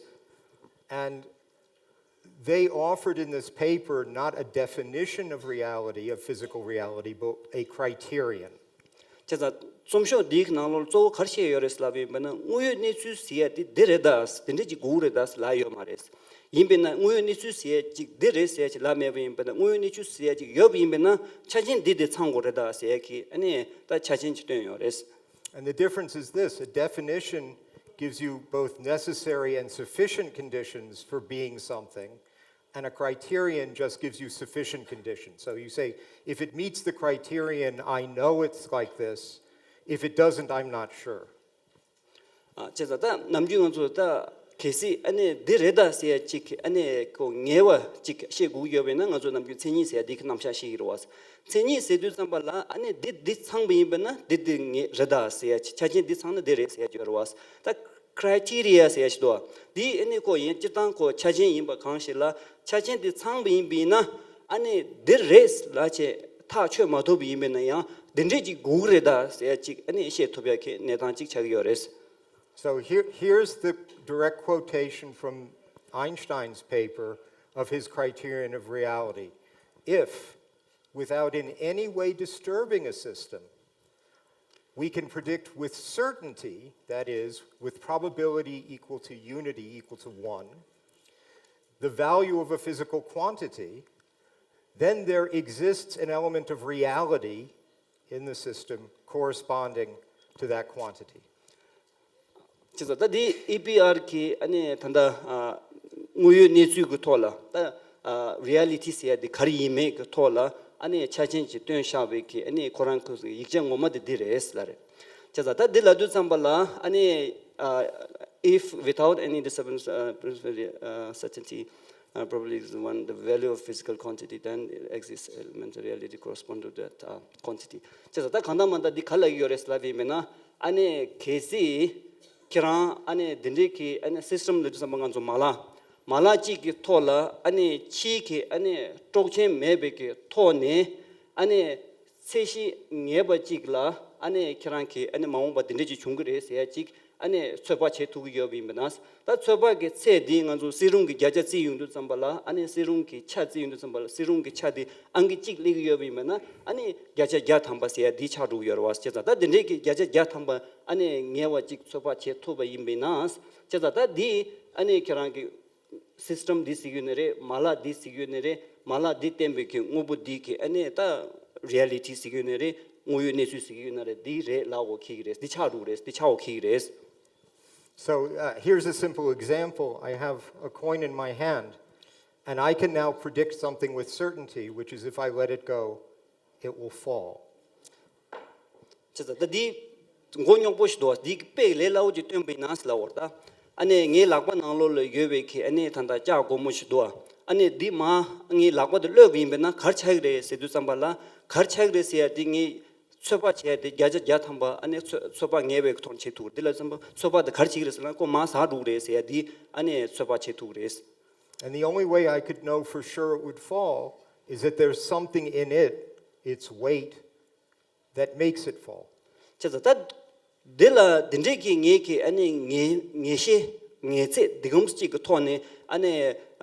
And they offered in this paper not a definition of reality, of physical reality, but a criterion. བྱས་ཙང་རྩོམ་ཤོག་འདིའི་ནང་ལོགས་གཙོ་བོ་ག་རེ་བཤད་ཡོད་རེད་ལབ་ཡིན་པ་ན་དངོས་ཡོད་གནས་ཚུལ་ཟེར་ཡ་དེ་འདི་རེད་ད་དེ་འདྲ་ཅིག་དགོས་རེད་ད་ལབ་ཡོད་མ་རེད། ཡིན་པས་ན་དངོས་ཡོད་གནས་ཚུལ་ཟེར་ཡ་ཅིག་འདི་རེད་ཟེར་ཡ་ཅིག་ལབ་མེད་པ་ཡིན་པས་ན་དངོས་ཡོད་གནས་ཚུལ་ཟེར་ཡ་ཅིག་ཡོད་པ་ཡིན་པས་ན་ཆ་རྐྱེན་འདི་དེ་ཚང་དགོས་རེད་ད་ཟེར་ཡ་གི་ཨ་ནི་ད་ཆ་རྐྱེན་ཅིག་བཏོན་ཡོད་རེད། And the difference is this, a definition gives you both necessary and sufficient conditions for being something, and a criterion just gives you sufficient conditions. So you say, if it meets the criterion, I know it's like this. If it doesn't, I'm not sure. ཨ་བྱས་ཙང་ད་ནམ་རྒྱུན་ང་ཚོ་ད་གལ་སྲིད་ཨ་ནི་འདི་རེད་ད་ཟེར་ཡ་གཅིག་ཨ་ནི་ཁོ་ངེས་པ་གཅིག་བཤད་དགོས་ཀྱི་ཡོད་པས་ན་ང་ཚོ་ནམ་རྒྱུན་མཚན་ཉིད་ཟེར་ཡ་འདི་གི་རྣམ་གཞག་ཤེས་ཀྱི་རེད་བ། མཚན་ཉིད་ཟེར་དུས་ཙམ་པ་ལ་ཨ་ནི་འདི་འདི་ཚང་བ་ཡིན་པས་ན་འདི་འདི་ངེས་རེད་ད་ཟེར་ཡ་ཆ་རྐྱེན་འདི་ཚང་ན་འདི་རེད་ཟེར་ཡ་ཅིག་ཡོད་རེད་བ། ད་ཁྲའི་ཊི་རི་ཡ་ཟེར་ཡ་ཞིག་འདུག་བ། འདི་ཨ་ནི་ཁོ་ཡིན་སྤྱིར་བཏང་ཁོ་ཆ་རྐྱེན་ཡིན་པ་གང་ཞིག་ལ་ཆ་རྐྱེན་འདི་ཚང་བ་ཡིན་པས་ན་ཨ་ནི་འདི་རེད་ལབ་བྱས་ཐག་ཆོད་མ་ཐུབ་པ་ཡིན་པས་ན་ཡང་འདི་འདྲས་ཅིག་དགོས་ཀྱི་རེད་ད་ཟེར་ཡ་ཅིག་ཨ་ནི་བཤད་ཐུབ་ཡ་གི་གནས་སྟངས་ཅིག་ཆགས་ཀྱི་ཡོད་རེད། So here, here's the direct quotation from Einstein's paper of his criterion of reality. If, without in any way disturbing a system, we can predict with certainty, that is, with probability equal to unity equal to one, the value of a physical quantity, then there exists an element of reality in the system corresponding to that quantity. བྱས་ཙང་ད་འདི་ཨི་པི་ཨར་གི་ཨ་ནི་ད་ལྟ་ཨ་དངོས་ཡོད་གནས་ཚུལ་གྱི་ཐོག་ལ་ད་ཨ་རི་ཡ་ལི་ཊི་ཟེར་ཡ་འདི་ག་རེ་ཡིན་མིན་གྱི་ཐོག་ལ་ཨ་ནི་ཆ་རྐྱེན་ཅིག་བཏོན་བཞག་པའི་གི་ཨ་ནི་ཁོ་རང་གི་ཡིག་ཆ་ངོ་མ་དེ་འདི་རེད་ལབ་རེད། བྱས་ཙང་ད་འདི་ལབ་དུས་ཙམ་པ་ལ་ཨ་ནི་ཨ་if without any disturbance, uh, uh, certainty, uh, probably is one, the value of physical quantity, then it exists, elemental reality correspond to that, uh, quantity. བྱས་ཙང་ད་གང་ལྟར་མ་ལྟར་འདི་ག་ལབ་ཀྱི་ཡོད་རེད་ལབ་ཡིན་མིན་ན་ཨ་ནི་གལ་སྲིད་ཁྱེད་རང་ཨ་ནི་འདི་འདྲའི་གི་ཨ་ནི་སིས་ཊམ་ལབ་དུས་ཙམ་པ་ང་ཚོ་མ་ལག་མ་ལག་གཅིག་གི་ཐོག་ལ་ཨ་ནི་ཕྱིའི་གི་ཨ་ནི་དཀྲོག་ཆེན་མེད་པའི་གི་ཐོག་ནས་ཨ་ནི་ཚད་གཞི་ངེས་པ་གཅིག་ལ་ཨ་ནི་ཁྱེད་རང་གི་ཨ་ནི་མ་འོངས་པ་འདི་འདྲ་ཅིག་འབྱུང་གི་རེད་ཟེར་ཡ་གཅིག་ཨ་ནི་ཚོད་དཔག་བྱེད་ཐུབ་ཀྱི་ཡོད་པ་ཡིན་པ་ན། ད་ཚོད་དཔག་གི་ཚད་འདི་ང་ཚོ་སིལ་རླུང་གི་བརྒྱ་ཆ་བརྩིས་ཡོང་དུས་ཙམ་པ་ལ་ཨ་ནི་སིལ་རླུང་གི་ཆ་བརྩིས་ཡོང་དུས་ཙམ་པ་ལ་སིལ་རླུང་གི་ཆ་འདི་ཨང་ཀི་གཅིག་སླེབས་ཀྱི་ཡོད་པ་ཡིན་པ་ན་ཨ་ནི་བརྒྱ་ཆ་བརྒྱ་ཐམ་པ་ཟེར་ཡ་འདི་ཆགས་འགྲོ་གི་ཡོད་རེད་བ། བྱས་ཙང་ད་འདི་འདྲའི་གི་བརྒྱ་ཆ་བརྒྱ་ཐམ་པ་ཨ་ནི་ངེས་པ་གཅིག་ཚོད་དཔག་བྱེད་ཐུབ་པ་ཡིན་པ་ཡིན་ན། བྱས་ཙང་ད་འདི་ཨ་ནི་ཁྱེད་རང་གི་སིས་ཊམ་འདི་ཟེར་གྱི་ཡོད་ནི་རེད། མ་ལག་འདི་ཟེར་གྱི་ཡོད་ནི་རེད། མ་ལག་འདི་བསྟན་པའི་གི་དངོས་པོ་འདི་གི་ཨ་ནི་ད་རི་ཡ་ལི་ཊི་ཟེར་གྱི་ཡོད་ནི་རེད། དངོས་ཡོད་གནས་ཚུལ་ཟེར་གྱི་ཡོད་ནི་རེད། འདི་རེད་ལབ་འོ་ཁེལ་གི་རེད། འདི་ཆགས་འགྲོ་གི་རེད། འདི་ཆགས་འོ་ཁེལ་གི་རེད། So uh, here's a simple example. I have a coin in my hand, and I can now predict something with certainty, which is if I let it go, it will fall. བྱས་ཙང་ད་འདི་མགོ་རྙོག་པོ་ཞིག་འདུག་འདི་དཔེ་ལས་སླ་བོ་ཅིག་སྟོན་པ་ཡིན་ན་ཟེར་ལབ་པ་རེད་ད། ཨ་ནི་ངའི་ལག་པ་ནང་ལོགས་ལ་ཡོད་པའི་གི་ཨ་ནི་ད་ལྟ་ལྕགས་སྒོར་མོ་ཞིག་འདུག་ཨ་ནི་འདི་མ་ངའི་ལག་པ་དེ་གློད་པ་ཡིན་པས་ན་ག་རེ་ཆགས་ཀྱི་རེད་ཟེར་དུས་ཙམ་པ་ལ་ག་རེ་ཆགས་ཀྱི་རེད་ཟེར་ཡ་འདི་ངའི་ ཚོད་དཔག་བྱས་ཏེ་བརྒྱ་ཆ་བརྒྱ་ཐམ་པ་ཨ་ནི་ཚོད་ཚོད་དཔག་ངེས་པའི་ཐོག་བྱེད་ཐུབ། འདི་ལ་བསམ་པ་ཚོད་དཔག་དེ་ག་རེ་བྱེད་ཀྱི་རེད་ཟེར་ན། ཁོ་མར་ཟག་འགྲོ་གི་རེད་ཟེར་ཡ་འདི་ཨ་ནི་ཚོད་དཔག་བྱེད་ཐུབ་ཀྱི་རེད། And the only way I could know for sure it would fall is that there's something in it, its weight, that makes it fall. བྱས་ཙང་ད་འདི་ལ་འདི་འདྲས་ཀྱི་ངེད་ཀྱི་ཨ་ནི་ངེས་ངེས་ཤེས་ངེས་ཚད་འདི་གམ་གཅིག་གི་ཐོག་ནས་ཨ་ནི་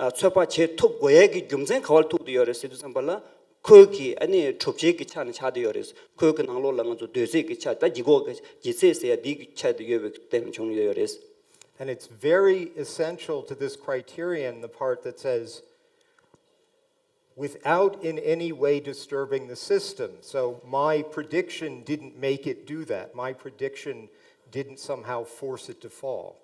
ཨ་ཚོད་དཔག་བྱེད་ཐུབ་དགོས་ཡས་ཀྱི་རྒྱུ་མཚན་ག་བར་ཐུག་བསྡད་ཡོད་རེད་ཟེར་དུས་ཙམ་པ་ལ། ཁོའི་གི་ཨ་ནི་གྲུབ་ཆའི་གི་ཆ་ནས་ཆགས་བསྡད་ཡོད་རེད། ཁོའི་གི་ནང་ལོགས་ལ་ང་ཚོ་འདོད་ཚད་ཀྱི་ཆ། ད་ལྗིད་ཁོག་གི་ལྗིད་ཚད་ཟེར་ཡ་འདི་གི་ཆ་དེ་ཡོད་པའི་རྟེན་བྱུང་ཡོད་རེད། And it's very essential to this criterion, the part that says, without in any way disturbing the system. So my prediction didn't make it do that. My prediction didn't somehow force it to fall.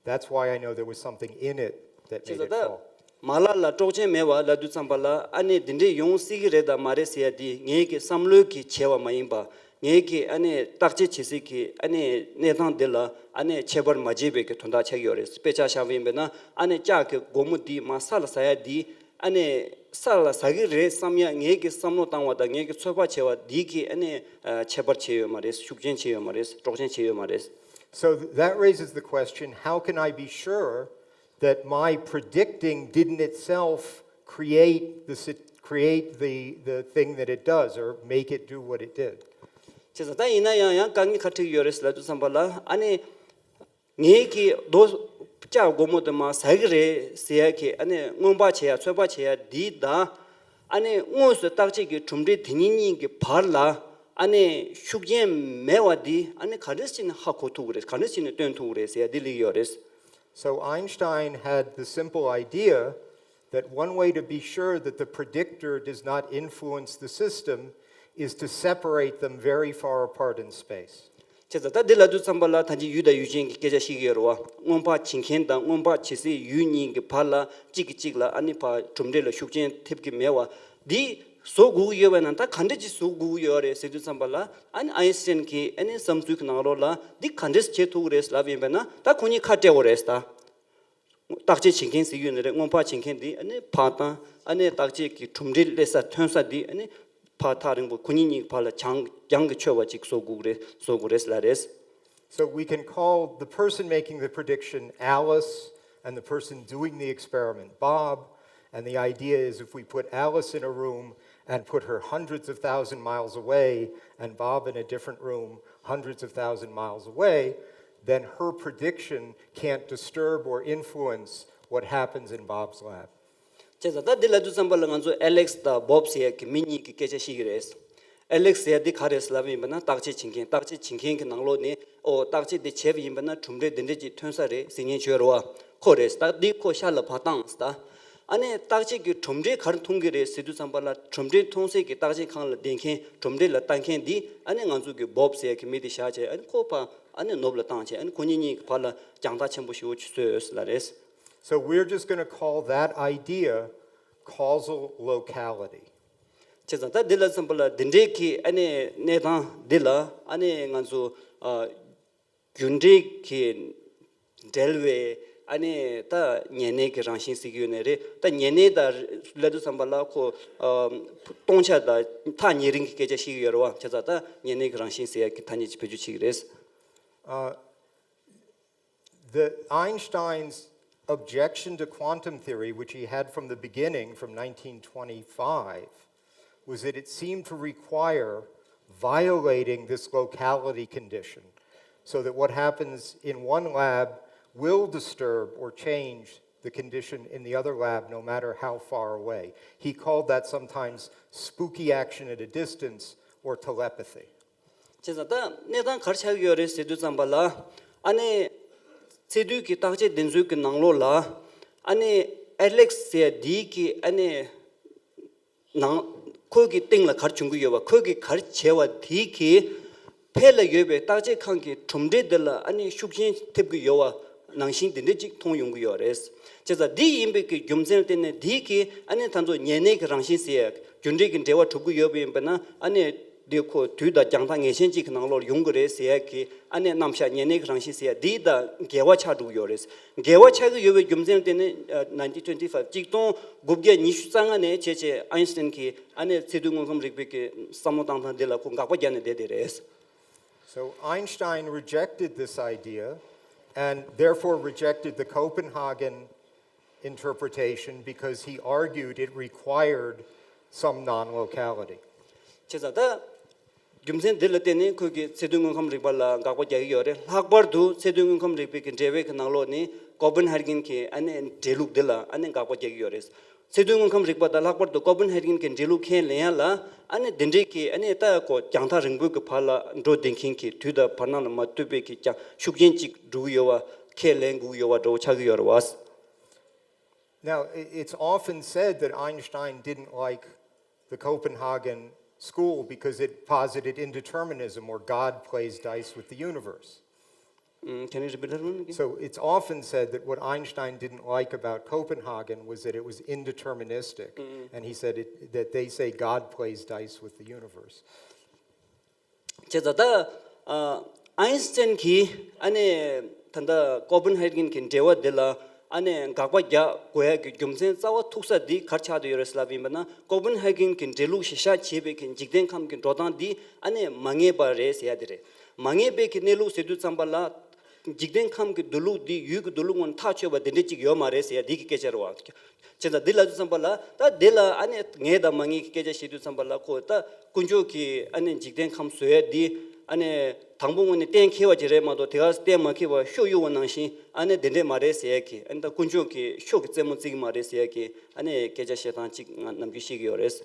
That's why I know there was something in it that made it fall. མ་ལག་ལ་དཀྲོག་རྐྱེན་མེད་པ་ལབ་དུས་ཙམ་པ་ལ། ཨ་ནི་འདི་འདྲས་ཡོང་སྲིད་ཀྱི་རེད་དང་མ་རེད་ཟེར་ཡ་དེ་ངེད་ཀྱི་བསམ་བློའི་གི་བྱས་པ་མ་ཡིན་པ། ངེད་ཀྱི་ཨ་ནི་བརྟག་དཔྱད་བྱེད་སའི་གི་ཨ་ནི་གནས་སྟངས་འདི་ལ་ཨ་ནི་ཁྱད་པར་མ་འབྱེད་པའི་གི་དོན་དག་ཆགས་ཀྱི་ཡོད་རེད། དཔེ་ཆ་བཞག་པ་ཡིན་པས་ན། ཨ་ནི་ལྕགས་ཀྱི་སྒོར་མོ་འདི་མར་ས་ལ་ཟག་ཡ་འདི། ཨ་ནི་ས་ལ་ཟག་གི་རེད་བསམ་ཡ་ངེད་ཀྱི་བསམ་བློ་བཏང་བ་དང་ངེད་ཀྱི་ཚོད་དཔག་བྱས་པ་འདི་གིས་ཨ་ནི་ཨ་ཁྱད་པར་བྱས་ཡོད་མ་རེད། ཤུགས་རྐྱེན་བྱས་ཡོད་མ་རེད། དཀྲོག་རྐྱེན་བྱས་ཡོད་མ་རེད། So that raises the question, how can I be sure that my predicting didn't itself create the sit- create the the thing that it does or make it do what it did? བྱས་ཙང་ད་ཡིན་ན་ཡང་ཡང་དཀའ་ངལ་ཁ་ཁྲིག་ཡོད་རེད་ལབ་དུས་ཙམ་པ་ལ། ཨ་ནི་ངེད་ཀྱིས་རྡོ་ལྕགས་སྒོར་མོ་དེ་མར་ཟག་གི་རེད་ཟེར་ཡ་གི་ཨ་ནི་སྔོན་དཔག་བྱེད་ཡ་ཚོད་དཔག་བྱེད་ཡ་འདི་དང་། ཨ་ནི་དངོས་སུ་བརྟག་དཔྱད་ཀྱི་གྲུབ་འབྲས་དེ་གཉིས་གཉིས་ཀྱི་བར་ལ་ཨ་ནི་ཤུགས་རྐྱེན་མེད་པ་འདི་ཨ་ནི་ག་འདྲས་བྱས་ནས་ཧ་གོ་ཐུབ་ཀྱི་རེད། ག་འདྲས་བྱས་ནས་སྟོན་ཐུབ་ཀྱི་རེད་ཟེར་ཡ་འདི་སླེབས་ཀྱི་ཡོད་རེད། So Einstein had the simple idea that one way to be sure that the predictor does not influence the system is to separate them very far apart in space. བྱས་ཙང་ད་འདི་ལབ་དུས་ཙམ་པ་ལ་ད་ཅི་ཡུལ་དང་ཡུལ་ཅན་གྱི་སྐད་ཆ་བཤད་ཀྱི་ཡོད་རེད་བ། སྔོན་དཔག་བྱེད་མཁན་དང་སྔོན་དཔག་བྱེད་སའི་ཡུལ་གཉིས་ཀྱི་བར་ལ་གཅིག་གིས་གཅིག་ལ་ཨ་ནི་ཕར་གྲུབ་འབྲས་ལ་ཤུགས་རྐྱེན་ཐེབས་ཀྱི་མེད་པ་འདི་བཟོ་དགོས་ཀྱི་ཡོད་པས་ན། ད་ག་འདྲས་ཅིག་བཟོ་དགོས་ཀྱི་ཡོད་རེད་ཟེར་དུས་ཙམ་པ་ལ། ཨ་ནི་ཨའིན་སི་ཊན་གྱི་ཨ་ནི་བསམ་ཚུལ་གྱི་ནང་ལོགས་ལ་འདི་ག་འདྲས་བྱེད་ཐུབ་ཀྱི་རེད་ལབ་ཡིན་པས་ན། ད་ཁོ་གཉིས་ཁ་བྲལ་དགོས་རེད་ད། བརྟག་དཔྱད་བྱེད་མཁན་ཟེར་གྱི་ཡོད་ནི་རེད། སྔོན་དཔག་བྱེད་མཁན་འདི་ཨ་ནི་ཕར་བཏང་། ཨ་ནི་བརྟག་དཔྱད་ཀྱི་གྲུབ་འབྲས་སླེབས་ས་ཐོན་ས་འདི་ཨ་ནི་ཕར་ཐག་རིང་པོ། ཁོ་གཉིས་གཉིས་བར་ལ་གྱང་གྱང་གི་ཆོད་པ་ཅིག་བཟོ་དགོས་རེད། བཟོ་དགོས་རེད་ལབ་རེད། So we can call the person making the prediction Alice and the person doing the experiment Bob. And the idea is, if we put Alice in a room and put her hundreds of thousand miles away and Bob in a different room hundreds of thousand miles away, then her prediction can't disturb or influence what happens in Bob's lab. བྱས་ཙང་ད་འདི་ལབ་དུས་ཙམ་པ་ལ་ང་ཚོ་ཨེ་ལེག་སི་དང་བོབ་ཟེར་ཡ་གི་མི་གཉིས་ཀྱི་སྐད་ཆ་བཤད་ཀྱི་རེད། ཨེ་ལེག་སི་ཟེར་ཡ་འདི་ག་རེད་ལབ་ཡིན་པ་ན། བརྟག་དཔྱད་བྱེད་མཁན། བརྟག་དཔྱད་བྱེད་མཁན་གྱི་ནང་ལོགས་ནས། ཨོ། བརྟག་དཔྱད་འདི་བྱས་པ་ཡིན་པ་ན་གྲུབ་འབྲས་འདི་འདྲས་ཅིག་ཐོན་ས་རེད་ཟེར་མཁན་བྱོས་རོ་བ། ཁོ་རེད། ད་འདི་ཁོ་ཤ་ལ་ཕར་བཏང་ཟེར་ད། ཨ་ནི་བརྟག་དཔྱད་ཀྱི་གྲུབ་འབྲས་ག་རེ་མཐོང་གི་རེད་ཟེར་དུས་ཙམ་པ་ལ། གྲུབ་འབྲས་མཐོང་སའི་གི་བརྟག་དཔྱད་ཁང་ལ་བསྡད་མཁན། གྲུབ་འབྲས་ལ་ལྟ་མཁན་འདི་ཨ་ནི་ང་ཚོ་གི་བོབ་ཟེར་ཡ་གི་མི་འདི་བཞག་བྱས། ཨ་ནི་ཁོ་ཕར་ཨ་ནི་ནོར་བུ་ལ་བཏང་བྱས། ཨ་ནི་ཁོ་གཉིས་གཉིས་ཀྱི་བར་ལ་རྒྱང་ཐག་ཆེན་པོ་ཞེ་པོ་ཅིག་བཟོས་ཡོད་ཟེར་ལབ་རེད། So we're just gonna call that idea causal locality. བྱས་ཙང་ད་འདི་ལ་བསམ་པ་ལ་འདི་འདྲའི་གི་ཨ་ནི་གནས་སྟངས་འདི་ལ་ཨ་ནི་ང་ཚོ་ཨ་རྒྱུ་འབྲས་ཀྱི་འབྲེལ་བའི་ཨ་ནི་ད་ཉེར་གནས་ཀྱི་རང་བཞིན་ཟེར་གྱི་ཡོད་ནི་རེད། ད་ཉེར་གནས་དང་ལབ་དུས་ཙམ་པ་ལ་ཁོ་ཨ་སྟོང་ཆ་དང་ཐག་ཉེ་རིང་གི་སྐད་ཆ་བཤད་ཀྱི་ཡོད་རེད་བ། བྱས་ཙང་ད་ཉེར་གནས་ཀྱི་རང་བཞིན་ཟེར་ཡ་གི་ཐ་སྙད་ཅིག་བེད་སྤྱོད་བྱེད་ཀྱི་རེད། Uh, the Einstein's objection to quantum theory, which he had from the beginning, from nineteen twenty-five, was that it seemed to require violating this locality condition, so that what happens in one lab will disturb or change the condition in the other lab, no matter how far away. He called that sometimes spooky action at a distance or telepathy. བྱས་ཙང་ད་གནས་སྟངས་ག་རེ་ཆགས་ཀྱི་ཡོད་རེད་ཟེར་དུས་ཙམ་པ་ལ། ཨ་ནི་ཚད་རྡུལ་གྱི་བརྟག་དཔྱད་འདི་ཚོའི་གི་ནང་ལོགས་ལ། ཨ་ནི་ཨེ་ལེག་སི་ཟེར་ཡ་འདིའི་གི་ཨ་ནི་ནང་། ཁོའི་གི་སྟེང་ལ་ག་རེ་བྱུང་གི་ཡོད་པ། ཁོའི་གི་ག་རེ་བྱས་པ་དེའི་གི་ཕར་ལ་ཡོད་པའི་བརྟག་དཔྱད་ཁང་གི་གྲུབ་འབྲས་འདི་ལ་ཨ་ནི་ཤུགས་རྐྱེན་ཐེབས་ཀྱི་ཡོད་པ་ནང་བཞིན་འདི་འདྲ་ཅིག་མཐོང་ཡོང་གི་ཡོད་རེད། བྱས་ཙང་འདི་ཡིན་པའི་གི་རྒྱུ་མཚན་ལ་བརྟེན་ནས་འདིའི་གི་ཨ་ནི་ད་ཚོ་ཉེར་གནས་ཀྱི་རང་བཞིན་ཟེར་ཡ་རྒྱུ་འབྲས་ཀྱི་འབྲེལ་བ་གྲུབ་ཀྱི་ཡོད་པ་ཡིན་པ་ན། ཨ་ནི་ འདི་ཁོ་དུས་དང་རྒྱང་ཐག་ངེས་ཅན་གཅིག་གི་ནང་ལོགས་ཡོང་གི་རེད་ཟེར་ཡ་གི་ཨ་ནི་རྣམ་གཞག་ཉེར་ལྔའི་རང་བཞིན་ཟེར་ཡ་འདི་དང་འགལ་བ་ཆགས་འགྲོ་གི་ཡོད་རེད། འགལ་བ་ཆགས་ཀྱི་ཡོད་པའི་རྒྱུ་མཚན་དེ་ནི་nineteen twenty five གཅིག་སྟོང་དགུ་བརྒྱ་ཉི་ཤུ་རྩ་ལྔ་ནས་བྱས་བྱས་ཨའིན་སི་ཊན་གྱིས་ཨ་ནི་ཚད་རྡུལ་དངོས་ཁམས་རིག་པའི་གི་བསམ་བློ་བཏང་སྟངས་འདི་ལ་ཁོ་དགག་པ་རྒྱག་ནས་བསྡད་དེ་རེད། So Einstein rejected this idea and therefore rejected the Copenhagen interpretation because he argued it required some non locality. བྱས་ཙང་ད་རྒྱུ་མཚན་འདི་ལ་བརྟེན་ནས་ཁོས་ཀྱི་ཚད་རྡུལ་དངོས་ཁམས་རིག་པ་ལ་དགག་པ་རྒྱག་གི་ཡོད་རེད། ལྷག་པར་དུ་ཚད་རྡུལ་དངོས་ཁམས་རིག་པའི་གི་འགྲེལ་པའི་གི་ནང་ལོགས་ནས་ཀོ་པན་ཧེ་གྷན་གྱི་ཨ་ནི་འགྲེལ་ལུགས་འདི་ལ་ཨ་ནི་དགག་པ་རྒྱག་གི་ཡོད་རེད། ཚད་རྡུལ་དངོས་ཁམས་རིག་པ་དང་ལྷག་པར་དུ་ཀོ་པན་ཧེ་གྷན་གྱི་འགྲེལ་ལུགས་ཁས་ལེན་ཡ་ལ་ཨ་ནི་འདི་འདྲའི་གི་ཨ་ནི་ད་ཁོ་རྒྱང་ཐག་རིང་པོའི་གི་བར་ལ་འགྲོ་བསྡད་མཁན་གྱི་དུས་དང་བར་སྣང་ལ་མ་ལྟོས་པའི་གི་ཀྱང་ཤུགས་རྐྱེན་ཅིག་འགྲོ་གི་ཡོད་པ་ཁས་ལེན་དགོས་ཀྱི་ཡོད་པ་འདྲ་བོ་ཆགས་ཀྱི་ཡོད་རེད་བ། Now, i- it's often said that Einstein didn't like the Copenhagen school because it posited indeterminism or God plays dice with the universe. Mm, can you repeat that one again? So it's often said that what Einstein didn't like about Copenhagen was that it was indeterministic, and he said it, that they say God plays dice with the universe. བྱས་ཙང་ད་ཨ་ཨའིན་སི་ཊན་གྱིས་ཨ་ནི་ད་ལྟ་ཀོ་པན་ཧེ་གྷན་གྱི་འགྲེལ་བ་འདི་ལ་ཨ་ནི་དགག་པ་རྒྱག་དགོས་ཡ་གི་རྒྱུ་མཚན་རྩ་བ་ཐུག་ས་འདི་ག་རེ་ཆགས་བསྡད་ཡོད་རེད་ཟེར་ལབ་ཡིན་པ་ན། ཀོ་པན་ཧེ་གྷན་གྱི་འགྲེལ་ལུགས་གཞིར་བཞག་བྱས་པའི་གི་འཇིག་རྟེན་ཁམས་ཀྱི་འགྲོ་སྟངས་འདི་ཨ་ནི་མ་ངེས་པ་རེད་ཟེར་ཡ་འདི་རེད། མ་ངེས་པའི་གི་གནས་ལུགས་ཟེར་དུས་ཙམ་པ་ལ་འཇིག་རྟེན་ཁམས་ཀྱི་འདུག་ལུགས་འདི་ཡུལ་གྱི་འདུག་ལུགས་ངོས་ནས་ཐག་ཆོད་པ་འདི་འདྲ་ཅིག་ཡོད་མ་རེད་ཟེར་ཡ་འདི་གི་སྐད་ཆ་རེད་བ། བྱས་ཙང་འདི་ལབ་དུས་ཙམ་པ་ལ་ད་འདི་ལ་ཨ་ནི་ངེས་དང་མ་ངེས་ཀྱི་སྐད་ཆ་བཤད་དུས་ཙམ་པ་ལ་ཁོ་ད་དཀོན་མཆོག་གིས་ཨ་ནི་འཇིག་རྟེན་ཁམས་བཟོ་ཡ་འདི་ཨ་ནི་དང་པོ་ངོས་ནས་གཏན་འཁེལ་བ་ཅིག་རེད་མ་གཏོགས་དེ་ག་གཏན་མ་འཁེལ་བ་ཤོ་གཡུག་པ་ནང་བཞིན་ཨ་ནི་འདི་འདྲས་མ་རེད་ཟེར་ཡ་གི་ཨ་ནི་ད་དཀོན་མཆོག་གིས་ཤོ་གི་རྩེད་མོ་རྩེ་གི་མ་རེད་ཟེར་ཡ་གི་ཨ་ནི་སྐད་ཆ་བཤད་སྟངས་ཅིག་ང་ནམ་རྒྱུན་ཤེས་ཀྱི་ཡོད་རེད།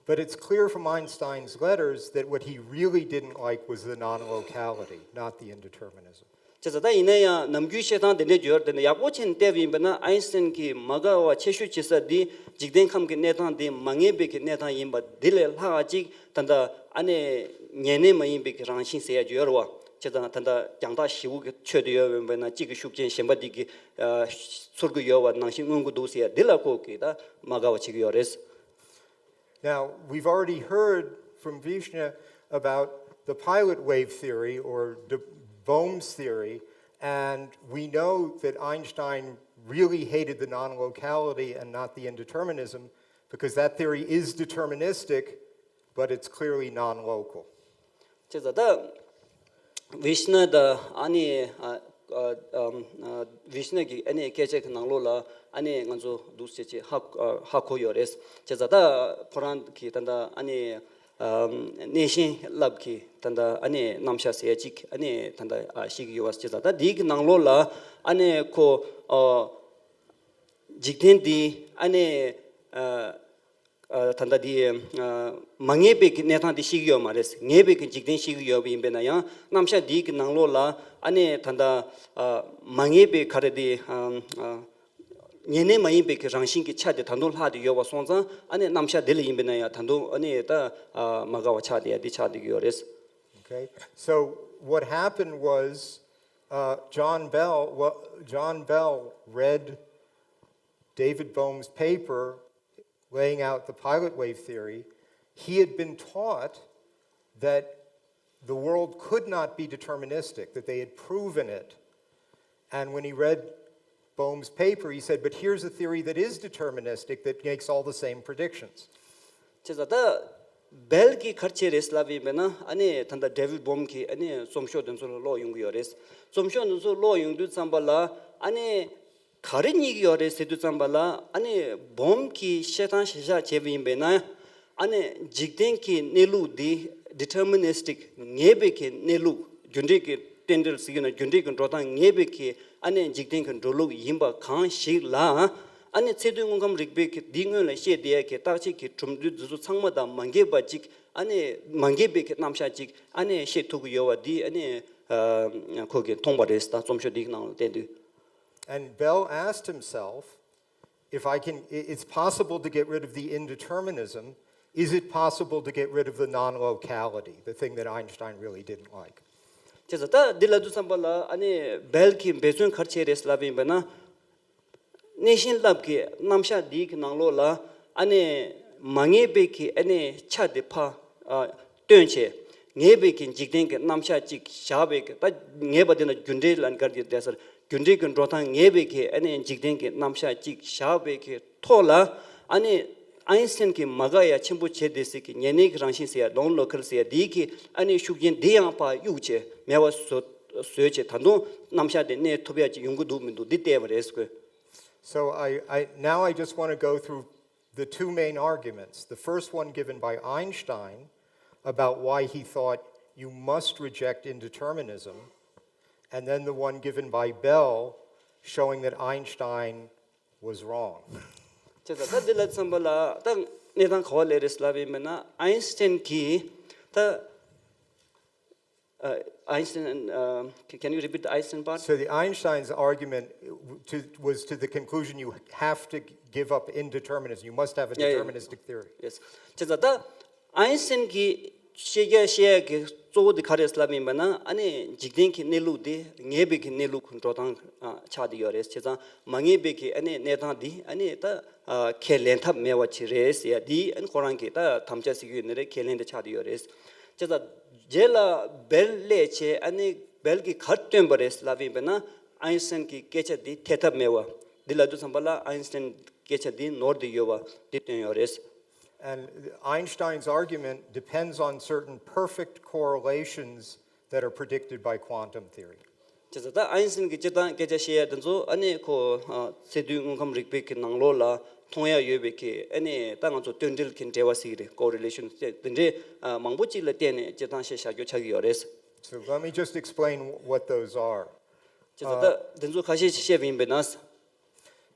But it's clear from Einstein's letters that what he really didn't like was the non locality, not the indeterminism. བྱས་ཙང་ད་ཡིན་ན་ཡང་ནམ་རྒྱུན་བཤད་སྟངས་དེ་འདྲའི་བརྗོད་དེ་ནི་ཡག་པོ་བྱས་ནས་བལྟས་པ་ཡིན་པ་ན་ཨའིན་སི་ཊན་གྱིས་མ་དགའ་བ་ཆེ་ཤོས་བྱེད་ས་འདི་འཇིག་རྟེན་ཁམས་ཀྱི་གནས་སྟངས་འདི་མ་ངེས་པའི་གི་གནས་སྟངས་ཡིན་པ་འདི་ལས་ལྷག་ཅིག་ད་ལྟ་ཨ་ནི་ངེས་གནས་མ་ཡིན་པའི་གི་རང་བཞིན་ཟེར་ཡ་ཡོད་རེད་བ། བྱས་ཙང་ད་ལྟ་རྒྱང་ཐག་ཞེ་པོ་གི་ཆོད་དེ་ཡོད་པ་ཡིན་པ་ན་གཅིག་གི་ཤུགས་རྐྱེན་གཞན་པ་འདི་གི་ཚོར་གི་ཡོད་པ་ནང་བཞིན་མངོན་གི་འདུག་ཟེར་ཡ་འདི་ལ་ཁོ་གི་ད་མ་དགའ་བ་བྱེད་ཀྱི་ཡོད་རེད། Now, we've already heard from Vishnu about the pilot wave theory or de Bohm's theory, and we know that Einstein really hated the non locality and not the indeterminism because that theory is deterministic, but it's clearly non local. བྱས་ཙང་ད་བི་ཤ་ན་དང་ཨ་ནི་ཨ་ཨ་ཨམ་ཨ་བི་ཤ་ན་གི་ཨ་ནི་སྐད་ཆ་གི་ནང་ལོགས་ལ་ཨ་ནི་ང་ཚོ་འདུག་སེ་བྱས་ཧ་ཨ་ཧ་གོ་ཡོད་རེད། བྱས་ཙང་ད་ཁོ་རང་གི་ད་ལྟ་ཨ་ནི་ཨམ་གནས་གཤིན་རླབས་ཀྱི་ད་ལྟ་ཨ་ནི་རྣམ་གཞག་ཟེར་ཡ་གཅིག་ཨ་ནི་ད་ལྟ་ཨ་བཤད་ཀྱི་ཡོད་པ། བྱས་ཙང་ད་འདིའི་གི་ནང་ལོགས་ལ་ཨ་ནི་ཁོ་ཨ་འཇིག་རྟེན་འདི་ཨ་ནི་ཨ། ཨ་ད་ལྟ་འདི་ཨ་མ་ངེས་པའི་གི་གནས་སྟངས་འདི་ཤེས་ཀྱི་ཡོད་མ་རེད། ངེས་པའི་གི་འཇིག་རྟེན་ཤེས་ཀྱི་ཡོད་པ་ཡིན་པས་ན་ཡང་རྣམ་གཞག་འདིའི་གི་ནང་ལོགས་ལ་ཨ་ནི་ད་ལྟ་ཨ་མ་ངེས་པའི་ག་རེ་འདི་ཨ་ཨ་ངེས་གནས་མ་ཡིན་པའི་གི་རང་བཞིན་གྱི་ཆ་དེ་ད་དུང་ལྷག་སྟེ་ཡོད་པ་སོང་ཙང་ཨ་ནི་རྣམ་གཞག་འདི་ལ་ཡིན་པས་ན་ཡང་ད་དུང་ཨ་ནི་ད་ཨ་མ་དགའ་བ་ཆགས་བསྡད་ཡ་འདི་ཆགས་བསྡད་ཀྱི་ཡོད་རེད། Okay. So what happened was uh, John Bell, well, John Bell read David Bohm's paper laying out the pilot wave theory, he had been taught that the world could not be deterministic, that they had proven it. And when he read Bohm's paper, he said, "But here's a theory that is deterministic that makes all the same predictions." བྱས་ཙང་ད་བེལ་གྱིས་ག་རེ་བྱས་རེད་ལབ་ཡིན་པས་ན་ཨ་ནི་ད་ལྟ་ཌེ་ཝིཌ་བྷོམ་གྱི་ཨ་ནི་རྩོམ་ཤོག་དེ་ཚོ་ལ་ཀློག་ཡོང་གི་ཡོད་རེད། རྩོམ་ཤོག་དེ་ཚོ་ཀློག་ཡོང་དུས་ཙམ་པ་ལ་ཨ་ནི། ག་རེ་རྙེད་ཀྱི་ཡོད་རེད་ཟེར་དུས་ཙམ་པ་ལ་ཨ་ནི་བྷོམ་གྱིས་བཤད་སྟངས་གཞིར་བཞག་བྱས་པ་ཡིན་པས་ན་ཨ་ནི་འཇིག་རྟེན་གྱི་གནས་ལུགས་འདི་ཌི་ཊར་མི་ནིས་ཊིག་ངེས་པའི་གི་གནས་ལུགས་རྒྱུ་འབྲས་ཀྱི་རྟེན་འབྲེལ་ཟེར་གྱི་ན་རྒྱུ་འབྲས་ཀྱི་འགྲོ་སྟངས་ངེས་པའི་གི་ཨ་ནི་འཇིག་རྟེན་གྱི་འགྲོ་ལུགས་ཡིན་པ་གང་ཞིག་ལ་ཨ་ནི་ཚད་རྡུལ་དངོས་ཁམས་རིག་པའི་གི་འདི་སྔོན་ལ་བཤད་བསྡད་ཡ་གི་བརྟག་དཔྱད་ཀྱི་གྲུབ་འབྲས་འདི་ཚོ་ཚང་མ་དང་མ་འགལ་བ་ཅིག་ཨ་ནི་མ་འགལ་བའི་གི་རྣམ་གཞག་ཅིག་ཨ་ནི་བཤད་ཐུབ་ཀྱི་ཡོད་པ་འདི་ཨ་ནི་ཁོ་གིས་མཐོང་པ་རེད་ད་རྩོམ་ཤོག་འདིའི་ནང་ལ་བལྟས་དུས། And Bell asked himself, if I can, it's possible to get rid of the indeterminism, is it possible to get rid of the non locality, the thing that Einstein really didn't like? བྱས་ཙང་ད་འདི་ལབ་དུས་ཙམ་པ་ལ་ཨ་ནི་བེལ་གྱིས་འབད་བརྩོན་ག་རེ་བྱས་རེད་ལབ་ཡིན་པས་ན། གནས་གཤིན་རླབས་ཀྱི་རྣམ་གཞག་འདིའི་གི་ནང་ལོགས་ལ་ཨ་ནི་མ་ངེས་པའི་གི་ཨ་ནི་ཆ་དེ་ཕ། ཨ། སྟོན་བྱས། ངེས་པའི་གི་འཇིག་རྟེན་གྱི་རྣམ་གཞག་ཅིག་བཞག་པའི་གི། ད་ངེས་པ་དེ་ན་རྒྱུ་འབྲས་ལ་འགལ་གྱི་བསྡད་སར། རྒྱུ་འབྲས་ཀྱི་འགྲོ་སྟངས་ངེས་པའི་གི་ཨ་ནི་འཇིག་རྟེན་གྱི་རྣམ་གཞག་ཅིག་བཞག་པའི་གི་ཐོག་ལ། ཨ་ནི་ཨའིན་སི་ཊན་གྱིས་མ་དགའ་ཡ་ཆེན་པོ་བྱས་བསྡད་སའི་གི་ཉེར་ལེན་གྱི་རང་བཞིན་ཟེར་ཡ། ནོན་ལོ་ཀལ་ཟེར་ཡ་དེའི་གི་ཨ་ནི་ཤུགས་རྐྱེན་དེ་ཡང་ཕར་གཡུག་བྱས་མེད་པ་བཟོ་བཟོས་བྱས། ད་དུང་རྣམ་གཞག་དེ་གནས་ཐུབ་ཡ་ཅིག་ཡོང་གི་འདུག་མི་འདུག་འདི་བལྟས་པ་རེད་ཟེར་གོ། So I, I, now I just want to go through the two main arguments. The first one given by Einstein about why he thought you must reject indeterminism, and then the one given by Bell showing that Einstein was wrong. བྱས་ཙང་ད་འདི་ལ་བསམ་པ་ལ་ད་གནས་སྟངས་ག་བ་ལས་རེད་ལབ་ཡིན་པ་ན། ཨའིན་སི་ཊན་གྱིས་ད། Uh, Einstein, and, um, c- can you repeat the Einstein part? So the Einstein's argument uh, to, was to the conclusion you have to give up indeterminism. You must have a Yeah, yeah. deterministic theory. Yes. བྱས་ཙང་ད་ཨའིན་སི་ཊན་གྱིས་བཤད་རྒྱ་བཤད་ཡ་གི་གཙོ་བོ་དེ་ག་རེད་ལབ་ཡིན་པ་ན། ཨ་ནི་འཇིག་རྟེན་གྱི་གནས་ལུགས་དེ་ངེས་པའི་གི་གནས་ལུགས་འགྲོ་སྟངས་ཨ་ཆགས་བསྡད་ཡོད་རེད། བྱས་ཙང་མ་ངེས་པའི་གི་ཨ་ནི་གནས་སྟངས་དེ་ཨ་ནི་ད་ཨ་ཁས་ལེན་ཐབས་མེད་པ་ཅིག་རེད་ཟེར་ཡ་དེ་ཨ་ནི་ཁོ་རང་གི་ད་དམ་བཅའ་ཟེར་གྱི་ཡོད་ནི་རེད། ཁས་ལེན་དེ་ཆགས་བསྡད་ཡོད་རེད། བྱས་ཙང་རྗེས་ལ་བེལ་སླེབས་བྱས། ཨ་ནི་བེལ་གྱིས་ག་རེ་བཏོན་པ་རེད་ལབ་ཡིན་པ་ན། ཨའིན་སི་ཊན་གྱི་སྐད་ཆ་འདི་འཐད་ཐབས་མེད་པ། འདི་ལབ་དུས་ཙམ་པ་ལ་ཨའིན་སི་ཊན་སྐད་ཆ་འདི་ནོར་བསྡད་ཡོད་པ་འདི་བཏོན་ཡོད་རེད། And Einstein's argument depends on certain perfect correlations that are predicted by quantum theory. བྱས་ཙང་ད་ཨའིན་སི་ཊན་གྱི་སྤྱིར་བཏང་སྐད་ཆ་བཤད་ཡ་དེ་ཚོ་ཨ་ནི་ཁོ་ཨ་ཚད་རྡུལ་དངོས་ཁམས་རིག་པའི་གི་ནང་ལོགས་ལ་མཐོང་ཡ་ཡོད་པའི་གི་ཨ་ནི་ད་ང་ཚོ་དོན་འབྲེལ་གྱི་འབྲེལ་བ་ཟེར་གྱི་རེད། ཀོ་རི་ལེ་ཤན་དེ་འདྲའི་ཨ་མང་པོ་ཅིག་ལ་བརྟེན་ནས་སྤྱིར་བཏང་བཤད་བཞག་རྒྱུ་ཆགས་ཀྱི་ཡོད་རེད། So let me just explain what those are. བྱས་ཙང་ད་དེ་ཚོ་ཁ་ཤས་ཤིག་བཤད་པ་ཡིན་པས་ན།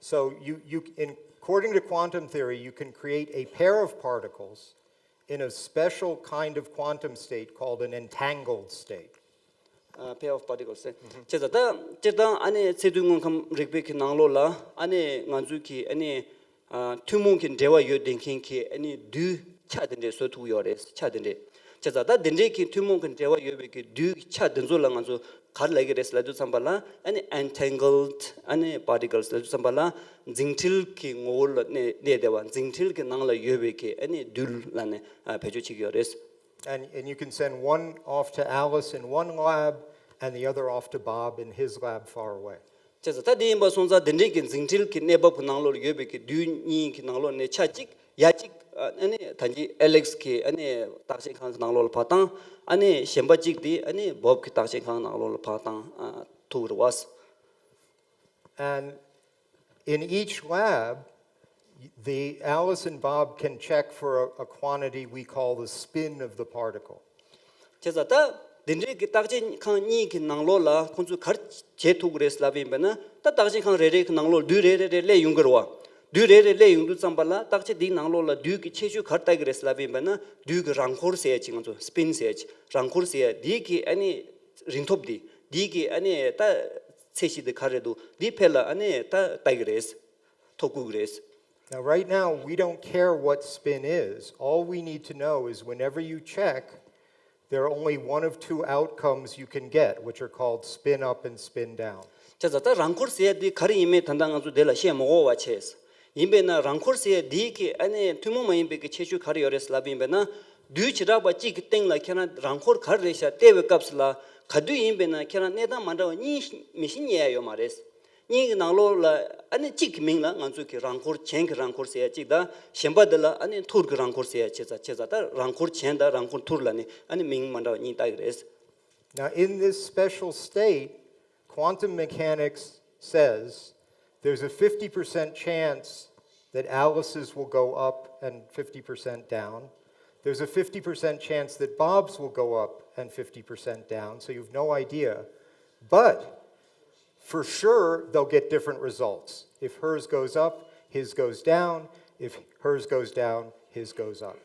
So you, you, in, according to quantum theory, you can create a pair of particles in a special kind of quantum state called an entangled state. Uh, pair of particles. བྱས་ཙང་ད་སྤྱིར་བཏང་ཨ་ནི་ཚད་རྡུལ་དངོས་ཁམས་རིག་པའི་གི་ནང་ལོགས་ལ་ཨ་ནི་ང་ཚོའི་གི་ཨ་ནི་ཨ་ཐུན་མོང་གི་འབྲེལ་བ་ཡོད་བསྡད་མཁན་གྱི་ཨ་ནི་རྡུལ་ཆ་དེ་འདྲས་བཟོ་ཐུབ་ཡོད་རེད། ཆ་དེ་འདྲས། བྱས་ཙང་ད་དེ་འདྲས་ཀྱི་ཐུན་མོང་གི་འབྲེལ་བ་ཡོད་པའི་གི་རྡུལ་གྱི་ཆ་དེ་ཚོ་ལ་ང་ཚོ་ག་རེ་ལབ་ཀྱི་རེད་ལབ་དུས་ཙམ་པ་ལ་ཨ་ནི་entangled ཨ་ནི་particles ལབ་དུས་ཙམ་པ་ལ་འཛིང་འཁྲིལ་གྱི་ངོ་བོ་ལ་གནས་གནས་བསྡད་པ། འཛིང་འཁྲིལ་གྱི་ནང་ལ་ཡོད་པའི་གི་ཨ་ནི་རྡུལ་ལབ་ནས་ཨ་བེད་སྤྱོད་བྱེད་ཀྱི་ཡོད་རེད། And, and you can send one off to Alice in one lab and the other off to Bob in his lab far away. བྱས་ཙང་ད་དེ་ཡིན་པ་སོང་ཙང་དེ་འདྲའི་གི་འཛིང་འཁྲིལ་གྱི་གནས་བབ་ཀྱི་ནང་ལོགས་ལ་ཡོད་པའི་གི་རྡུལ་གཉིས་ཀྱི་ནང་ལོགས་ནས་ཆ་གཅིག་ཡ་གཅིག་ཨ་ནི་ད་གིན་ཨེ་ལེག་སི་གི་ཨ་ནི་བརྟག་དཔྱད་ཁང་གི་ནང་ལོགས་ལ་ཕར་བཏང་། ཨ་ནི་གཞན་པ་གཅིག་དེ་ཨ་ནི་བོབ་ཀྱི་བརྟག་དཔྱད་ཁང་ནང་ལོགས་ལ་ཕར་བཏང་ཨ་ཐུག་རེད་བ། And in each lab, the Alice and Bob can check for a, a quantity we call the spin of the particle. བྱས་ཙང་ད་འདི་འདྲའི་གི་བརྟག་དཔྱད་ཁང་གཉིས་ཀྱི་ནང་ལོགས་ལ་ཁོང་ཚོས་ག་རེ་བྱེད་ཐུབ་ཀྱི་རེད་ལབ་ཡིན་པ་ན། ད་བརྟག་དཔྱད་ཁང་རེ་རེ་གི་ནང་ལོགས་རྡུལ་རེ་རེ་རེ་སླེབས་ཡོང་གི་རེད་བ། རྡུལ་རེ་རེ་སླེབས་ཡོང་དུས་ཙམ་པ་ལ་བརྟག་དཔྱད་འདིའི་ནང་ལོགས་ལ་རྡུལ་གྱི་ཁྱད་ཆོས་ག་རེ་ལྟ་གི་རེད་ལབ་ཡིན་པ་ན། རྡུལ་གྱི་རང་འཁོར་ཟེར་ཡ་ཅིག་ང་ཚོ་སྤིན་ཟེར་ཡ་ཅིག་རང་འཁོར་ཟེར་ཡ་འདི་གི་ཨ་ནི་རིང་ཐོབ་འདི། འདི་གི་ཨ་ནི་ད་ཚད་གཞི་འདི་ག་རེ་འདུག་འདི་ཕར་ལ་ཨ་ནི་ད་ལྟ་གི་རེད། ཐོབ་དགོས་ཀྱི་རེད། Now, right now, we don't care what spin is. All we need to know is whenever you check, there are only one of two outcomes you can get, which are called spin up and spin down. བྱས་ཙང་ད་རང་འཁོར་ཟེར་ཡ་འདི་ག་རེ་ཡིན་མིན་ད་ལྟ་ང་ཚོ་འདི་ལ་བཤད་མ་དགོས་པ་བྱས། ཡིན་པས་ན་རང་འཁོར་ཟེར་ཡ་འདི་གི་ཨ་ནི་ཐུན་མོང་མ་ཡིན་པའི་གི་ཁྱད་ཆོས་ག་རེ་ཡོད་རེད་ལབ་ཡིན་པས་ན། རྡུལ་བྱེ་བྲག་པ་གཅིག་གི་སྟེང་ལ་ཁྱེད་རང་རང་འཁོར་ག་རེ་རེད་ཤག་བལྟས་པའི་སྐབས་སུ་ལ། ག་དུས་ཡིན་པས་ན་ཁྱེད་རང་གནས་སྟངས་མ་འདྲ་བ་གཉིས་མི་ཤེས་རྙེད་ཡ་ཡོད་མ་རེད། གཉིས་ཀྱི་ནང་ལོགས་ལ་ཨ་ནི་གཅིག་གི་མིང་ལ་ང་ཚོ་གི་རང་འཁོར་གྱེན་གྱི་རང་འཁོར་ཟེར་ཡ་གཅིག་དང་། གཞན་པ་འདི་ལ་ཨ་ནི་ཐུར་གྱི་རང་འཁོར་ཟེར་ཡ་བྱས་ཙང་། བྱས་ཙང་ད་རང་འཁོར་གྱེན་དང་རང་འཁོར་ཐུར་ལ་ནི་ཨ་ནི་མིང་མ་འདྲ་བ་གཉིས་བཏགས་ཀྱི་རེད། Now, in this special state, quantum mechanics says there's a fifty percent chance that Alice's will go up and fifty percent down. There's a fifty percent chance that Bob's will go up and fifty percent down, so you have no idea. But for sure, they'll get different results. If hers goes up, his goes down. If hers goes down, his goes up.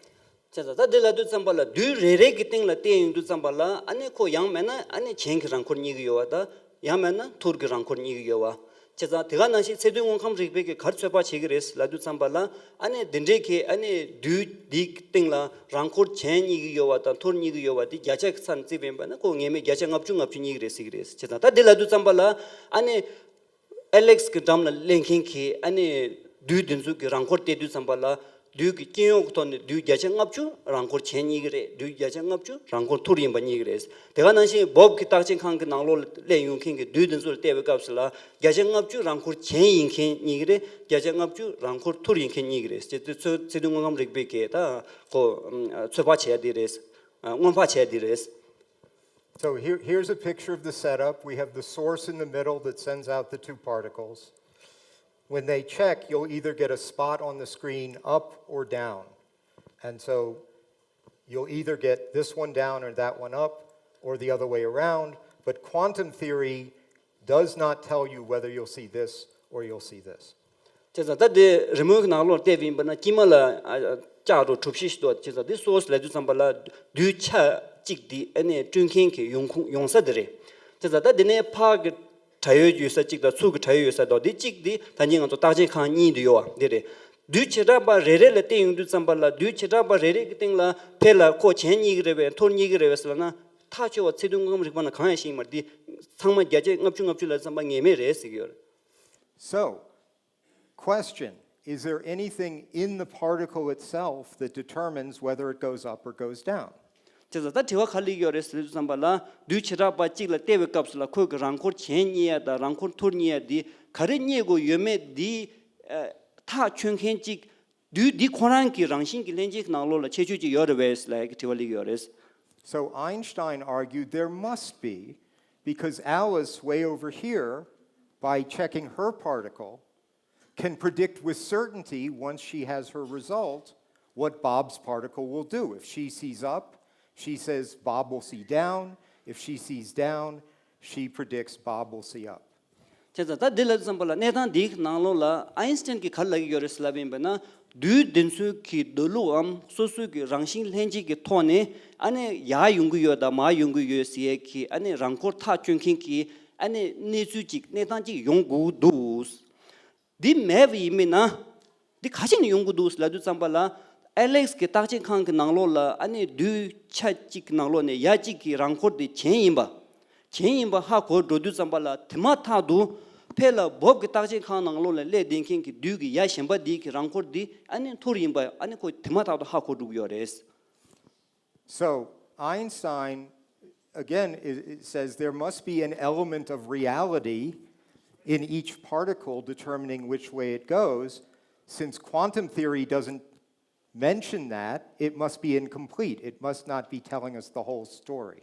བྱས་ཙང་ད་འདི་ལབ་དུས་ཙམ་པ་ལ་རྡུལ་རེ་རེ་གི་སྟེང་ལ་བལྟས་ཡོང་དུས་ཙམ་པ་ལ་ཨ་ནི་ཁོ་ཡང་མེད་ན་ཨ་ནི་གྱེན་གྱི་རང་འཁོར་རྙེད་ཀྱི་ཡོད་པ་དང་། ཡང་མེད་ན་ཐུར་གྱི་རང་འཁོར་རྙེད་ཀྱི་ཡོད་པ། བྱས་ཙང་དེ་ག་ནང་བཞིན་ཚད་རྡུལ་དངོས་ཁམས་རིག་པའི་གི་ག་རེ་ཚོད་དཔག་བྱེད་ཀྱི་རེད་ལབ་དུས་ཙམ་པ་ལ། ཨ་ནི་འདི་འདྲའི་གི་ཨ་ནི་རྡུལ་འདིའི་སྟེང་ལ་རང་འཁོར་གྱེན་རྙེད་ཀྱི་ཡོད་པ་དང་ཐུར་རྙེད་ཀྱི་ཡོད་པ་འདི་བརྒྱ་ཆ་གི་ཚད་བརྩིས་པ་ཡིན་པ་ན་ཁོ་ངེས་མེད་བརྒྱ་ཆ་ལྔ་བཅུ་ལྔ་བཅུ་རྙེད་ཀྱི་རེད་ཟེར་གྱི་རེད། བྱས་ཙང་ད་འདི་ལབ་དུས་ཙམ་པ་ལ་ཨ་ནི་ཨེ་ལེག་སི་གི་འགྲམ་ལ་སླེབས་མཁན་གྱི་ཨ་ནི་རྡུལ་འདི་ཚོ་གི་རང་འཁོར་བལྟས་དུས་ཙམ་པ་ལ་ རྡུལ་གྱི་སྐྱེ་ཡོང་གི་ཐོག་ནས་རྡུལ་བརྒྱ་ཆ་ལྔ་བཅུ་རང་འཁོར་བྱེད་རྙེད་ཀྱི་རེད། རྡུལ་བརྒྱ་ཆ་ལྔ་བཅུ་རང་འཁོར་ཐུར་ཡིན་པ་རྙེད་ཀྱི་རེད། དེ་ག་ནང་བཞིན་བོབ་ཀྱི་བརྟག་དཔྱད་ཁང་གི་ནང་ལོགས་ལ་སླེབས་ཡོང་མཁན་གྱི་རྡུལ་དེ་ཚོ་ལ་བལྟས་པའི་སྐབས་སུ་ལ་བརྒྱ་ཆ་ལྔ་བཅུ་རང་འཁོར་བྱེད་ཡིན་མཁན་རྙེད་ཀྱི་རེད། བརྒྱ་ཆ་ལྔ་བཅུ་རང་འཁོར་ཐུར་ཡིན་མཁན་རྙེད་ཀྱི་རེད། ཅེས་དེ་ཚོ་ཚིག་དོན་དངོས་ཁམས་རིག་པའི་གི་ད་ཁོ་ཚོད་དཔག་བྱས་དེ་རེད། སྔོན་དཔག་བྱས་དེ་རེད། So here, here's a picture of the setup. We have the source in the middle that sends out the two particles. When they check, you'll either get a spot on the screen up or down. And so you'll either get this one down or that one up, or the other way around. But quantum theory does not tell you whether you'll see this or you'll see this. བྱས་ཙང་ད་དེ་རི་མོའི་ནང་ལོགས་བལྟས་པ་ཡིན་པ་ན་དཀྱིལ་མ་ལ་ཨ་ལྕགས་རོ་གྲུ་བཞི་ཞིག་འདུག་བྱས་ཙང་དེ་སོ་སོ་ལབ་དུས་ཙམ་པ་ལ་རྡུལ་ཆ་གཅིག་དེ་ཨ་ནི་སྤྲོད་མཁན་གྱི་ཡོང་ཁུངས་ཡོང་ས་དེ་རེད། བྱས་ཙང་ད་དེ་ནས་ཕར་གྱི་བྲག་ཡོལ་ཡོད་ས་གཅིག་དང་ཚུར་གྱི་བྲག་ཡོལ་ཡོད་ས་དང་དེ་གཅིག་དེ་ད་གིན་ང་ཚོ་བརྟག་དཔྱད་ཁང་གཉིས་དེ་ཡོད་པ་དེ་རེད། རྡུལ་བྱེ་བྲག་པ་རེ་རེ་ལ་བལྟས་ཡོང་དུས་ཙམ་པ་ལ་རྡུལ་བྱེ་བྲག་པ་རེ་རེ་གི་སྟེང་ལ་ཕར་ལ་ཁོ་བྱེད་རྙེད་ཀྱི་རེད་པས་ཐུར་རྙེད་ཀྱི་རེད་པས་ཟེར་ལབ་ན་ཐག་ཆོད་པ་ཚིག་དོན་དངོས་ཁམས་རིག་པ་ནང་གང་ཡང་ཤེས་ཀྱི་མ་རེད། འདི་ཚང་མ་བརྒྱ་ཆ་ལྔ་བཅུ་ལྔ་བཅུ་ལབ་ཙམ་པ་ངེས་མེད་རེད་ཟེར་གྱི་ཡོད་རེད། So, question, is there anything in the particle itself that determines whether it goes up or goes down? བྱས་ཙང་ད་དྲི་བ་ག་རེ་སླེབས་ཀྱི་ཡོད་རེད་ཟེར་དུས་ཙམ་པ་ལ་རྡུལ་བྱེ་བྲག་པ་གཅིག་ལ་བལྟས་པའི་སྐབས་སུ་ལ་ཁོས་ཀྱི་རང་འཁོར་བྱེད་རྙེད་ཡ་དང་རང་འཁོར་ཐུར་རྙེད་ཡ་འདི་ག་རེ་རྙེད་དགོས་ཡོད་མེད་འདི་ཐག་ཆོད་མཁན་གཅིག་རྡུལ་འདི་ཁོ་རང་གི་རང་བཞིན་གྱི་ལྷན་སྐྱེས་ཀྱི་ནང་ལོགས་ལ་ཁྱད་ཆོས་ཅིག་ཡོད་རེད་པས་ལབ་ཡ་གི་དྲི་བ་སླེབས་ཀྱི་ཡོད་རེད། So Einstein argued there must be, because Alice, way over here, by checking her particle, can predict with certainty, once she has her result, what Bob's particle will do. If she sees up, she says Bob will see down. If she sees down, she predicts Bob will see up. བྱས་ཙང་ད་འདི་ལབ་ཙམ་པ་ལ་གནས་སྟངས་འདིའི་ནང་ལོགས་ལ་ཨའིན་སི་ཊན་གྱིས་ག་རེ་ལབ་ཀྱི་ཡོད་རེད་ཟེར་ལབ་པ་ཡིན་པ་ན་རྡུལ་འདི་ཚོའི་གི་འདུག་ལུགས་འམ་སོ་སོའི་གི་རང་བཞིན་ལྷན་སྐྱེས་ཀྱི་ཐོག་ནས་ཨ་ནི་ཡར་ཡོང་གི་ཡོད་དང་མར་ཡོང་གི་ཡོད་ཟེར་ཡས་ཀྱི་ཨ་ནི་རང་འཁོར་ཐག་གཅོད་མཁན་གྱི་ཨ་ནི་གནས་ཚུལ་ཅིག་གནས་སྟངས་ཅིག་ཡོང་དགོས་འདུག་འདི་མེད་པ་ཡིན་མིན་ན། འདི་ག་ཞིག་ནས་ཡོང་གི་འདུག་ལབ་དུས་ཙམ་པ་ལ། ཨེ་ལེགས་ཀྱི་བརྟག་དཔྱད་ཁང་གི་ནང་ལོགས་ལ་ཨ་ནི་རྡུལ་ཆ་གཅིག་གི་ནང་ལོགས་ནས་ཡ་གཅིག་གི་རང་འཁོར་དེ་གྱེན་ཡིན་པ། གྱེན་ཡིན་པ་ཧ་གོ་འགྲོ་དུས་ཙམ་པ་ལ་དེ་མ་ཐག་ཏུ། ཕར་ལ་བོབ་ཀྱི་བརྟག་དཔྱད་ཁང་ནང་ལོགས་ལ་སླེབས་བསྡད་མཁན་གྱི་རྡུལ་གྱི་ཡ་གཞན་པ་འདི་གི་རང་འཁོར་འདི་ཨ་ནི་ཐུར་ཡིན་པ་ཨ་ནི་ཁོ་དེ་མ་ཐག་ཏུ་ཧ་གོ་འགྲོ་གི་ཡོད་རེད། So Einstein, again, it, it says there must be an element of reality in each particle determining which way it goes. Since quantum theory doesn't mention that, it must be incomplete. It must not be telling us the whole story.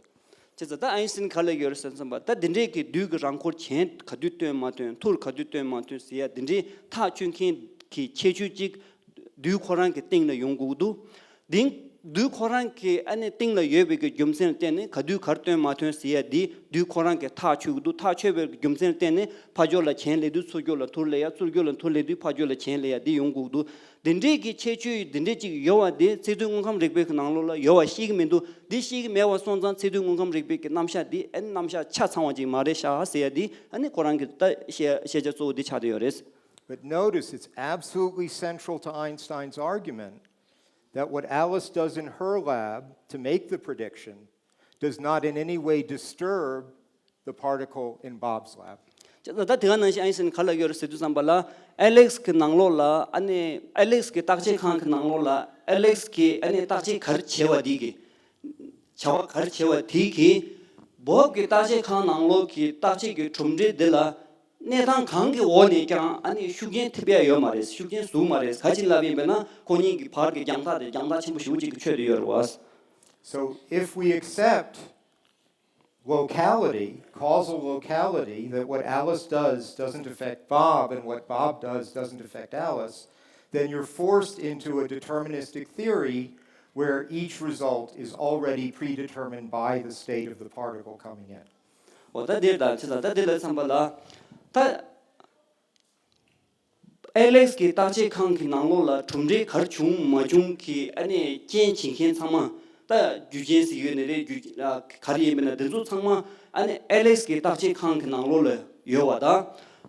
བྱས་ཙང་ད་ཨའིན་སི་ཊན་ག་ལ་ཡོད་རེད་ཟེར་ཙམ་པ་ད་འདི་འདྲའི་གི་རྡུལ་གྱི་རང་འཁོར་གྱེན་ག་དུས་སྟོན་མ་སྟོན་ཐུར་ག་དུས་སྟོན་མ་སྟོན་ཟེར་ཡ་འདི་འདྲའི་ཐག་གཅོད་མཁན་གྱི་ཁྱད་ཆོས་གཅིག་རྡུལ་ཁོ་རང་གི་སྟེང་ལ་ཡོང་དགོས་ཀྱི་འདུག་འདི་རྡུལ་ཁོ་རང་གི་ཨ་ནི་སྟེང་ལ་ཡོད་པའི་གི་རྒྱུ་མཚན་ལ་བརྟེན་ནས་ག་དུས་གར་སྟོན་མ་སྟོན་ཟེར་ཡ་འདི་རྡུལ་ཁོ་རང་གི་ཐག་ཆོད་ཀྱི་འདུག་ཐག་ཆོད་པའི་གི་རྒྱུ་མཚན་ལ་བརྟེན་ནས་ཕར་ཕྱོགས་ལ་གྱེན་སླེབས་དུས་ཚུར་ཕྱོགས་ལ་ཐུར་སླེབས་ཡ་ཚུར་ཕྱོགས་ལ་ཐུར་སླེབས་དུས་ཕར་ཕྱོགས་ལ་གྱེན་སླེབས་ཡ་འདི་ཡོང་དགོས་ཀྱི་འདུག་འདི་འདྲའི་གི་ཁྱད་ཆོས་འདི་འདྲའི་ཅིག་ཡོད་པ་དེ་ཚིག་དོན་དངོས་ཁམས་རིག་པའི་གི་ནང་ལོགས་ལ་ཡོད་པ་ཤེས་ཀྱི་མི་འདུག་འདི་ཤེས་ཀྱི་མེད་པ་སོང་ཙང་ཚིག་དོན་དངོས་ཁམས་རིག་པའི་གི་རྣམ་གཞག་འདི་ཨ་ནི་རྣམ་གཞག་ཆ་ཚང་བ་ཅིག་མ་རེད་ཤག་ཟེར་ཡ་འདི་ཨ་ནི་ཁོ་རང་གི་ད་བཤད་བཤད་བྱ་གཙོ་བོ་འདི་ཆགས་བསྡད་ཡོད་རེད། But notice, it's absolutely central to Einstein's argument that what Alice does in her lab to make the prediction does not in any way disturb the particle in Bob's lab. ད་དེ་ག་ནང་བཞིན་ཨའིན་སི་ཊན་ག་ལ་ཡོད་རེད་ཟེར་དུས་ཙམ་པ་ལ་ཨེ་ལེགས་ཀྱི་ནང་ལོགས་ལ་ཨ་ནི་ཨེ་ལེགས་ཀྱི་བརྟག་དཔྱད་ཁང་གི་ནང་ལོགས་ལ་ཨེ་ལེགས་ཀྱིས་ཨ་ནི་བརྟག་དཔྱད་ག་རེ་བྱས་པ་དེ་གི་བྱ་བ་ག་རེ་བྱས་པ་དེ་གི་བོབ་ཀྱི་བརྟག་དཔྱད་ཁང་ནང་ལོགས་ཀྱི་བརྟག་དཔྱད་ཀྱི་གྲུབ་འབྲས་འདི་ལ་གནས་སྟངས་གང་གི་འོག་ནས་ཀྱང་ཨ་ནི་ཤུགས་རྐྱེན་ཐེབས་ཡ་ཡོད་མ་རེད། ཤུགས་རྐྱེན་ཟུག་མ་རེད། ག་ཅི་ལབ་ཡིན་པས་ན་ཁོ་གཉིས་ཀྱི་བར་གྱི་རྒྱང་ཐག་དེ་རྒྱང་ཐག་ཆེན་པོ་ཞེ་པོ་ཅིག་གི་ཁྱོན་དུ་ཡོད་རེད་བ། So if we accept locality, causal locality, that what Alice does doesn't affect Bob and what Bob does doesn't affect Alice, then you're forced into a deterministic theory where each result is already predetermined by the state of the particle coming in. འོ་ད་འདིར་ད་ཅི་ད་ད་འདི་ལ་བསམ་པ་ལ་ད། ཨེ་ལེགས་ཀྱི་བརྟག་དཔྱད་ཁང་གི་ནང་ལོགས་ལ་གྲུབ་འབྲས་ག་རེ་བྱུང་མ་བྱུང་གི་ཨ་ནི་རྐྱེན་བྱེད་མཁན་ཚང་མ་ད་རྒྱུ་རྐྱེན་ཟེར་ཡོད་ནི་རེད། རྒྱུ་ག་རེ་ཡིན་མིན་ན་འདི་ཚོ་ཚང་མ་ཨ་ནི་ཨེ་ལེགས་ཀྱི་བརྟག་དཔྱད་ཁང་གི་ནང་ལོགས་ལ་ཡོད་པ་དང་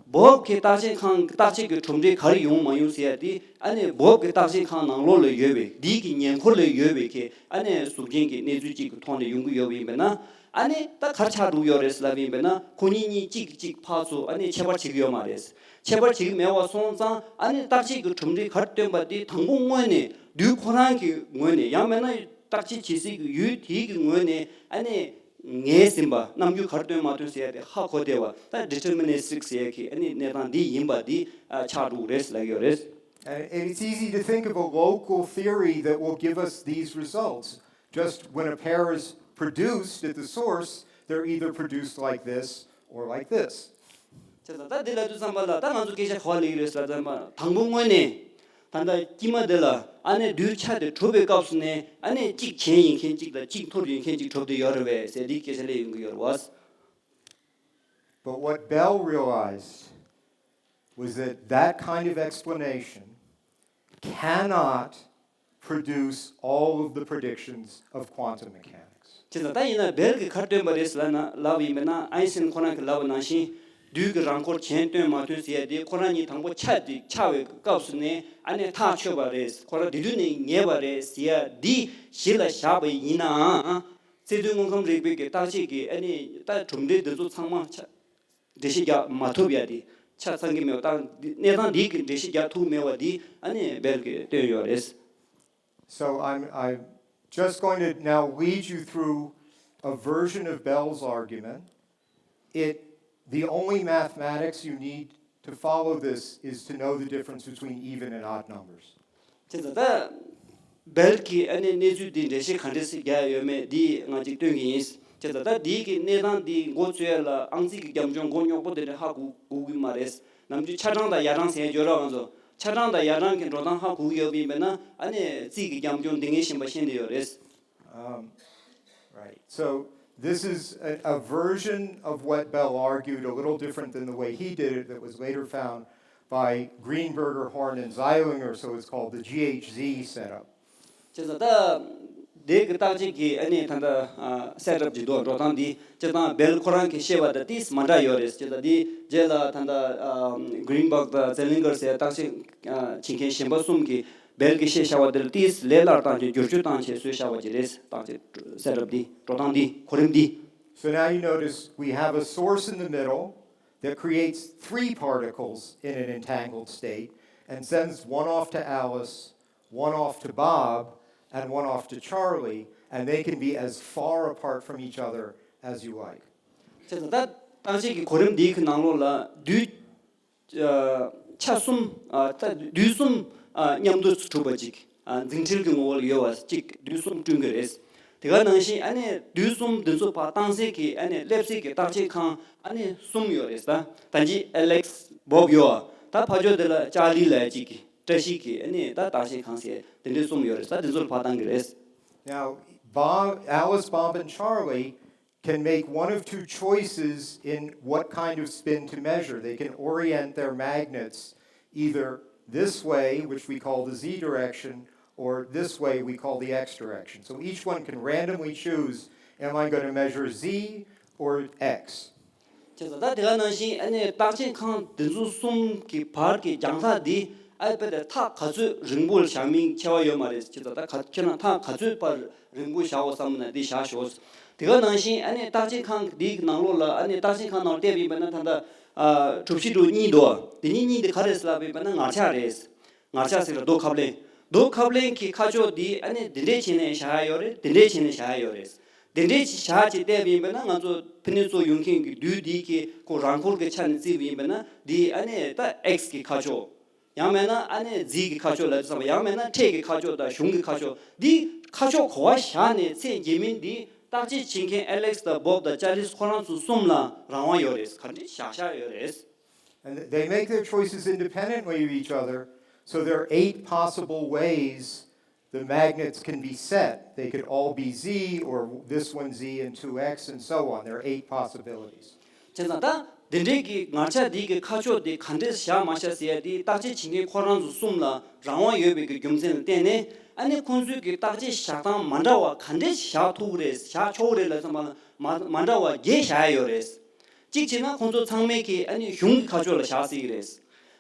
བོབ་ཀྱི་བརྟག་དཔྱད་ཁང་བརྟག་དཔྱད་ཀྱི་གྲུབ་འབྲས་ག་རེ་ཡོང་མ་ཡོང་ཟེར་ཡ་དེ་ཨ་ནི་བོབ་ཀྱི་བརྟག་དཔྱད་ཁང་ནང་ལོགས་ལ་ཡོད་པའི་འདི་གི་ཉེ་འཁོར་ལ་ཡོད་པའི་གི་ཨ་ནི་གཟུགས་ཅན་གྱི་གནས་ཚུལ་གཅིག་གི་ཐོག་ནས་ཡོང་གི་ཡོད་པ་ཡིན་པས་ན། ཨ་ནི་ད་ག་རེ་ཆགས་འགྲོ་གི་ཡོད་རེད་ལབ་ཡིན་པས་ན། ཁོ་གཉིས་གཉིས་གཅིག་གིས་གཅིག་ཕར་ཚུར་ཨ་ནི་ཁྱད་པར་བྱེད་ཀྱི་ཡོད་མ་རེད། ཁྱད་པར་བྱེད་ཀྱི་མེད་པ་སོང་ཙང་ཨ་ནི་བརྟག་དཔྱད་ཀྱི་གྲུབ་འབྲས་ག་རེ་བཏོན་པ་དེ་དང་པོ་དངོས་གནས་དུས་ཁོ་རང་གི་ངོས་ནས། ཡང་མིན་ན་བརྟག་དཔྱད་བྱེད་སའི་གི་ཡུལ་དེའི་གི་ངོས་ནས་ཨ་ནི་ངེས་ཟིན་པ། རྣམ་འགྱུར་ག་རེ་སྟོན་མ་སྟོན་ཟེར་ཡ་དེ་ཧ་གོ་བདེ་བ། ད་deterministic ཟེར་ཡ་གི་ཨ་ནི་གནས་སྟངས་འདི་ཡིན་པ་འདི་ཨ་ཆགས་འགྲོ་གི་རེད་ལབ་ཀྱི་ཡོད་རེད། And, and it's easy to think of a local theory that will give us these results. Just when a pair is produced at the source, they're either produced like this or like this. བྱས་ཙང་ད་འདི་ལབ་དུས་ཙམ་པ་ལ་ད་ང་ཚོ་སྐད་ཆ་ག་པར་སླེབས་ཀྱི་རེད་ཟེར་ཙམ་པ། དང་པོ་དངོས་གནས་ད་ལྟ་དཀྱིལ་མ་འདི་ལ་ཨ་ནི་རྡུལ་ཆ་དེ་གྲུབ་པའི་སྐབས་སུ་ནས་ཨ་ནི་གཅིག་གྱེན་ཡིན་མཁན་གཅིག་དང་གཅིག་ཐུར་ཡིན་མཁན་གཅིག་གྲུབ་བསྡད་ཡོད་རེད་པས་ཟེར་འདི་སྐད་ཆ་སླེབས་ཡོང་གི་ཡོད་རེད་པ། But what Bell realized was that that kind of explanation cannot produce all of the predictions of quantum mechanics. བྱས་ཙང་ད་ཡིན་ན་བེལ་གྱིས་ག་རེ་སྟོན་པ་རེད་ཟེར་ན་ལབ་ཡིན་པས་ན། ཨའིན་སི་ཊེན་ཁོ་རང་གིས་ལབ་པ་ནང་བཞིན་རྡུལ་གྱི་རང་འཁོར་གྱེན་སྟོན་མ་སྟོན་ཟེར་ཡ་དེ་ཁོ་རང་གཉིས་དང་པོ་ཆ་དེ་ཆགས་པའི་སྐབས་སུ་ནས་ཨ་ནི་ཐག་ཆོད་པ་རེད། ཁོ་རང་དེ་དུས་ནས་ངེས་པ་རེད་ཟེར་ཡ་འདི་གཞི་ལ་བཞག་པ་ཡིན་ནའང་། རྩིས་དོན་དངོས་ཁམས་རིག་པའི་གི་བརྟག་དཔྱད་ཀྱི་ཨ་ནི་ད་གྲུབ་འབྲས་འདི་ཚོ་ཚང་མ་ཆ་འགྲེལ་བཤད་རྒྱག་མ་ཐུབ་ཡ་དེ། ཆ་ཚང་གི་མེད་པ་དང་། གནས་སྟངས་འདི་གི་འགྲེལ་བཤད་རྒྱག་ཐུབ་མེད་པ་འདི་ཨ་ནི་བེལ་གྱིས་སྟོན་ཡོད་རེད། So I'm, I'm just going to now lead you through a version of Bell's argument. It, the only mathematics you need to follow this is to know the difference between even and odd numbers. བྱས་ཙང་ད་བེལ་གྱིས་ཨ་ནི་གནས་ཚུལ་འདི་འགྲེལ་བཤད་ག་འདྲས་སེ་རྒྱག་ཡོད་མེད་འདི་ང་གཅིག་སྟོན་གྱི་ཡིན། བྱས་ཙང་ད་འདི་གི་གནས་སྟངས་འདི་མགོ་ཚོས་ཡ་ལ་ཨང་རྩིས་ཀྱི་རྒྱབ་ལྗོངས་མགོ་རྙོག་པོ་དེ་འདྲ་ཧ་གོ་གོ་གི་མ་རེད། ནམ་རྒྱུན་ཆ་གྲངས་དང་ཡ་གྲངས་ཟེར་ཡ་ཡོད་ར། ང་ཚོ་ཆ་གྲངས་དང་ཡ་གྲངས་ཀྱི་འགྲོ་སྟངས་ཧ་གོ་གི་ཡོད་པ་ཡིན་པས་ན། ཨ་ནི་རྩིས་ཀྱི་རྒྱབ་ལྗོངས་འདི་ངས་ཤེས་པ་ཤེས་འདི་ཡོད་རེད། Um, right. So this is a, a version of what Bell argued, a little different than the way he did it, that was later found by Greenberger, Horn, and Zeilinger, so it's called the G H Z setup. བྱས་ཙང་ད་དེ་གི་བརྟག་དཔྱད་ཀྱི་ཨ་ནི་ད་ལྟ་ཨ་སེ་ཊབ་ཅིག་འདུག་འགྲོ་སྟངས་འདི། བྱས་ཙང་བེལ་ཁོ་རང་གིས་བཤད་པ་དང་ཏིས་མ་འདྲ་ཡོད་རེད། བྱས་ཙང་འདི་རྗེས་ལ་ད་ལྟ་ཨ་Greenberger དང་Zeilinger ཟེར་བརྟག་དཔྱད་ཨ་བྱེད་མཁན་གཞན་པ་གསུམ་གྱིས་བེལ་གྱིས་བཤད་བཞག་པ་དེ་ལ་ཏིས་ལས་སླ་བཏང་བྱས་བསྒྱུར་བཅོས་བཏང་བྱས་བཟོས་བཞག་པ་ཅིག་རེད། བརྟག་དཔྱད་སེ་ཊབ་འདི། འགྲོ་སྟངས་འདི། གོ་རིམ་འདི། So now you notice we have a source in the middle that creates three particles in an entangled state and sends one off to Alice, one off to Bob, and one off to Charlie, and they can be as far apart from each other as you like. བྱས་ཙང་ད་བརྟག་དཔྱད་ཀྱི་གོ་རིམ་འདིའི་གི་ནང་ལོགས་ལ་རྡུལ་ཨ་ཆ་གསུམ། ཨ་ད་རྡུལ་གསུམ་ཨ་མཉམ་དུ་གྲུབ་པ་ཅིག་ཨ་འཛིང་འཕྲིལ་གྱི་ངོ་བོ་ལ་ཡོད་པ་ཅིག་རྡུལ་གསུམ་བསྐྲུན་གྱི་རེད། དེ་ག་ནང་བཞིན་ཨ་ནི་རྡུལ་གསུམ་འདི་ཚོ་ཕར་བཏང་སའི་གི་ཨ་ནི་སླེབས་སའི་གི་བརྟག་དཔྱད་ཁང་ཨ་ནི་གསུམ་ཡོད་རེད། ད་ད་ཅི་ཨེ་ལེགས་བོབ་ཡོད་པ། ད་ཕར་ཕྱོགས་དེ་ལ་ཅར་ལི་ལབ་ཅིག་གི་བཀྲ་ཤིས་ཀྱི་ཨ་ནི་ད་བརྟག་དཔྱད་ཁང་ཟེར་དེ་འདྲའི་གསུམ་ཡོད་རེད། ད་དེ་ཚོ་ལ་ཕར་བཏང་གི་རེད། Now, Bob, Alice, Bob, and Charlie can make one of two choices in what kind of spin to measure. They can orient their magnets either this way, which we call the z direction, or this way, we call the x direction. So each one can randomly choose, am I going to measure z or x? བྱས་ཙང་ད་དེ་ག་ནང་བཞིན་ཨ་ནི་བརྟག་དཔྱད་ཁང་འདི་ཚོ་གསུམ་གྱི་བར་གྱི་རྒྱང་ཐག་འདི་ཨ་དཔེ་དེ་ཐག་ག་ཚོད་རིང་པོ་ལ་བཞག་མིན་ཁྱད་པར་ཡོད་མ་རེད། བྱས་ཙང་ད་ག་ཁྱེད་རང་ཐག་ག་ཚོད་བར་རིང་པོ་བཞག་འོ་བསམ་ན་འདི་བཞག་ཤོག་དེ་ག་ནང་བཞིན་ཨ་ནི་བརྟག་དཔྱད་ཁང་འདིའི་ནང་ལོགས་ལ་ཨ་ནི་བརྟག་དཔྱད་ཁང་ནང་བལྟས་པ་ཡིན་པ་ན་ད་ལྟ་ཨ་གྲུ་བཞི་གྲུ་གཉིས་འདུག་འདི་གཉིས་གཉིས་འདི་ག་རེ་ཟེར་ལབ་པ་ཡིན་པ་ན་ངར་ཆ་རེད། ངར་ཆ་ཟེར་ལ་རྡོ་ཁབ་ལེན། རྡོ་ཁབ་ལེན་གྱི་ཁ་ཕྱོགས་འདི་ཨ་ནི་འདི་འདྲས་བྱས་ནས་བཞག་ཡ་ཡོད་རེད། འདི་འདྲས་བྱས་ནས་བཞག་ཡ་ཡོད་རེད། འདི་འདྲས་ཅིག་བཞག་ཅིག་བལྟས་པ་ཡིན་པ་ན་ང་ཚོ་ཕི་ནས་ཚོ་ཡོང་མཁན་གྱི་རྡུལ་འདི་གི་ཁོ་རང་འཁོར་གྱི་ཆ་ནས་བརྩིས་པ་ཡིན་པ་ན་འདི་ཨ་ནི་ད་ཨེག་སི་གི་ཁ་ཕྱོགས། ཡང་མིན་ན་ཨ་ནི་ཛི་གི་ཁ་ཕྱོགས་ལ་བསམ་པ། ཡང་མིན་ན་ཕྲད་ཀྱི་ཁ་ཕྱོགས་དང་གཞུང་གི་ཁ་ཕྱོགས། འདི་ཁ་ཕྱོགས་ག་པར་བཞག་ནས་ཚད་འཇལ་མིན་འདི་བརྟག་དཔྱད་བྱེད་མཁན་ཨེ་ལེགས་དང་བོབ་དང་ཅར་ལིས་ཁོ་རང་ཚོ་གསུམ་ལ་རང་དབང་ཡོད་རེད། ག་འདྲས་བཞག་བཞག་ཡོད་རེད། And they make their choices independently of each other, so there are eight possible ways the magnets can be set. They could all be Z, or this one Z and two X, and so on. There are eight possibilities. བྱས་ཙང་ད་འདི་འདྲའི་གི་ངར་ཆ་འདི་གི་ཁ་ཕྱོགས་འདི་ག་འདྲས་བཞག་མ་བཞག་ཟེར་ཡ་འདི་བརྟག་དཔྱད་བྱེད་མཁན་ཁོ་རང་ཚོ་གསུམ་ལ་རང་དབང་ཡོད་པའི་གི་རྒྱུ་མཚན་ལ་བརྟེན་ནས། ཨ་ནི་ཁོང་ཚོའི་གི་བརྟག་དཔྱད་བཞག་སྟངས་མ་འདྲ་བ་ག་འདྲས་བཞག་ཐུབ་ཀྱི་རེད། བཞག་ཆོག་གི་རེད་ལབ་ཙམ་པ་ལ་མ་མ་འདྲ་བ་བརྒྱད་བཞག་ཡ་ཡོད་རེད། གཅིག་བྱས་ན་ཁོང་ཚོ་ཚང་མས་ཀྱི་ཨ་ནི་གཞུང་གི་ཁ་ཕྱོགས་ལ་བཞག་སྲིད་ཀྱི་རེད།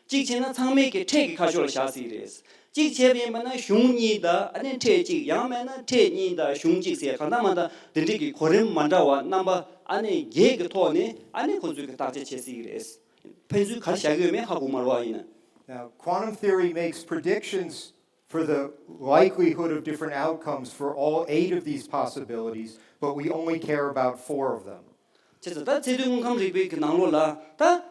གཅིག་བྱས་ན་ཚང་མས་ཀྱི་ཁྲལ་གྱི་ཁ་ཕྱོགས་ལ་བཞག་སྲིད་ཀྱི་རེད། གཅིག་བྱས་པ་ཡིན་པ་ན་གཞུང་གཉིས་དང་ཨ་ནི་ཁྲལ་གཅིག་ཡང་མིན་ན་ཁྲལ་གཉིས་དང་གཞུང་གཅིག་ཟེར་གང་ལྟར་མ་ལྟར་འདི་འདྲའི་གི་གོ་རིམ་མ་འདྲ་བ་རྣམ་པ་ཨ་ནི་བརྒྱད་ཀྱི་ཐོག་ནས་ཨ་ནི་ཁོང་ཚོས་ཀྱི་བརྟག་དཔྱད་བྱེད་སྲིད་ཀྱི་རེད། ཕན་ཚུན་ག་རེ་བཞག་གི་ཡོད་མེད་ཧ་གོ་མ་རེད་བ་ཡིན་ན། Now, quantum theory makes predictions for the likelihood of different outcomes for all eight of these possibilities, but we only care about four of them. བྱས་ཙང་ད་ཚད་མཐོའི་དངོས་ཁམས་རིག་པའི་གི་ནང་ལོགས་ལ་ད་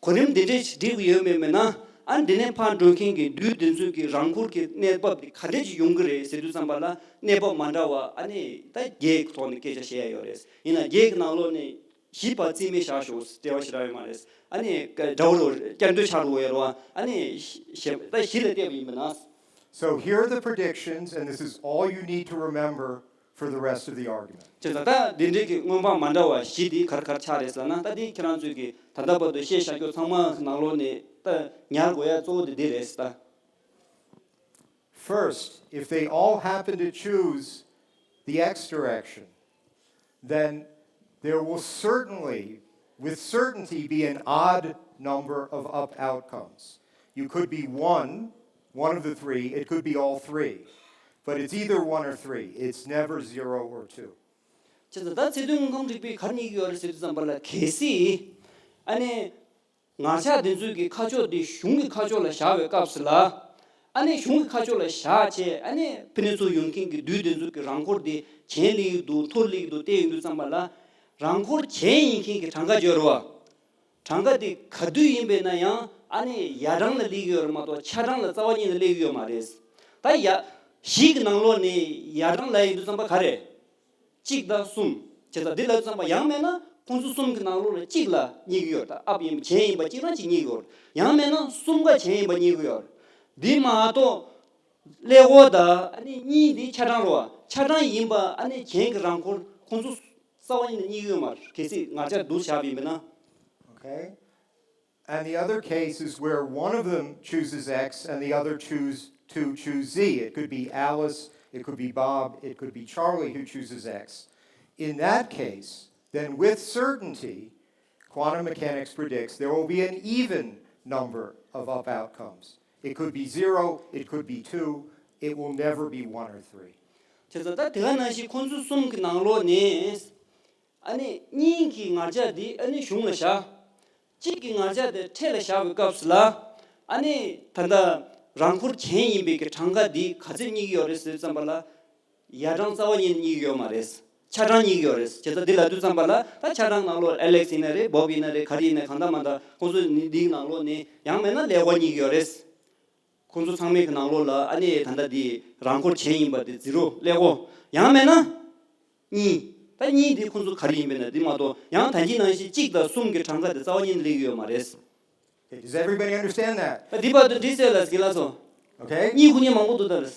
གོ་རིམ་འདི་འདྲས་ཤིག་སྒྲིག་གི་ཡོད་མེད་མེད་ན། ཨ་འདི་ནས་ཕར་འགྲོ་མཁན་གྱི་འདུས་སྡེ་ཚོའི་གི་རང་འཁོར་གྱི་གནས་བབ་འདི་ག་འདྲས་ཅིག་ཡོང་གི་རེད་ཟེར་དུས་ཙམ་པ་ལ་གནས་བབ་མ་འདྲ་བ་ཨ་ནི་ད་བརྒྱད་ཀྱི་ཐོག་ནས་སྐད་ཆ་བཤད་ཡ་ཡོད་རེད། ཡིན་ན་བརྒྱད་ཀྱི་ནང་ལོགས་ནས་བཞི་པ་རྩིས་མེད་བཞག་ཞོག་འབྲེལ་བ་ཞེ་དྲག་ཡོད་མ་རེད། ཨ་ནི་ཀ་འདྲ་བོ་རོ་བསྐྱར་ཟློས་ཆགས་འགྲོ་ཡོད་རེད་བ། ཨ་ནི་ཞེ་ད་བཞི་ལ་བལྟས་པ་ཡིན་པ་ན། So here are the predictions, and this is all you need to remember for the rest of the argument. བྱས་ཙང་ད་འདི་འདྲའི་གི་མངོན་འཕང་མ་འདྲ་བ་བཞི་འདི་ག་རེ་ག་རེ་ཆགས་རེད་ཟེར་ན། ད་འདི་ཁྱེད་རང་ཚོས་ཀྱི་ད་ལྟ་བར་དུ་བཤད་བཞག་རྒྱུ་ཚང་མ་ནང་ལོགས་ནས་ད་ཉར་དགོས་ཡ་གཙོ་བོ་དེ་འདི་རེད་ད། First, if they all happen to choose the X direction, then there will certainly, with certainty, be an odd number of up outcomes. You could be one, one of the three, it could be all three. But it's either one or three. It's never zero or two. བྱས་ཙང་ད་ཚད་མཐོའི་དངོས་ཁམས་རིག་པས་ག་རེ་རྙེད་ཀྱི་ཡོད་རེད་ཟེར་དུས་ཙམ་པ་ལ། གལ་སྲིད་ཨ་ནི་ངར་ཆགས་དེ་ཚོའི་གི་ཁ་ཕྱོགས་དེ་གཞུང་གི་ཁ་ཕྱོགས་ལ་བཞག་པའི་སྐབས་སུ་ལ། ཨ་ནི་གཞུང་གི་ཁ་ཕྱོགས་ལ་བཞག་བྱས་ཨ་ནི་ཕི་ནས་ཚུར་ཡོང་མཁན་གྱི་འདུས་དེ་ཚོའི་གི་རང་འཁོར་དེ་གྱེན་སླེབས་ཀྱི་འདུག་མཐོ་སླེབས་ཀྱི་འདུག་བལྟས་ཡོང་དུས་ཙམ་པ་ལ། རང་འཁོར་གྱེན་ཡིན་མཁན་གྱི་གྲངས་ཀ་ཡོད་རེད་བ། གྲངས་ཀ་དེ་ག་དུས་ཡིན་པས་ན་ཡང་ཨ་ནི་ཡར་གྲངས་ལ་སླེབས་ཀྱི་ཡོད་རེད་མ་གཏོགས་ཆ་གྲངས་ལ་རྩ་བ་ཉིད་ནས་སླེབས་ཀྱི་ཡོད་མ་རེད། ད་ཡ། བཞི་གི་ནང་ལོགས་ནས་ཡར་གྲངས་ལ་ཡིན་དུས་ཙམ་པ་ག་རེ། གཅིག་དང་གསུམ། བྱས་ཙང་འདི་ལ་ཙམ་པ་ཡང་མེད་ན་ཁོང་ཚོ་གསུམ་གྱི་ནང་ལོགས་ལ་གཅིག་ལ་རྙེད་ཀྱི་ཡོད། ད་ཨབ་ཡིན་པ་གྱེན་ཡིན་པ་གཅིག་རང་གཅིག་རྙེད་ཀྱི་ཡོད། ཡང་མེད་ན་གསུམ་ཀ་གྱེན་ཡིན་པ་རྙེད་ཀྱི་ཡོད། འདི་མ་གཏོགས་ཀླད་ཀོར་དང་ཨ་ནི་གཉིས་འདི་ཆ་གྲངས་རེད་བ། ཆ་གྲངས་ཡིན་པ་ཨ་ནི་གྱེན་གྱི་རང་འཁོར་ཁོང་ཚོ་རྩ་བ་ཉིད་ནས་རྙེད་ཀྱི་ཡོད་མ་རེད། གལ་སྲིད་ངར་ཆགས་བསྡུར་བཞག་པ་ཡིན་པ་ན། Okay. And the other case is where one of them chooses X and the other choose two choose Z. It could be Alice, it could be Bob, it could be Charlie who chooses X. In that case, then with certainty, quantum mechanics predicts there will be an even number of up outcomes. It could be zero, it could be two, it will never be one or three. བྱས་ཙང་ད་དེ་ག་ནང་བཞིན་ཁོང་ཚོ་གསུམ་གྱི་ནང་ལོགས་ནས། ཨ་ནི་གཉིས་ཀྱི་ངར་ཆགས་འདི་ཨ་ནི་གཞུང་ལ་བཞག་གཅིག་གི་ངར་ཆགས་དེ་ཁྲལ་ལ་བཞག་པའི་སྐབས་སུ་ལ། ཨ་ནི་ད་ལྟ་རང་འཁོར་གྱེན་ཡིན་པའི་གི་གྲངས་ཀ་འདི་ག་ཚོད་རྙེད་ཀྱི་ཡོད་རེད་ཟེར་ཙམ་པ་ལ། ཡར་གྲངས་རྩ་བ་ཉིད་ནས་རྙེད་ཀྱི་ཡོད་མ་རེད། ཆ་གྲངས་རྙེད་ཀྱི་ཡོད་རེད། བྱས་ཙང་འདི་ལབ་དུས་ཙམ་པ་ལ་ད་ཆ་གྲངས་ནང་ལོགས་ཨེ་ལེགས་ཡིན་ན་རེད། བོབ་ཡིན་ན་རེད། ག་རེ་ཡིན་ན་གང་ལྟར་མ་ལྟར་ཁོང་ཚོ་འདིའི་ནང་ལོགས་ནས་ཡང་མེད་ན་ཀླད་ཀོར་རྙེད་ཀྱི་ཡོད་རེད། ཁོང་ཚོ་ཚང་མའི་གི་ནང་ལོགས་ལ་ཨ་ནི་ད་ལྟ་འདི་རང་འཁོར་གྱེན་ཡིན་པ་འདི་ཛི་རོ་ཀླད་ཀོར། ཡང་མེད་ན་གཉིས། ད་གཉིས་འདི་ཁོང་ཚོ་ག་རེ་ཡིན་པས་ན་འདི་མ་གཏོགས་ཡང་ད་གིན་ནང་བཞིན་གཅིག་དང་གསུམ་གྱི་གྲངས་ཀ་འདི་རྩ་བ་ཉིད་ནས་སླེབས་ཀྱི་ཡོད་མ་རེད། Okay, does everybody understand that? ད་འདི་བར་དུ་འགྲིག་ཟེར་ལ་དགེ་ལགས་ཚོ། Okay? གཉིས་ཁུ་གཉིས་མང་པོ་འདུག་ད།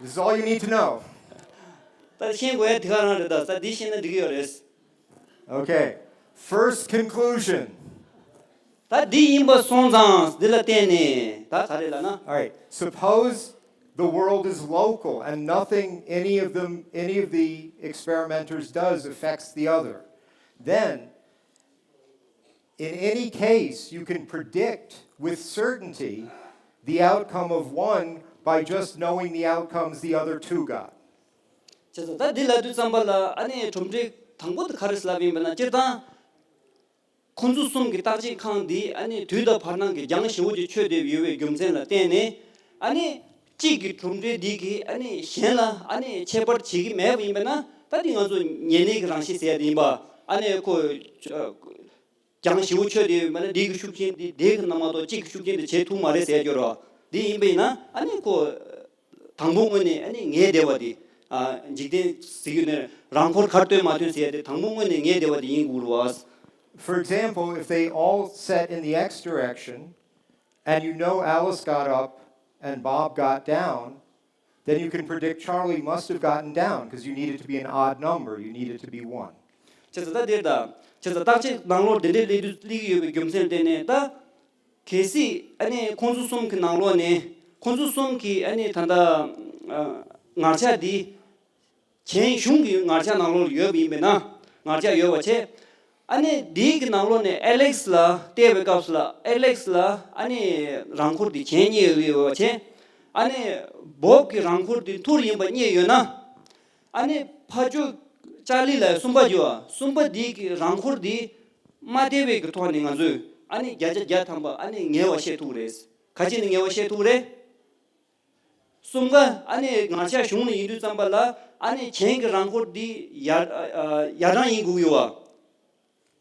This is all you need to know. ད་ཤེས་དགོས་ཡ་དེ་ག་རང་རེད། ད་ས་འདི་ཤེས་ན་འགྲིག་གི་ཡོད་རེད། Okay. First conclusion. ད་འདི་ཡིན་པ་སོང་ཙང་འདི་ལ་བརྟེན་ནས་ད་ག་རེ་ལབ་ན། All right. Suppose the world is local and nothing any of them, any of the experimenters does affects the other. Then, in any case, you can predict with certainty the outcome of one by just knowing the outcomes the other two got. བྱས་ཙང་ད་འདི་ལབ་དུས་ཙམ་པ་ལ་ཨ་ནི་གྲུབ་འབྲས་དང་པོ་དེ་ག་རེ་ལབ་ཡིན་པ་ན། སྤྱིར་བཏང་ཁོང་ཚོ་གསུམ་གྱི་བརྟག་དཔྱད་ཁང་འདི་ཨ་ནི་དུས་དང་བར་སྣང་གི་རྒྱང་ཞེ་བོ་ཅིག་ཆོད་བསྡད་ཡོད་པའི་རྒྱུ་མཚན་ལ་བརྟེན་ནས། ཨ་ནི་གཅིག་གི་གྲུབ་འབྲས་འདི་གིས་ཨ་ནི་གཞན་ལ་ཨ་ནི་ཁྱད་པར་བྱེད་ཀྱི་མེད་པ་ཡིན་པ་ན། ད་འདི་ང་ཚོ་ཉེར་ལེན་གྱི་རང་བཞིན་ཟེར་ཡ་དེ་ཡིན་པ། ཨ་ནི་ཁོ་རྒྱང་ཞེ་བོ་ཆོད་དེ་ཡོད་པ་ན་འདི་གི་ཤུགས་རྐྱེན་འདི་དེ་གི་ན་མ་གཏོགས་གཅིག་གི་ཤུགས་རྐྱེན་དེ་བྱེད་ཐུབ་མ་རེད་ཟེར་ཡ་སྐྱོ་རོགས། འདི་ཡིན་པ་ཡིན་ན་ཨ་ནི་ཁོ་དང་པོ་དངོས་ནས་ཨ་ནི་ངེས་བསྡད་པ་དེ། ཨ། འཇིག་རྟེན་ཟེར་རྒྱུ་ནི་རང་འཁོར་གར་སྟོན་མ་སྟོན་ཟེར་ཡ་དེ་དང་པོ་དངོས་ནས་ངེས་བསྡད་པ་དེ་ཡིན་དགོས་རེད་བ། For example, if they all set in the X direction, and you know Alice got up and Bob got down, then you can predict Charlie must have gotten down because you need it to be an odd number, you need it to be one. བྱས་ཙང་ད་དེ་ད། བྱས་ཙང་བརྟག་དཔྱད་ནང་ལོགས་དེ་འདྲའི་སླེབས་དུས་སླེབས་ཀྱི་ཡོད་པའི་རྒྱུ་མཚན་དེ་ནས་ད། གལ་སྲིད་ཨ་ནི་ཁོང་ཚོ་གསུམ་གྱི་ནང་ལོགས་ནས་ཁོང་ཚོ་གསུམ་གྱི་ཨ་ནི་ད་ལྟ་ཨ་ངར་ཆགས་འདི་གཞན་གཞུང་གི་ངར་ཆགས་ནང་ལོགས་ཡོད་པ་ཡིན་པས་ན། ངར་ཆགས་ཡོད་པ་བྱས། ཨ་ནི་འདིའི་གི་ནང་ལོགས་ནས་ཨེ་ལེགས་ལ་བལྟས་པའི་སྐབས་སུ་ལ་ཨེ་ལེགས་ལ་ཨ་ནི་རང་འཁོར་འདི་གྱེན་བསྙེས་ཡོད་པ་བྱས། ཨ་ནི་བོབ་ཀྱི་རང་འཁོར་འདི་ཐུར་ཡིན་པ་རྙེད་ཡོད་ན། ཨ་ནི་ཕར་ཕྱོགས་ཅར་ལི་ལ་གསུམ་པ་བརྗོད་པ་གསུམ་པ་འདིའི་གི་རང་འཁོར་འདི་མ་བལྟས་པའི་གི་ཐོག་ནས་ང་ཚོས་ཨ་ནི་བརྒྱ་ཆ་བརྒྱ་ཐམ་པ་ཨ་ནི་ངེས་པ་བཤད་ཐུབ་རེད། ག་ཅི་ནས་ངེས་པ་བཤད་ཐུབ་རེད། གསུམ་ཀ་ཨ་ནི་ངར་ཆ་གཞུང་ལ་ཡིན་དུས་ཙམ་པ་ལ་ཨ་ནི་གྱེན་གྱི་རང་འཁོར་འདི་ཡར་ཨ་ཨ་ཡར་དྲངས་ཡིན་དགོས་ཡོད་བ།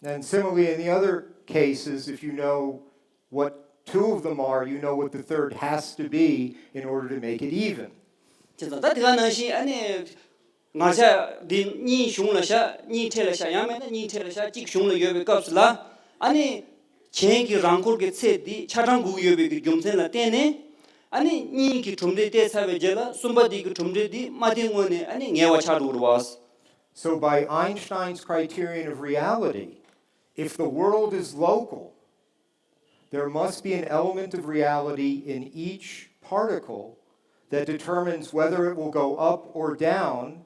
And similarly, in the other cases, if you know what two of them are, you know what the third has to be in order to make it even. བྱས་ཙང་ད་དེ་ག་ནང་བཞིན་ཨ་ནི་ངར་ཆ་འདི་གཉིས་གཞུང་ལ་བཞག་གཉིས་འཕྲེད་ལ་བཞག་ཡང་མིན་ན་གཉིས་འཕྲེད་ལ་བཞག་གཅིག་གཞུང་ལ་ཡོད་པའི་སྐབས་སུ་ལ། ཨ་ནི་གྱེན་གྱི་རང་འཁོར་གྱི་ཚད་འདི་ཆ་ཚང་དགོས་ཀྱི་ཡོད་པའི་གི་རྒྱུ་མཚན་ལ་བརྟེན་ནས། ཨ་ནི་གཉིས་ཀྱི་གྲུབ་འབྲས་བལྟས་ཚར་བའི་རྗེས་ལ་གསུམ་པ་འདི་གི་གྲུབ་འབྲས་འདི་མ་བལྟས་སྔོན་ནས་ཨ་ནི་ངེས་པ་ཆགས་འགྲོ་གི་རེད་བ། So by Einstein's criterion of reality, if the world is local, there must be an element of reality in each particle that determines whether it will go up or down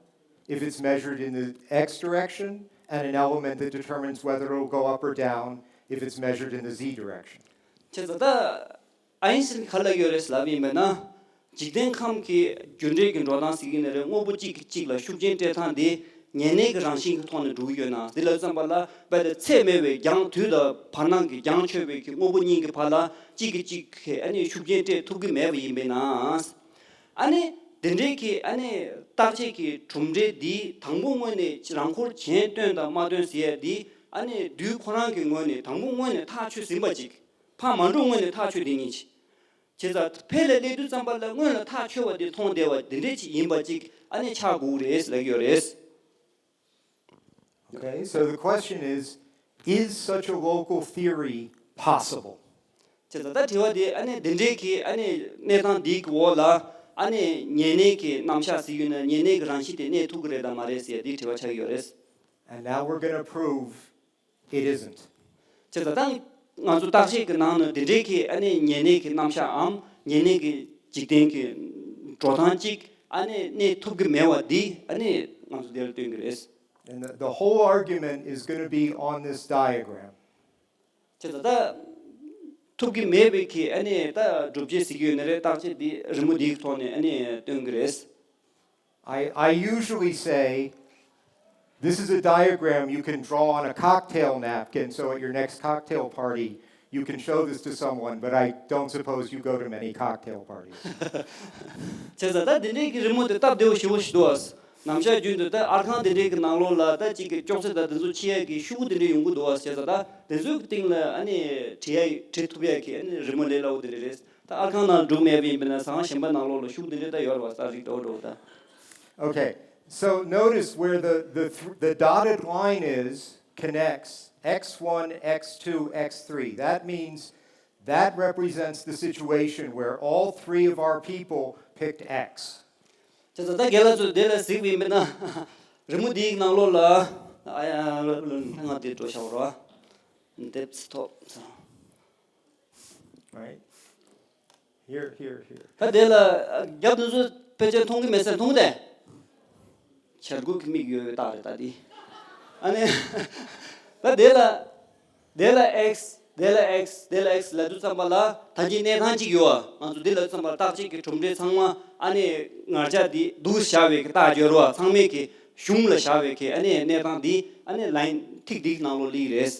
if it's measured in the x direction, and an element that determines whether it will go up or down if it's measured in the z direction. བྱས་ཙང་ད་ཨ་ཡིན་སིན་ག་ལབ་ཡོད་རེད་ལབ་ཡིན་པས་ན། འཇིག་རྟེན་ཁམས་ཀྱི་རྒྱུ་འབྲས་ཀྱི་འགྲོ་སྟངས་ཟེར་གྱི་ནི་རེད། དངོས་པོ་གཅིག་གིས་གཅིག་ལ་ཤུགས་རྐྱེན་སྤྲད་སྟངས་དེ་ཉེར་ལེན་གྱི་རང་བཞིན་གྱི་ཐོག་ནས་འགྲོ་གི་ཡོད་ན། དེ་ལ་བསམ་པ་ལ་རྦད་དེ་ཚད་མེད་པའི་རྒྱང་དུས་དང་བར་སྣང་གི་རྒྱང་ཆོད་པའི་གི་དངོས་པོ་གཉིས་ཀྱི་བར་ལ་གཅིག་གིས་གཅིག་གི་ཨ་ནི་ཤུགས་རྐྱེན་སྤྲད་ཐུབ་ཀྱི་མེད་པ་ཡིན་པས་ན། ཨ་ནི་དེ་འདྲའི་གི་ཨ་ནི་བརྟག་དཔྱད་ཀྱི་གྲུབ་འབྲས་འདི་དང་པོ་སྔོན་ནས་རང་འཁོར་གྱེན་བཏོན་དང་མ་བཏོན་ཟེར་ཡ་འདི་ཨ་ནི་དུས་ཁོ་རང་གི་ངོས་ནས་དང་པོ་སྔོན་ནས་ཐག་ཆོད་ཟིན་པ་ཅིག་ཕར་མ་འགྲོ་སྔོན་ནས་ཐག་ཆོད་དེ་ཉིད་ཅིག་བྱས་ཙང་ཕར་ལ་སླེབས་དུས་ཙམ་པ་ལ་སྔོན་ལ་ཐག་ཆོད་པ་དེ་མཐོང་བདེ་བ་དེ་འདྲས་ཅིག་ཡིན་པ་ཅིག་ཨ་ནི་ཆགས་དགོས་རེད་ལབ་ཀྱི་ཡོད་རེད། Okay, so the question is, is such a local theory possible? བྱས་ཙང་ད་དྲི་བ་དེ་ཨ་ནི་འདི་འདྲའི་གི་ཨ་ནི་གནས་སྟངས་འདིའི་གི་འོག་ལ་ཨ་ནི་ཉེར་ལེན་གྱི་རྣམ་གཞག་ཟེར་ཡོད་ན་ཉེར་ལེན་གྱི་རང་བཞིན་དེ་གནས་ཐུབ་ཀྱི་རེད་དམ་མ་རེད་ཟེར་ཡ་འདིའི་དྲི་བ་ཆགས་ཀྱི་ཡོད་རེད། And now we're going to prove it isn't. བྱས་ཙང་ད་ང་ཚོ་བརྟག་དཔྱད་ཀྱི་ནང་ནས་འདི་འདྲའི་གི་ཨ་ནི་ཉེར་ལེན་གྱི་རྣམ་གཞག་འམ་ཉེར་ལེན་གྱི་འཇིག་རྟེན་གྱི་འགྲོ་སྟངས་གཅིག་ཨ་ནི་གནས་ཐུབ་ཀྱི་མེད་པ་འདི་ཨ་ནི་ང་ཚོ་འདིར་སྟོན་གྱི་རེད། And the, the whole argument is going to be on this diagram. བྱས་ཙང་ད་ཐུབ་ཀྱི་མེད་པའི་གི་ཨ་ནི་ད་སྒྲུབ་བྱེད་ཟེར་གྱི་ཡོད་ནི་རེད། བརྟག་དཔྱད་འདི་རི་མོ་འདིའི་ཐོག་ནས་ཨ་ནི་སྟོན་གྱི་རེད། I, I usually say, this is a diagram you can draw on a cocktail napkin, so at your next cocktail party, you can show this to someone, but I don't suppose you go to many cocktail parties. བྱས་ཙང་ད་འདི་འདྲའི་གི་རི་མོ་དེ་སྟབས་བདེ་བོ་ཞེ་པོ་ཞིག་འདུག་ཨ། ནམ་ཞག་རྒྱུན་དུ་ད་ཨར་ཁང་དེ་འདྲའི་གི་ནང་ལོགས་ལ་ད་ཅིག་གི་ཅོག་ཙེ་དང་དེ་ཚོ་ཕྱེ་ཡས་ཀྱི་ཤོག་བུ་དེ་འདྲའི་ཡོང་གི་འདུག་ཨ། བྱས་ཙང་ད་དེ་ཚོའི་གི་སྟེང་ལ་ཨ་ནི་བྲིས་ཡས་བྲིས་ཐུབ་ཡས་ཀྱི་ཨ་ནི་རི་མོ་ལས་སླ་བོ་དེ་འདྲ་རེད། ད་ཨར་ཁང་ནང་འགྲོ་མེད་པ་ཡིན་པ་ན་ཟ་ཁང་གཞན་པ་ནང་ལོགས་ལ་ཤོག་དེ་འདྲ་ད་ཡོད་རེད་བ། ད་རིགས་འདྲ་བོ་འདྲ་བོ་ད། Okay, so notice where the, the, th- the dotted line is connects x one, x two, x three. That means that represents the situation where all three of our people picked x. བྱས་ཙང་ད་རྒན་ལགས་ཚོས་དེ་ལ་གཟིགས་པ་ཡིན་པ་ན་རི་མོ་འདིའི་ནང་ལོགས་ལ་ཨ་ཡ་ང་དེ་འགྲོ་བཞག་རོགས། འདེབས་ཐོབ། Right? Here, here, here. ད་དེ་ལ་རྒྱབ་དེ་ཚོ་ཕལ་ཆེར་མཐོང་གི་མེད་ས་མཐོང་གི་དེ། བྱ་རྒོད་ཀྱི་མིག་ཡོད་པའི་རྟགས་རེད་ད་འདི། ཨ་ནི། ད་དེ་ལ། དེ་ལ་x། དེ་ལ་x། དེ་ལ་x ལབ་དུས་ཙམ་པ་ལ་ད་གིན་གནས་སྟངས་གཅིག་ཡོད་པ། ང་ཚོ་འདི་ལབ་དུས་ཙམ་པ་ལ་བརྟག་དཔྱད་ཀྱི་གྲུབ་འབྲས་ཚང་མ་ཨ་ནི་ངར་ཆ་འདི་འདུག་བཞག་པའི་གི་རྟགས་སྦྱོར་བ་ཚང་མའི་གི་གཞུང་ལ་བཞག་པའི་གི་ཨ་ནི་གནས་སྟངས་འདི་ཨ་ནི་line ཐིག་འདིའི་ནང་ལོགས་སླེབས་ཀྱི་རེད།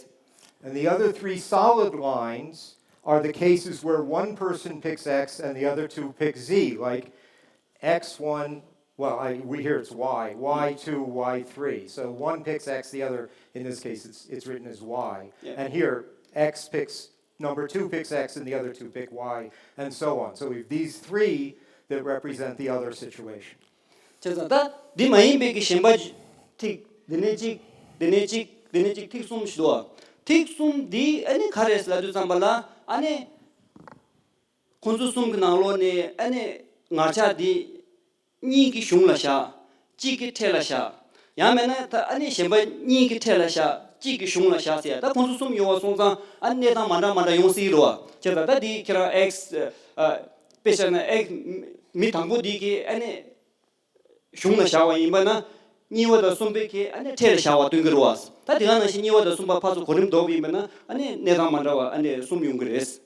And the other three solid lines are the cases where one person picks x and the other two pick z, like x one, well, I, we, here it's y, y two, y three. So one picks x, the other, in this case, it's, it's written as y. Yeah. And here, x picks, number two picks x, and the other two pick y, and so on. So we've these three that represent the other situation. བྱས་ཙང་ད་འདི་མ་ཡིན་པའི་གི་གཞན་པ་ཐིག་འདི་ནས་གཅིག་འདི་ནས་གཅིག་འདི་ནས་གཅིག་ཐིག་གསུམ་ཞིག་འདུག་ཨ། ཐིག་གསུམ་འདི་ཨ་ནི་ག་རེ་ལབ་དུས་ཙམ་པ་ལ་ཨ་ནི། ཁོང་ཚོ་གསུམ་གྱི་ནང་ལོགས་ནས་ཨ་ནི་ངར་ཆ་འདི་གཉིས་ཀྱི་གཞུང་ལ་བཞག་གཅིག་གི་འཕྲེད་ལ་བཞག་ཡང་མིན་ན་ད་ཨ་ནི་གཞན་པ་གཉིས་ཀྱི་འཕྲེད་ལ་བཞག་གཅིག་གི་གཞུང་ལ་བཞག་ཟེར་ཡ། ད་ཁོང་ཚོ་གསུམ་ཡོད་པ་སོང་ཙང་ཨ་ནི་གནས་སྟངས་མ་འདྲ་མ་འདྲ་ཡོང་སྲིད་རོ། བྱས་ཙང་ད་འདི་ཁྱེད་རང་x ཨ་དཔེ་བཞག་ན་x མི་དང་པོ་འདི་གི་ཨ་ནི་གཞུང་ལ་བཞག་པ་ཡིན་པ་ན་ གཉིས་པ་དང་གསུམ་པའི་གི་ཨ་ནི་ཕྲད་ལ་བཞག་པ་སྟོན་གྱི་རེད་བ། ད་དེ་ག་ནང་བཞིན་གཉིས་པ་དང་གསུམ་པ་ཕར་ཚུར་གོ་རིམ་འགྲོ་བ་ཡིན་པ་ན་ཨ་ནི་གནས་སྟངས་མ་འདྲ་བ་ཨ་ནི་གསུམ་ཡོང་གི་རེད།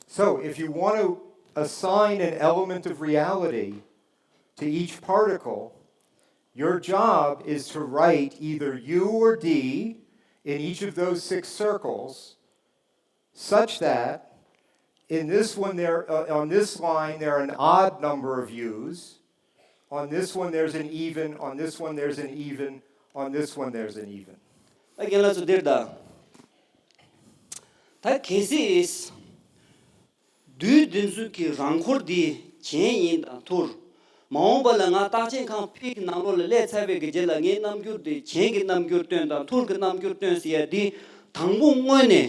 So, if you want to assign an element of reality to each particle, your job is to write either U or D in each of those six circles, such that in this one there, uh, on this line there are an odd number of U's, on this one there's an even, on this one there's an even, on this one there's an even. ད་རྒན་ལགས་ཚོ་འདིར་ད། ད་གལ་སྲིད། རྡུལ་འདི་ཚོ་གི་རང་འཁོར་འདི་གྱེན་ཡིན་དང་ཐུར། མ་འོངས་པ་ལ་ང་རྟགས་ཅན་ཁང་ཕིག་གི་ནང་ལོགས་ལ་སླེབས་ཚར་བའི་གི་རྗེས་ལ་ངའི་རྣམ་འགྱུར་འདི་གྱེན་གྱི་རྣམ་འགྱུར་སྟོན་དང་ཐུར་གྱི་རྣམ་འགྱུར་སྟོན་ཟེར་ཡ་འདི་དང་པོ་སྔོན་ནས་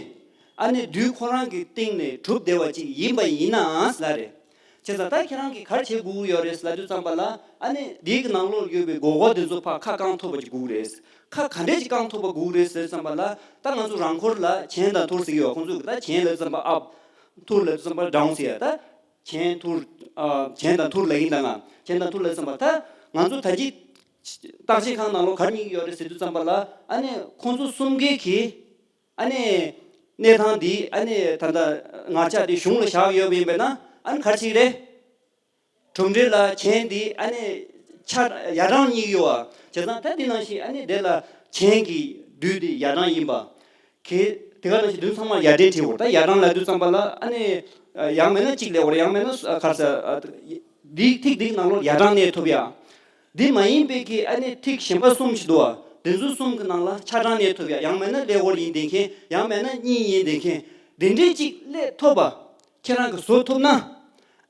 ཨ་ནི་རྡུལ་ཁོ་རང་གི་སྟེང་ནས་གྲུབ་བསྡད་པ་ཅིག་ཡིན་པ་ཡིན་ནའང་ལ་རེད། བྱས་ཙང་ད་ཁྱེད་རང་གིས་ག་རེ་བྱེད་དགོས་ཀྱི་ཡོད་རེད་ལབ་དུས་ཙམ་པ་ལ་ཨ་ནི་འདིའི་གི་ནང་ལོགས་ཡོད་པའི་སྒོར་སྒོར་འདི་ཚོ་ཕར་ཁ་བསྐང་ཐུབ་པ་ཅིག་དགོས་ཀྱི་རེད། ཁ་ག་འདྲས་ཅིག་བསྐང་ཐུབ་པ་དགོས་ཀྱི་རེད་ཟེར་ཙམ་པ་ལ་ད་ང་ཚོ་རང་འཁོར་ལ་གྱེན་དང་ཐུར་ཟེར་གྱི་ཡོད། ཁོང་ཚོས་ད་གྱེན་ལབ་ཙམ་པ་up། ཐུར་ལབ་ཙམ་པ་down་ཟེར་ཡ། ད་གྱེན་ཐུར་ཨ་གྱེན་དང་ཐུར་ལབ་ཡིན་ད་ང་གྱེན་དང་ཐུར་ལབ་ཙམ་པ་ད་ང་ཚོ་ད་ཅི་རྟགས་ཅན་ཁང་ནང་ལོགས་ག་རེ་རྙེད་ཀྱི་ཡོད་རེད་ཟེར་དུས་ཙམ་པ་ལ་ཨ་ནི་ཁོང་ཚོ་གསུམ་ཀའི་གི་ཨ་ནི་གནས་སྟངས་འདི་ཨ་ནི་ད་ལྟ་ངར་ལྕགས་འདི་གཞུང་ལ་བཞག་ཡོད་པ་ཡིན་པས་ན་ཨ་ནི་ག་རེ་བྱེད་ཀྱི་རེད། གྲུབ་འབྲས་ལ་གྱེན་འདི་ཨ་ནི་ཆ་ཡར་གྲངས་རྙེད་ཀྱི་ཡོད་པ། བྱས་ཙང་ད་འདི་ནང་བཞིན་ཨ་ནི་དེ་ལ་གྱེན་གྱི་རྡུལ་འདི་ཡར་གྲངས་ཡིན་པ། གལ་དེ་ག་ནང་བཞིན་རྡུལ་ཚང་མ་ཡར་གྲངས་བྲིས་འོར་ད་ཡར་གྲངས་ལབ་དུས་ཙམ་པ་ལ་ཨ་ནི་ཡང་མེད་ན་གཅིག་ལས་འོར་ཡང་མེད་ན་ག་རེ་ཟེར་འདི་ཐིག་འདི་ནང་ལོགས་ཡར་གྲངས་གནས་ཐུབ་ཡ། འདི་མ་ཡིན་པའི་གི་ཨ་ནི་ཐིག་གཞན་པ་གསུམ་ཞིག་འདུག་བ། འདི་ཚོ་གསུམ་གི་ནང་ལ་ཆ་གྲངས་གནས་ཐུབ་ཡ། ཡང་མེད་ན་ཀླད་ཀོར་ཡིན་བསྡད་མཁན། ཡང་མེད་ན་གཉིས་ཡིན་བསྡད་མཁན། འདི་འདྲའི་གཅིག་སླེབས་ཐུབ་པ་ཁྱེད་རང་གིས་བཟོ་ཐུབ་ན།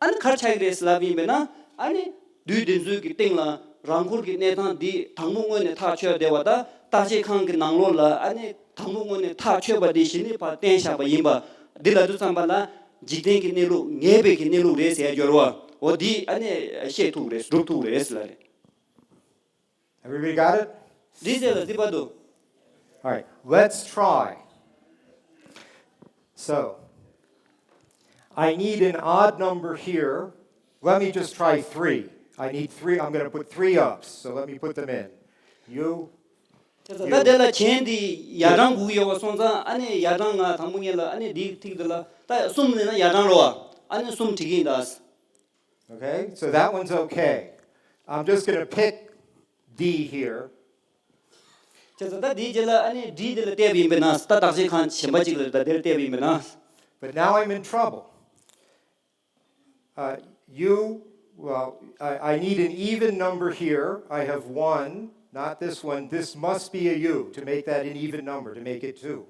ཨ་ནི་ག་རེ་ཆགས་ཀྱི་རེད་ལབ་ཡིན་པས་ན། ཨ་ནི་རྡུལ་འདི་ཚོའི་གི་སྟེང་ལ་རང་འཁོར་གྱི་གནས་སྟངས་འདི་དང་པོ་སྔོན་ནས་ཐག་ཆོད་བསྡད་པ་དང་རྟགས་ཆས་ཁང་གི་ནང་ལོགས་ལ་ཨ་ནི་དང་པོ་སྔོན་ནས་ཐག་ཆོད་པ་འདི་གཞི་ནས་ཕར་བསྟན་བཞག་པ་ཡིན་པ། འདི་ལབ་དུས་ཙམ་པ་ལ་འཇིག་རྟེན་གྱི་གནས་ལུགས་ངེས་པའི་གི་གནས་ལུགས་རེད་ཟེར་ཡ་སྦྱོར་བ། འོ་འདི་ཨ་ནི་ཤེས་ཐུབ་རེད། སྒྲུབ་ཐུབ་རེད་ཟེར་ལ་རེད། Everybody got it? འདི་ཟེར་ལ་འདི་པ་འདུག All right, let's try. So, I need an odd number here. Let me just try three. I need three. I'm going to put three ups. So let me put them in. You, ད་དེ་ལ་གྱེན་འདི་ཡར་གྲངས་དགོས་ཀྱི་ཡོད་པ་སོང་ཙང་ཨ་ནི་ཡར་གྲངས་ང་དང་པོ་ངེད་ལ་ཨ་ནི་འདི་ཐིག་འདི་ལ་ད་གསུམ་ལེན་ན་ཡར་གྲངས་རེད་བ། ཨ་ནི་གསུམ་བྲིས་ཀྱི་ཡིན་ད། Okay, so that one's okay. I'm just going to pick D here. བྱས་ཙང་ད་འདིའི་རྗེས་ལ་ཨ་ནི་D འདི་ལ་བལྟས་པ་ཡིན་པས་ན་ད་རྟགས་ཅན་ཁང་གཞན་པ་གཅིག་ལ་ད་འདིར་བལྟས་པ་ཡིན་པས་ན། But now I'm in trouble. Uh, you, well, I, I need an even number here. I have one, not this one. This must be a U to make that an even number, to make it two.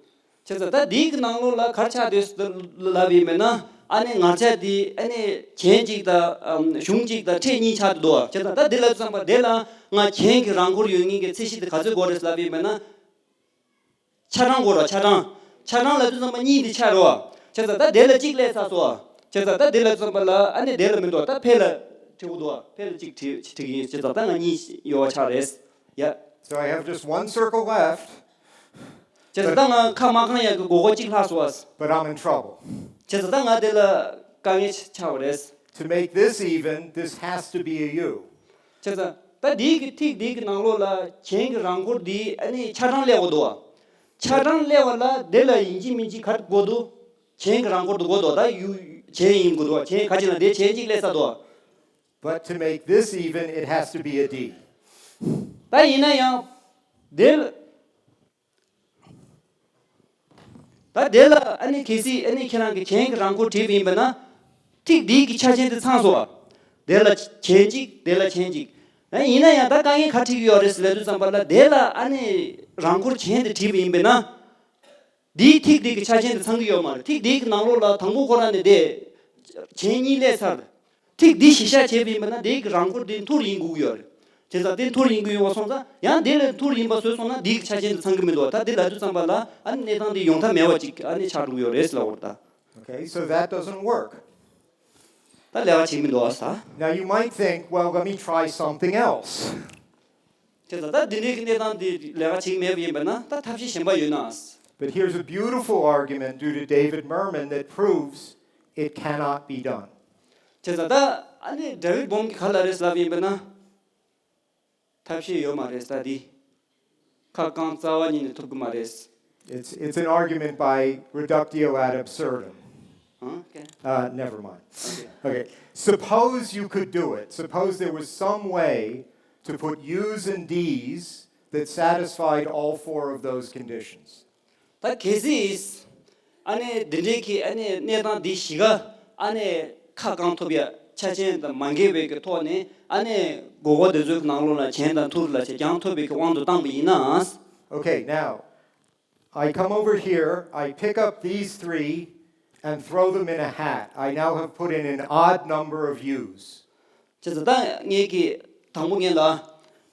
བྱས་ཙང་ད་འདིའི་གི་ནང་ལོགས་ལ་ག་རེ་ཆགས་བསྡད་ལབ་ཡིན་པས་ན། ཨ་ནི་ངར་ལྕགས་འདི་ཨ་ནི་གྱེན་གཅིག་དང་གཞུང་གཅིག་དང་ཕྲད་གཉིས་ཆགས་བསྡད་འདུག་བ། བྱས་ཙང་ད་འདི་ལབ་ཙམ་པ་དེ་ལ་ང་གྱེན་གྱི་རང་འཁོར་ཡོད་མཁན་གྱི་ཚད་གཞི་དེ་ག་ཚོད་དགོས་རེད་ལབ་ཡིན་པས་ན། ཆ་གྲངས་དགོས་རེད། ཆ་གྲངས། ཆ་གྲངས་ལབ་དུས་ཙམ་པ་གཉིས་འདི་ཆགས་རེད་བ། བྱས་ཙང་ད་དེ་ལ་གཅིག་སླེབས་ཚར་སོང་བ། བྱས་ཙང་ད་དེ་ལབ་ཙམ་པ་ལ་ཨ་ནི་དེ་ལ་མི་འདུག་ད་ཕེ་ལ་བྲིས་འདུག་བ། ཕེ་ལ་གཅིག་བྲིས་བྲིས་ཀྱི་ཡིན། བྱས་ཙང་ད་ང་གཉིས་ཡོད་པ་ཆགས་རེད། ཡ། So I have just one circle left, བྱས་ཙང་ད་ང་ཁ་མ་བསྐང་ཡག་གི་སྒོར་སྒོར་གཅིག་ལྷག་སོང་བ། but I'm in trouble. བྱས་ཙང་ད་ང་དེ་ལ་དཀའ་ངལ་ཆགས་པ་རེད། To make this even, this has to be a U. བྱས་ཙང་ད་འདིའི་གི་ཐིག་འདིའི་གི་ནང་ལོགས་ལ་གྱེན་གྱི་རང་འཁོར་འདི་ཨ་ནི་ཆ་གྲངས་སླེབས་པ་འདུག་བ། ཆ་གྲངས་སླེབས་པ་ལ་དེ་ལ་ཡིན་གཅིག་མིན་གཅིག་ག་རེ་དགོས་འདུག་གྱེན་གྱི་རང་འཁོར་དུ་དགོས་འདུག་ད་ཡུ་གྱེན་ཡིན་དགོས་འདུག་གྱེན་ག་ཅི་ན་དེ་གྱེན་གཅིག་སླེབས་ས་འདུག But to make this even, it has to be a D. ད་ཡིན་ན་ཡང་དེ་ལ། ད་དེ་ལ་ཨ་ནི་གལ་སྲིད་ཨ་ནི་ཁྱེད་རང་གི་གྱེན་གྱི་རང་འཁོར་བྲིས་པ་ཡིན་པ་ན། ཐིག་འདིའི་གི་ཆ་ཆེན་དེ་ཚང་སོང་བ། དེ་ལ་གྱེན་གཅིག་དེ་ལ་གྱེན་གཅིག་ཡིན་ན་ཡང་ད་དཀའ་ངལ་ག་འཕྲད་ཀྱི་ཡོད་རེད་ལབ་དུས་ཙམ་པ་ལ་དེ་ལ་ཨ་ནི་རང་འཁོར་གྱེན་དེ་བྲིས་པ་ཡིན་པས་ན། འདིའི་ཐིག་འདི་གི་ཆ་ཆེན་དེ་ཚང་གི་ཡོད་མ་རེད། ཐིག་འདི་གི་ནང་ལོགས་ལ་དང་པོ་ཁོ་རང་ནས་དེ་གྱེན་གཉིས་སླེབས་ཚར། ཐིག་འདི་གཞི་བཞག་བྱས་པ་ཡིན་པ་ན་འདི་གི་རང་འཁོར་འདི་འཐུར་ཡིན་དགོས་ཀྱི་ཡོད་རེད། བྱས་ཙང་འདི་འཐུར་ཡིན་དགོས་ཡོད་པ་སོང་ཙང་ཡང་འདི་ལས་འཐུར་ཡིན་པ་བཟོས་སོང་ན་འདི་གི་ཆ་ཆེན་དེ་ཚང་གི་མི་འདུག་ད་འདི་ལབ་དུས་ཙམ་པ་ལ་ཨ་ནི་གནས་སྟངས་འདི་ཡོང་ཐབས་མེད་པ་ཅིག་ཨ་ནི་ཆགས་འགྲོ་གི་ཡོད་རེད་ཟེར་ལབ་པ་རེད་ད། Okay, so that doesn't work. ད་ལས་ཀ་བྱེད་ཀྱི་མི་འདུག་ཨ་ས། Now you might think, well, let me try something else. བྱས་ཙང་ད་འདི་འདྲའི་གི་གནས་སྟངས་འདི་ལས་ཀ་བྱེད་ཀྱི་མེད་པ་ཡིན་པ་ན་ད་ཐབས་ཤེས་གཞན་པ་ཡོད་ན། But here's a beautiful argument due to David Mermin that proves it cannot be done. བྱས་ཙང་ད་ཨ་ནི་ཌེ་ཝིཌ་བྷོམ་གྱིས་ག་ལབ་རེད་ལབ་ཡིན་པ་ན། ད་ ཐབས་ཤེས་ཡོད་མ་རེད་ས་འདི། ཁ་བསྐང་རྩ་བ་ཉིད་ནས་ཐུབ་ཀྱི་མ་རེད། It's, it's an argument by reductio ad absurdum. ཨང་ཀེ། Uh, never mind. Okay. Suppose you could do it. Suppose there was some way to put U's and D's that satisfied all four of those conditions. ད་གལ་སྲིད། ཨ་ནི་འདི་འདྲའི་གི་ཨ་ནི་གནས་སྟངས་འདི་བཞི་ཀ་ཨ་ནི་ཁ་བསྐང་ཐུབ་ཡ་ཆ་ཆེན་དང་མ་འགལ་བའི་གི་ཐོག་ནས་ཨ་ནི་མགོ་སྐོར་འདི་ཚོའི་གི་ནང་ལོགས་ལ་གྱེན་དང་ཐུར་ལ་ཆ་རྐྱང་ཐུབ་པའི་གི་དབང་དུ་བཏང་པ་ཡིན་ན། Okay, now, I come over here, I pick up these three and throw them in a hat. I now have put in an odd number of U's. བྱས་ཙང་ད་ངས་ཀྱི་དང་པོ་ངས་ལ་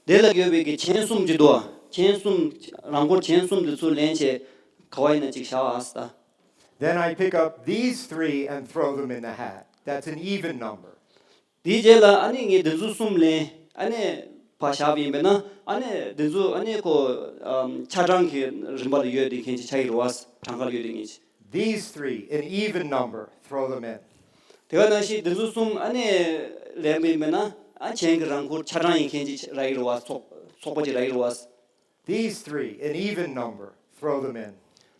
དེ་ལ་ཡོད་པའི་གི་གྱེན་གསུམ་གྱི་འདུག་གྱེན་གསུམ། རང་འཁོར་གྱེན་གསུམ་དེ་ཚུར་ལེན་བྱས་ག་བ་ཡིན་ན་ཅིག་བཞག་ཨ་སི་ད། Then I pick up these three and throw them in the hat. That's an even number. དེའི་རྗེས་ལ་ཨ་ནི་ངས་འདི་ཚོ་གསུམ་ལེན་ཨ་ནི་ཕར་བཞག་པ་ཡིན་པས་ན་ཨ་ནི་འདི་ཚོ་ཨ་ནི་ཁོ་ཆ་གྲངས་ཀྱི་རིམ་པ་ལ་ཡོད་དེ་མཁན་ཅིག་ཆགས་ཀྱི་རེད་བ། གྲངས་ཀ་ལ་ཡོད་དེ་མཁན་ཅིག These three, an even number, throw them in. དེ་ག་ནང་བཞིན་འདི་ཚོ་གསུམ་ཨ་ནི་ལེན་པ་ཡིན་པས་ན་ཨ་གྱེན་གྱི་རང་འཁོར་ཆ་གྲངས་ཡིན་མཁན་ཅིག་རག་གི་རེད་བ། ཚོགས་ཚོགས་པ་ཅིག་རག་གི་རེད་བ། These three, an even number, throw them in.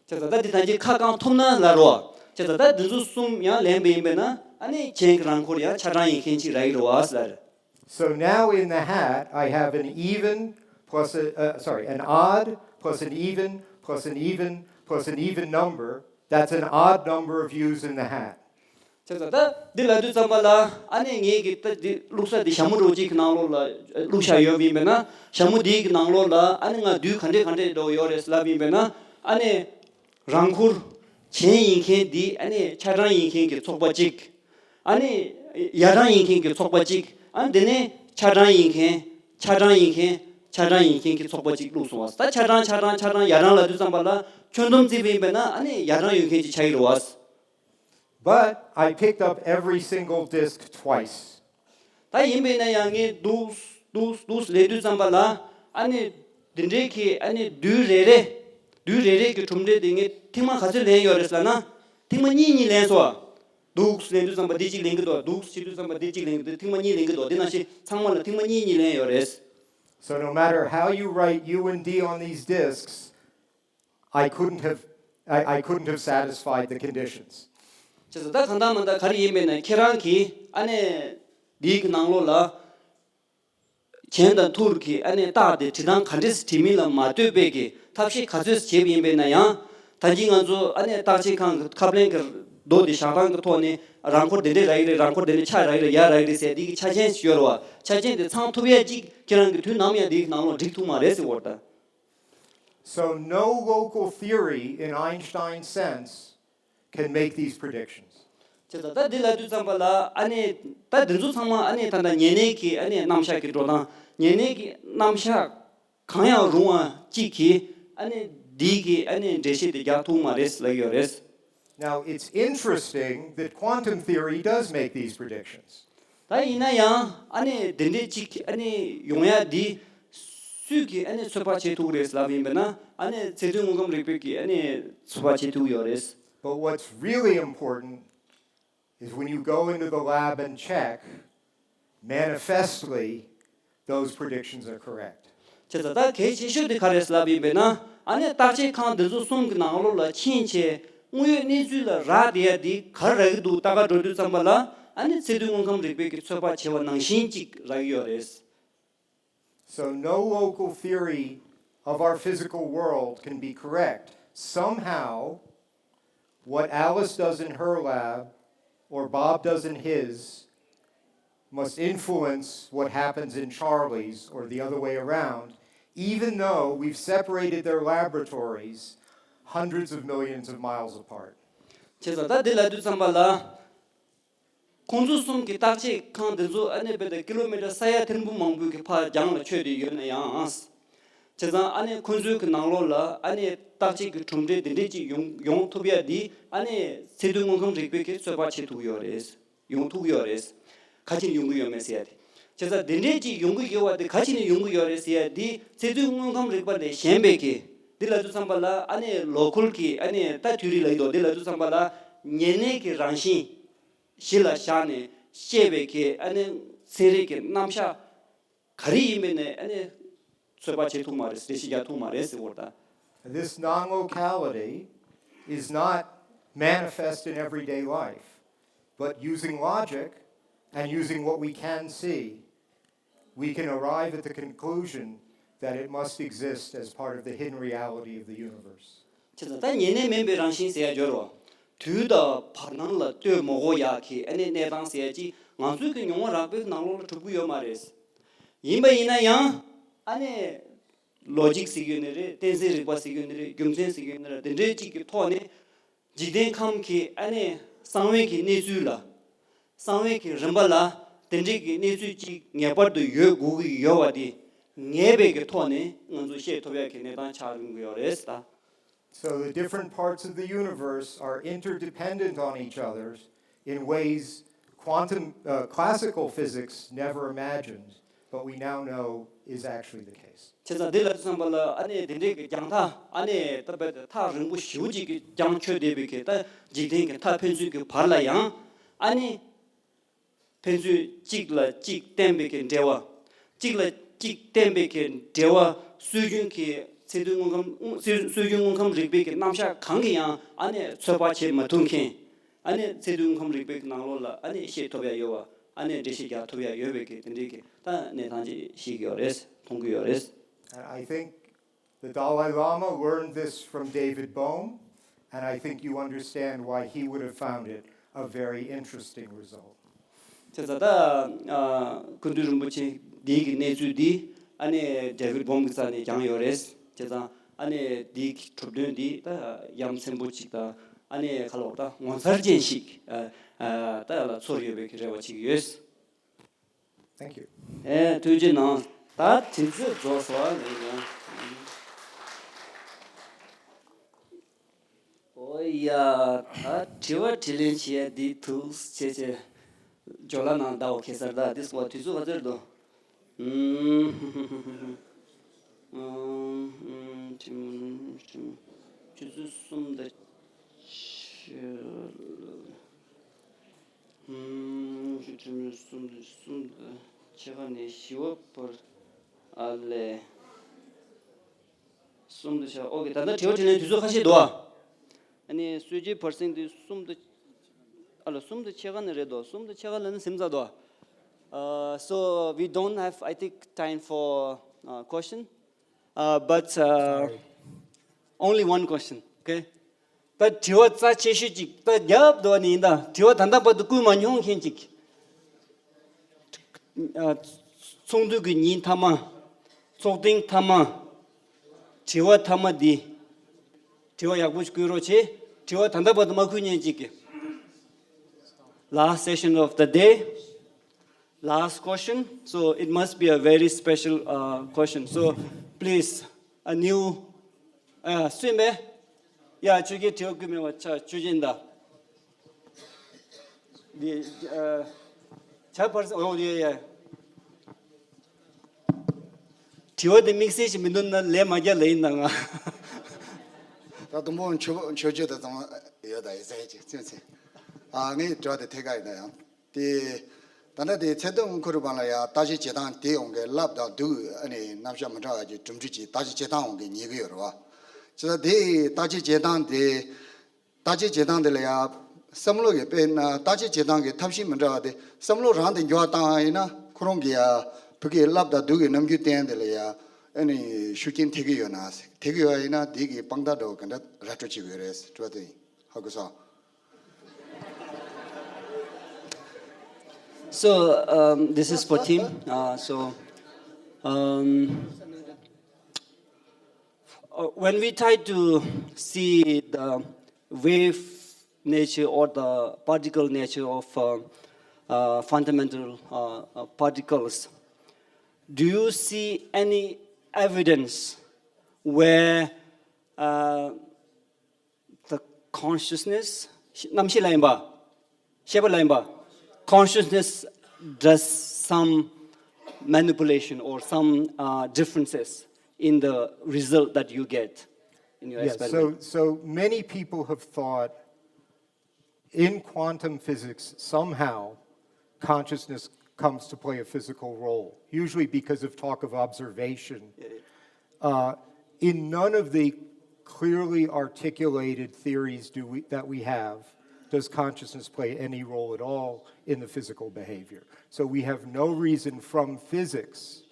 བྱས་ཙང་ད་འདི་ཐམས་ཅད་ཁ་བསྐང་ཐུབ་ན་ལབ་རོགས། བྱས་ཙང་ད་འདི་ཚོ་གསུམ་ཡང་ལེན་པ་ཡིན་པས་ན་ཨ་ནི་གྱེན་གྱི་རང་འཁོར་ཡང་ཆ་གྲངས་ཡིན་མཁན་ཅིག་རག་གི་རེད་བ་ཟེར། So now in the hat, I have an even plus a, uh, sorry, an odd plus an even plus an even plus an even number. That's an odd number of U's in the hat. བྱས་ཙང་ད་འདི་ལབ་དུས་ཙམ་པ་ལ་ཨ་ནི་ངེད་ཀྱི་ད་འདི་བླུགས་ས་འདི་ཞྭ་མོ་འདྲ་བོ་གཅིག་གི་ནང་ལོགས་ལ་བླུགས་བཞག་ཡོད་པ་ཡིན་པས་ན་ཞྭ་མོ་འདིའི་གི་ནང་ལོགས་ལ་ཨ་ནི་ང་རྡུལ་ག་འདྲས་ག་འདྲས་འདྲ་བོ་ཡོད་རེད་ལབ་ཡིན་པས་ན་ཨ་ནི་རང་འཁོར་གྱེན་ཡིན་མཁན་འདི་ཨ་ནི་ཆ་གྲངས་ཡིན་མཁན་གྱི་ཚོགས་པ་གཅིག་ཨ་ནི་ཡ་གྲངས་ཡིན་མཁན་གྱི་ཚོགས་པ་གཅིག་ཨ་ནི་འདི་ནས་ཆ་གྲངས་ཡིན་མཁན་ཆ་གྲངས་ཡིན་མཁན་ཆ་གྲངས་ཡིན་མཁན་གྱི་ཚོགས་པ་གཅིག་བླུགས་སོང་བ། ད་ཆ་གྲངས་ཆ་གྲངས་ཆ་གྲངས་ཡ་གྲངས་ལབ་དུས་ཙམ་པ་ལ་ཁྱོན་བསྡོམས་བརྩིས་པ་ཡིན་པས་ན་ཨ་ནི་ཡ་གྲངས་ཡོད་མཁན་གྱི་ཆ་ཡིག་རེད་བ། But I picked up every single disc twice. ད་ཡིན་པས་ན་ཡང་ངས་འདུག་འདུག་འདུག་ལེན་དུས་ཙམ་པ་ལ་ཨ་ནི་འདི་འདྲའི་གི་ཨ་ནི་རྡུལ་རེ་རེ་རྡུལ་རེ་རེ་གི་གྲུབ་འབྲས་དེ་ངས་ཐེངས་མ་ག་ཚོད་ལེན་ཡོད་རེད་ཟེར་ན། ཐེངས་མ་གཉིས་གཉིས་ལེན་སོང་། འདུག་ལེན་དུས་ཙམ་པ་འདི་གཅིག་ལེན་གི་འདུག་འདུག་བྱེད་དུས་ཙམ་པ་འདི་གཅིག་ལེན་གི་འདུག་ཐེངས་མ་གཉིས་ལེན་གི་འདུག་འདི་ནང་བཞིན་ཚང་མ་ལ་ཐེངས་མ་གཉིས་གཉིས་ལེན་ཡོད་རེད། So no matter how you write U and D on these discs, I couldn't have I, I couldn't have satisfied the conditions. བྱས་ཙང་ད་གང་ལྟར་མ་ལྟར་ག་རེ་ཡིན་པས་ན་ཁྱེད་རང་གིས་ཨ་ནི་འདིའི་གི་ནང་ལོགས་ལ་གྱེན་དང་ཐུར་གྱི་ཨ་ནི་རྟགས་དེ་བྲིས་སྟངས་ག་འདྲས་བྲིས་མིན་ལ་མ་ལྟོས་པའི་གི་ཐབས་ཤེས་ག་ཚོད་བྱས་པ་ཡིན་པས་ན་ཡང་ད་གིན་ང་ཚོ་ཨ་ནི་བརྟག་དཔྱད་ཁང་གི་ཁ་པར་གྱི་རྡོ་དེ་བཞག་སྟངས་ཀྱི་ཐོག་ནས་རང་འཁོར་དེ་འདྲས་རག་གི་རེད། རང་འཁོར་དེ་འདྲས་ཆ་རག་གི་རེད། ཡ་རག་གི་རེད་ཟེར་འདི་གི་ཆ་རྐྱེན་ཞིག་ཡོད་རེད་བ། ཆ་རྐྱེན་དེ་ཚང་ཐུབ་ཡ་གཅིག་ཁྱེད་རང་གིས་དུས་ནམ་ཡང་འདི་གི་ནང་ལོགས་འགྲིག་ཐུབ་མ་རེད་ཟེར་བ་རེད་ད། So no local theory in Einstein's sense can make these predictions. བྱས་ཙང་ད་འདི་ལབ་དུས་ཙམ་པ་ལ་ཨ་ནི་ད་འདི་ཚོ་ཚང་མ་ཨ་ནི་ད་ལྟ་ཉེ་གནས་ཀྱི་ཨ་ནི་རྣམ་གཞག་གི་འགྲོ་སྟངས་ཉེ་གནས་ཀྱི་རྣམ་གཞག་གང་ཡང་རུང་བ་གཅིག་གིས་ཨ་ནི་འདི་གི་ཨ་ནི་འགྲེལ་བཤད་དེ་རྒྱག་ཐུབ་མ་རེད་ལབ་ཡོད་རེད། Now, it's interesting that quantum theory does make these predictions. ད་ཡིན་ན་ཡང་ཨ་ནི་དེ་འདྲས་གཅིག་ཨ་ནི་ཡོང་ཡ་འདི་སུས་ཀྱིས་ཨ་ནི་ཚོད་དཔག་བྱེད་ཐུབ་རེད་ལབ་ཡིན་པས་ན་ཨ་ནི་ཚད་རྡུལ་དངོས་ཁམས་རིག་པས་ཀྱིས་ཨ་ནི་ཚོད་དཔག་བྱེད་ཐུབ་ཡོད་རེད། But what's really important is when you go into the lab and check, manifestly, those predictions are correct. བྱས་ཙང་ད་གལ་ཆེ་ཤོས་དེ་ག་རེད་ལབ་ཡིན་པས་ན་ཨ་ནི་བརྟག་དཔྱད་ཁང་འདི་ཚོ་གསུམ་གྱི་ནང་ལོགས་ལ་ཕྱིན་བྱས་དངོས་ཡོད་གནས་ཚུལ་ལ་རག་བསྡད་ཡ་འདི་ག་རེ་རག་གི་འདུག་ལྟ་ག་འགྲོ་དུས་ཙམ་པ་ལ་ཨ་ནི་ཚད་རྡུལ་དངོས་ཁམས་རིག་པས་ཀྱིས་ཚོད་དཔག་བྱས་པ་ནང་བཞིན་གཅིག་རག་གི་ཡོད་རེད། So no local theory of our physical world can be correct. Somehow, what Alice does in her lab or Bob does in his must influence what happens in Charlie's or the other way around, even though we've separated their laboratories hundreds of millions of miles apart. བྱས་ཙང་ད་འདི་ལབ་དུས་ཙམ་པ་ལ། ཁོང་ཚོ་གསུམ་གྱི་བརྟག་དཔྱད་ཁང་འདི་ཚོ་ཨ་ནི་དཔེ་ད་ཀི་ལོ་མི་ཊར་ས་ཡ་ཐེར་འབུམ་མང་པོའི་གི་ཕར་རྒྱང་ལ་ཆོད་དེ་ཡོད་ན་ཡང་། བྱས་ཙང་ཨ་ནི་ཁོང་ཚོའི་གི་ནང་ལོགས་ལ་ཨ་ནི་བརྟག་དཔྱད་ཀྱི་གྲུབ་འབྲས་འདི་འདྲས་ཅིག་ཡོང་ཡོང་ཐུབ་ཡ་འདི་ཨ་ནི་ཚད་རྡུལ་དངོས་ཁམས་རིག་པས་ཀྱིས་ཚོད་དཔག་བྱེད་ཐུབ་ཡོད་རེད། ཡོང་ཐུབ་ཡོད་རེད། ག་ཅི་ནས་ཡོང་གི་ཡོད་མེད་ཟེར་ཡ་དེ། བྱས་ཙང་འདི་འདྲས་ཅིག་ཡོང་གི་ཡོད་པ་དེ་ག་ཅི་ནས་ཡོང་གི་ཡོད་རེད་ཟེར་ཡ་འདི་ཚད་རྡུལ་དངོས་ཁམས་རིག་པ་ལས་གཞན་པའི་གི་འདི་ལབ་དུས་ཙམ་པ་ལ་ཨ་ནི་ལོ་ཁུལ་གྱི་ཨ་ནི་ད་དུས་རིག་ལ་ཡིན་དོ་འདི་ལབ་དུས་ཙམ་པ་ལ་ཉེ་གནས་ཀྱི་རང་བཞིན་གཞི་ལ་བཞག་ནས་བཤད་པའི་གི་ཨ་ནི་ཚན་རིག་གི་རྣམ་གཞག་ག་རེ་ཡིན་པའི་ནས་ཨ་ནི་ ཚོད་དཔག་བྱེད་ཐུབ་མ་རེད། འགྲེལ་བཤད་རྒྱག་ཐུབ་མ་རེད་ཟེར་བ་དང་། This non locality is not manifest in everyday life, but using logic and using what we can see, we can arrive at the conclusion that it must exist as part of the hidden reality of the universe. བྱས་ཙང་ད་ཉེ་གནས་མིན་པའི་རང་བཞིན་ཟེར་ཡ་སྦྱོར་བ། དུས་དང་བར་སྣང་ལ་ལྟོས་མ་དགོས་ཡག་གི་ཨ་ནི་གནས་སྟངས་ཟེར་ཡ་ཅིག་ང་ཚོའི་གི་མྱོང་བ་རགས་པའི་ནང་ལོགས་ལ་གྲུབ་ཀྱི་ཡོད་མ་རེད། ཡིན་པ་ཡིན་ན་ཡང་ཨ་ནི་ལོ་ཇིག་ཟེར་གྱི་ཡོད་ནི་རེད། གཏན་ཚིགས་རིག་པ་ཟེར་གྱི་ཡོད་ནི་རེད། རྒྱུ་མཚན་ཟེར་གྱི་ཡོད་ནི་རེད། དེ་འདྲའི་ཅིག་གི་ཐོག་ནས་འཇིག་རྟེན་ཁམས་ཀྱི་ཨ་ནི་གསང་བའི་གི་གནས་ཚུལ་ལ། གསང་བའི་གི་རིམ་པ་ལ་དེ་འདྲའི་གི་གནས་ཚུལ་ཅིག་ངེས་པར་དུ་ཡོད་དགོས་ཀྱི་ཡོད་པ་དེ་ངེས་པའི་གི་ཐོག་ནས་ང་ཚོས་ཤེས་ཐུབ་ཡག་གི་གནས་སྟངས་ཆགས་ཡོང་གི་ཡོད་རེད་ད། So the different parts of the universe are interdependent on each other in ways quantum uh, classical physics never imagined, but we now know is actually the case. བྱས་ཙང་འདི་ལ་བསམ་པ་ལ་ཨ་ནི་དེ་འདྲའི་གི་རྒྱང་ཐག་ཨ་ནི་ད་བས་ཐག་རིང་པོ་ཞེ་པོ་ཅིག་གི་རྒྱང་ཆོད་བསྡད་པའི་གི་ད་འཇིག་རྟེན་གི་མཐའ་ཕན་ཚུན་གི་བར་ལ་ཡང་ཨ་ནི། ཕན་ཚུན་གཅིག་ལ་གཅིག་བརྟེན་པའི་གི་འབྲེལ་བ། གཅིག་ལ་གཅིག་བརྟེན་པའི་གི་འབྲེལ་བ་སྲོལ་རྒྱུན་གྱི་ཚད་རྡུལ་དངོས་ཁམས་སྲོལ་རྒྱུན་དངོས་ཁམས་རིག་པའི་གི་རྣམ་གཞག་གང་གིས་ཡང་ཨ་ནི་ཚོད་དཔག་བྱེད་མ་ཐུབ་མཁན། ཨ་ནི་ཚད་རྡུལ་དངོས་ཁམས་རིག་པའི་གི་ནང་ལོགས་ལ་ཨ་ནི་ཤེས་ཐུབ་ཡ་ཡོད་པ། ཨ་ནི་འགྲེལ་བཤད་རྒྱག་ཐུབ་ཡ་ཡོད་པའི་གི་དེ་འདྲའི་གི་ད་གནས་སྟངས་ཅིག་ཤེས་ཀྱི་ཡོད་རེད། མཐོང་གི་ཡོད་རེད། And I think The Dalai Lama learned this from David Bohm, and I think you understand why he would have found it a very interesting result. བྱས་ཙང་ད་སྐུ་མདུན་རིན་པོ་ཆེ་འདིའི་གི་གནས་ཚུལ་འདི་ཨ་ནི་David Bohm གི་རྩ་ནས་སྦྱངས་ཡོད་རེད། བྱས་ཙང་ཨ་ནི་འདིའི་གི་གྲུབ་དོན་འདི་ད་ཡ་མཚན་པོ་ཅིག་དང་ཨ་ནི་ག་ལ་བ་ད་ངོ་མཚར་ཅན་ཞིག་ད་ལ་ཚོར་ཡོད་པའི་གི་རེ་བ་བྱེད་ཀྱི་ཡོད། Thank you. ཨེ་ཐུགས་རྗེ་གནང་། ད་དུས་ཚོད་རྫོགས་སོང་ཨ་ནི་ཡང་། ཨོ་ཡ། ད་དྲི་བ་དྲིས་ལན་བྱེད་ཡ་འདི་ཐུགས་ཆེ་ཆེ། ཇོ་ལ་ནང་ཟླ་བ་ཁེ་སར་ད་འདི་སོ་དུས་ཚོད་ག་ཚོད་འདུག་ཨུམ། ཨུམ། ཨུམ། ཆུ་ཚོད་གསུམ་དང་ཕྱེད་ཀ་ནས་བཞི་པ་བར། ཨ་ལས། གསུམ་དང་ཕྱེད་ཀ། ཨོ་ཀེ། ད་ལྟ་དྲི་བ་དྲིས་ལན་དུས་ཚོད་ཁ་ཤས་འདུག་ཨ། ཨ་ནི་སྲོལ་རྒྱུན་བར་གསེང་དེ་གསུམ་དང་། ཨ་ལ་གསུམ་དང་ཕྱེད་ཀ་ནས་རེད་དོ། གསུམ་དང་ཕྱེད་ཀ་ལ་ནི་ཟིན་ཚར་འདུག་ཨ། Uh, so we don't have, I think, time for uh, question. Uh, but uh, only one question, okay? ད་དྲི་བ་རྩ་ཆེ་ཤོས་ཅིག་ད་རྒྱབ་འདུག་ནི་ཡིན་ད། དྲི་བ་ད་ལྟ་བར་དུ་བསྐུལ་མ་མྱོང་མཁན་ཅིག་ཨ། ཚོགས་འདུ་གི་ཉིན་མཐའ་མ། ཚོགས་ཐེངས་མཐའ་མ། དྲི་བ་མཐའ་མ་འདི། དྲི་བ་ཡག་པོ་ཞིག་བསྐུལ་རོགས་བྱེད། དྲི་བ་ད་ལྟ་བར་དུ་མ་བསྐུལ་མཁན་ཅིག་གི Last session of the day. Last question. So it must be a very special uh, question. So please, a new. Uh, སུས་མེད། ཡ། ཆོས་རྒྱལ་དྲི་བ་བསྐུལ་མེད་པ་ཆ་ཆོས་རྒྱལ་ད། འདི་ཨ། ཇ་ཕར་ཨོ་ཡེ་ཡེ། དྲི་བ་དེ་དམིགས་བསལ་ཞིག་མི་འདུག་ན་ལན་མ་རྒྱག་ལེ་ཡིན་ད་ང་། ད་དུང་པོ་མཆོད་མཆོད་བརྗོད་དེ་ཙམ་ཡོད་ད་ཡིན་ཟེར་གྱི་ཙམ་ཙམ། ཨ་ངས་དྲི་བ་དེ་ཐད་ཀ་ཡིན་ད་ཡང་། དེ། ད་ལྟ་དེ་ཚད་མཐོའི་དངོས་ཁམས་རིག་པ་ལ་ཡང་བརྟག་དཔྱད་བྱེད་སྟངས་དེ་ཡོང་གི་རླབས་དང་རྡུལ་ཨ་ནི་རྣམ་གཞག་མི་འདྲ་བ་གྱི་གྲུབ་འབྲས་ཀྱི་བརྟག་དཔྱད་བྱེད་སྟངས་ཡོང་གི་ཉེ་གི་ཡོད་རེད་བ། བྱས་ཙང་དེ་བརྟག་དཔྱད་བྱེད་སྟངས་དེ། བརྟག་དཔྱད་བྱེད་སྟངས་དེ་ལ་ཡང་བསམ་བློ་གི་དཔེར་ན་བརྟག་དཔྱད་བྱེད་སྟངས་ཀྱི་ཐབས་ཤེས་མི་འདྲ་བ་དེ་བསམ་བློ་རང་དེ་འགྱུར་བ་བཏང་བ་ཡིན་ན་ཁོ་རང་གི་ཡང་བོད་ཀྱི་རླབས་དང་རྡུལ་གྱི་རྣམ་འགྱུར་བསྟན་དེ་ལ་ཡང་ཨ་ནི་ཤུགས་རྐྱེན་ཐེབས་ཀྱི་ཡོད་ན་ཐེབས་ཀྱི་ཡོད་པ་ཡིན་ན་དེ་གི་དཔང་རྟགས་འདྲ་བོ་ག་འདྲ་ར་སྤྲོད་བྱེད་དགོས་རེད་དྲི་བ་དེ་ཡིན། ཧ་གོ་སོང་། So um, this is for Tim. Uh, so um, uh, when we try to see the wave nature or the particle nature of uh, uh, fundamental uh, uh, particles, do you see any evidence where uh, the consciousness, རྣམ་ཤེས་ལ་ཡིན་པ། ཤེས་པ་ལ་ཡིན་པ། consciousness does some manipulation or some uh, differences in the result that you get in your Yes, experiment. So, so many people have thought in quantum physics, somehow consciousness comes to play a physical role, usually because of talk of observation. Uh, in none of the clearly articulated theories do we, that we have does consciousness play any role at all in the physical behavior. So we have no reason from physics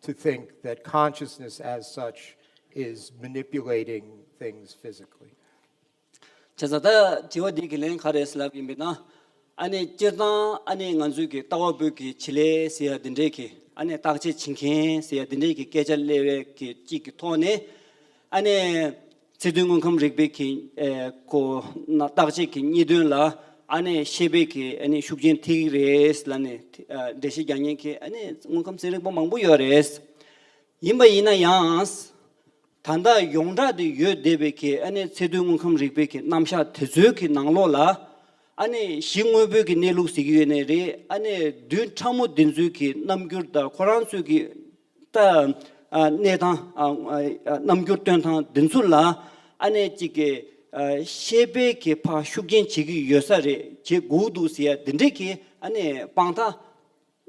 to think that consciousness as such is manipulating things physically. བྱས་ཙང་ད་དྲི་བ་འདི་གི་ལན་ག་རེ་ལབ་ཡིན་པས་ན། ཨ་ནི་སྤྱིར་བཏང་ཨ་ནི་ང་ཚོའི་གི་ལྟ་བ་པོའི་གི་བྱེད་ལས་ཟེར་ཡ་འདི་འདྲའི་གི་ཨ་ནི་བརྟག་དཔྱད་བྱེད་མཁན་ཟེར་ཡ་འདི་འདྲའི་གི་སྐད་ཆ་སླེབས་པའི་གི་གཅིག་གི་ཐོག་ནས། ཨ་ནི་ཚད་མཐོའི་དངོས་ཁམས་རིག་པའི་གི་ཨེ་གོ་ན་བརྟག་དཔྱད་ཀྱི་གཉིས་དོན་ལ་ཨ་ནི་ཤེས་པའི་གི་ཨ་ནི་ཤུགས་རྐྱེན་ཐེབས་ཀྱི་རེད་ལབ་ནས་ཨ་འགྲེལ་བཤད་རྒྱག་མཁན་གི་ཨ་ནི་དངོས་ཁམས་ཚན་རིག་པ་མང་པོ་ཡོད་རེད། ཡིན་པ་ཡིན་ན་ཡང་། ད་ལྟ་ཡོངས་གྲགས་དེ་ཡོད་བསྡད་པའི་གི་ཨ་ནི་ཚད་མཐོའི་དངོས་ཁམས་རིག་པའི་གི་རྣམ་གཞག་དེ་ཚོའི་གི་ནང་ལོགས་ལ། ཨ་ནི་གཞི་དངོས་པོའི་གི་གནས་ལུགས་ཟེར་གྱི་ཡོད་ནའི་རེད། ཨ་ནི་བདུན་ཕྲ་མོ་དེ་ཚོའི་གི་རྣམ་འགྱུར་དང་ཁོ་རང་ཚོའི་གི་ད་ཨ་གནས་སྟངས་ཨ་ཨ་རྣམ་འགྱུར་སྟོན་སྟངས་དེ་ཚོ་ལ་ཨ་ནི་གཅིག་གི་ཨ་ཤེས་པའི་གི་ཕར་ཤུགས་རྐྱེན་བྱེད་ཀྱི་ཡོད་ས་རེད། བྱེད་དགོས་འདུག་ཟེར་ཡ་དེ་འདྲའི་གི་ཨ་ནི་དཔང་རྟགས།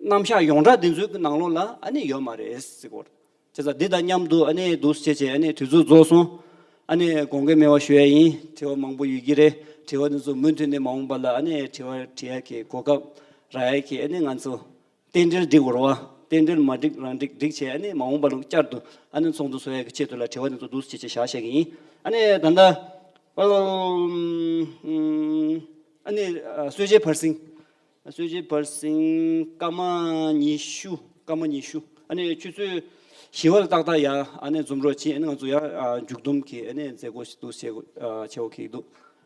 རྣམ་གཞག་ཡོངས་གྲགས་འདི་ཚོའི་ནང་ལོགས་ལ་ཨ་ནི་ཡོད་མ་རེད་ཟེར་གོ། བྱས་ཙང་འདི་དང་མཉམ་དུ་ཨ་ནི་འདུག་སེ་བྱས་བྱས་ཨ་ནི་དུས་ཚོད་རྫོགས་སོང་། ཨ་ནི་དགོངས་འགལ་མེད་པ་ཞུ་ཡ་ཡིན། དྲི་བ་མང་པོ་ཡོད་ཀྱི་རེད། དྲི་བ་འདི་ཚོ་མུ་མཐུད་ནས་མ་འོངས་པ་ལ་ཨ་ནི་དྲི་བ་དྲི་ཡ་གི་གོ་སྐབས་རག་ཡ་གི་ཨ་ནི་ང་ཚོ་རྟེན་འབྲེལ་འགྲིག་དགོས་རེད་བ། རྟེན་འབྲེལ་མ་འགྲིག་རང་འགྲིག་འགྲིག་བྱས་ཨ་ནི་མ་འོངས་པ་ལ་བསྐྱར་དུ་ཨ་ནི་ཚོགས་འདུ་ཚོགས་ཡ་གི་ཆེད་དུ་ལ་དྲི་བ་འདི་ཚོ་འདུག་སེ་བྱས་བྱས་བཞག་བཞག་གི་ཡིན། ཨ་ནི་ད་ལྟ་ཨ་ནི་གསོལ་ཇའི་བར་གསེང་། གསོལ་ཇའི་བར་གསེང་སྐར་མ་ཉི་ཤུ། སྐར་མ་ཉི་ཤུ། ཨ་ནི་ཆུ་ཚོད་བཞི་པ་ལ་ཏག་ཏག་ཡ་ཨ་ནི་འཛོམས་རོགས་བྱེད། ཨ་ནི་ང་ཚོ་ཡ་མཇུག་བསྡོམས་ཀྱི་ཨ་ནི་མཛད་སྒོ་ཞིག་འདུག་བྱེད་དགོས་བྱེད་དགོས་ཀྱི་འདུག་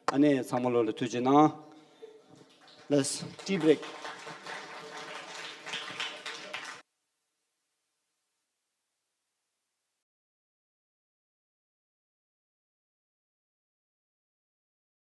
ཨ་ནི་ཚང་མ་ལོ་ལ་ཐུགས་རྗེ་གནང་། Let's tea break.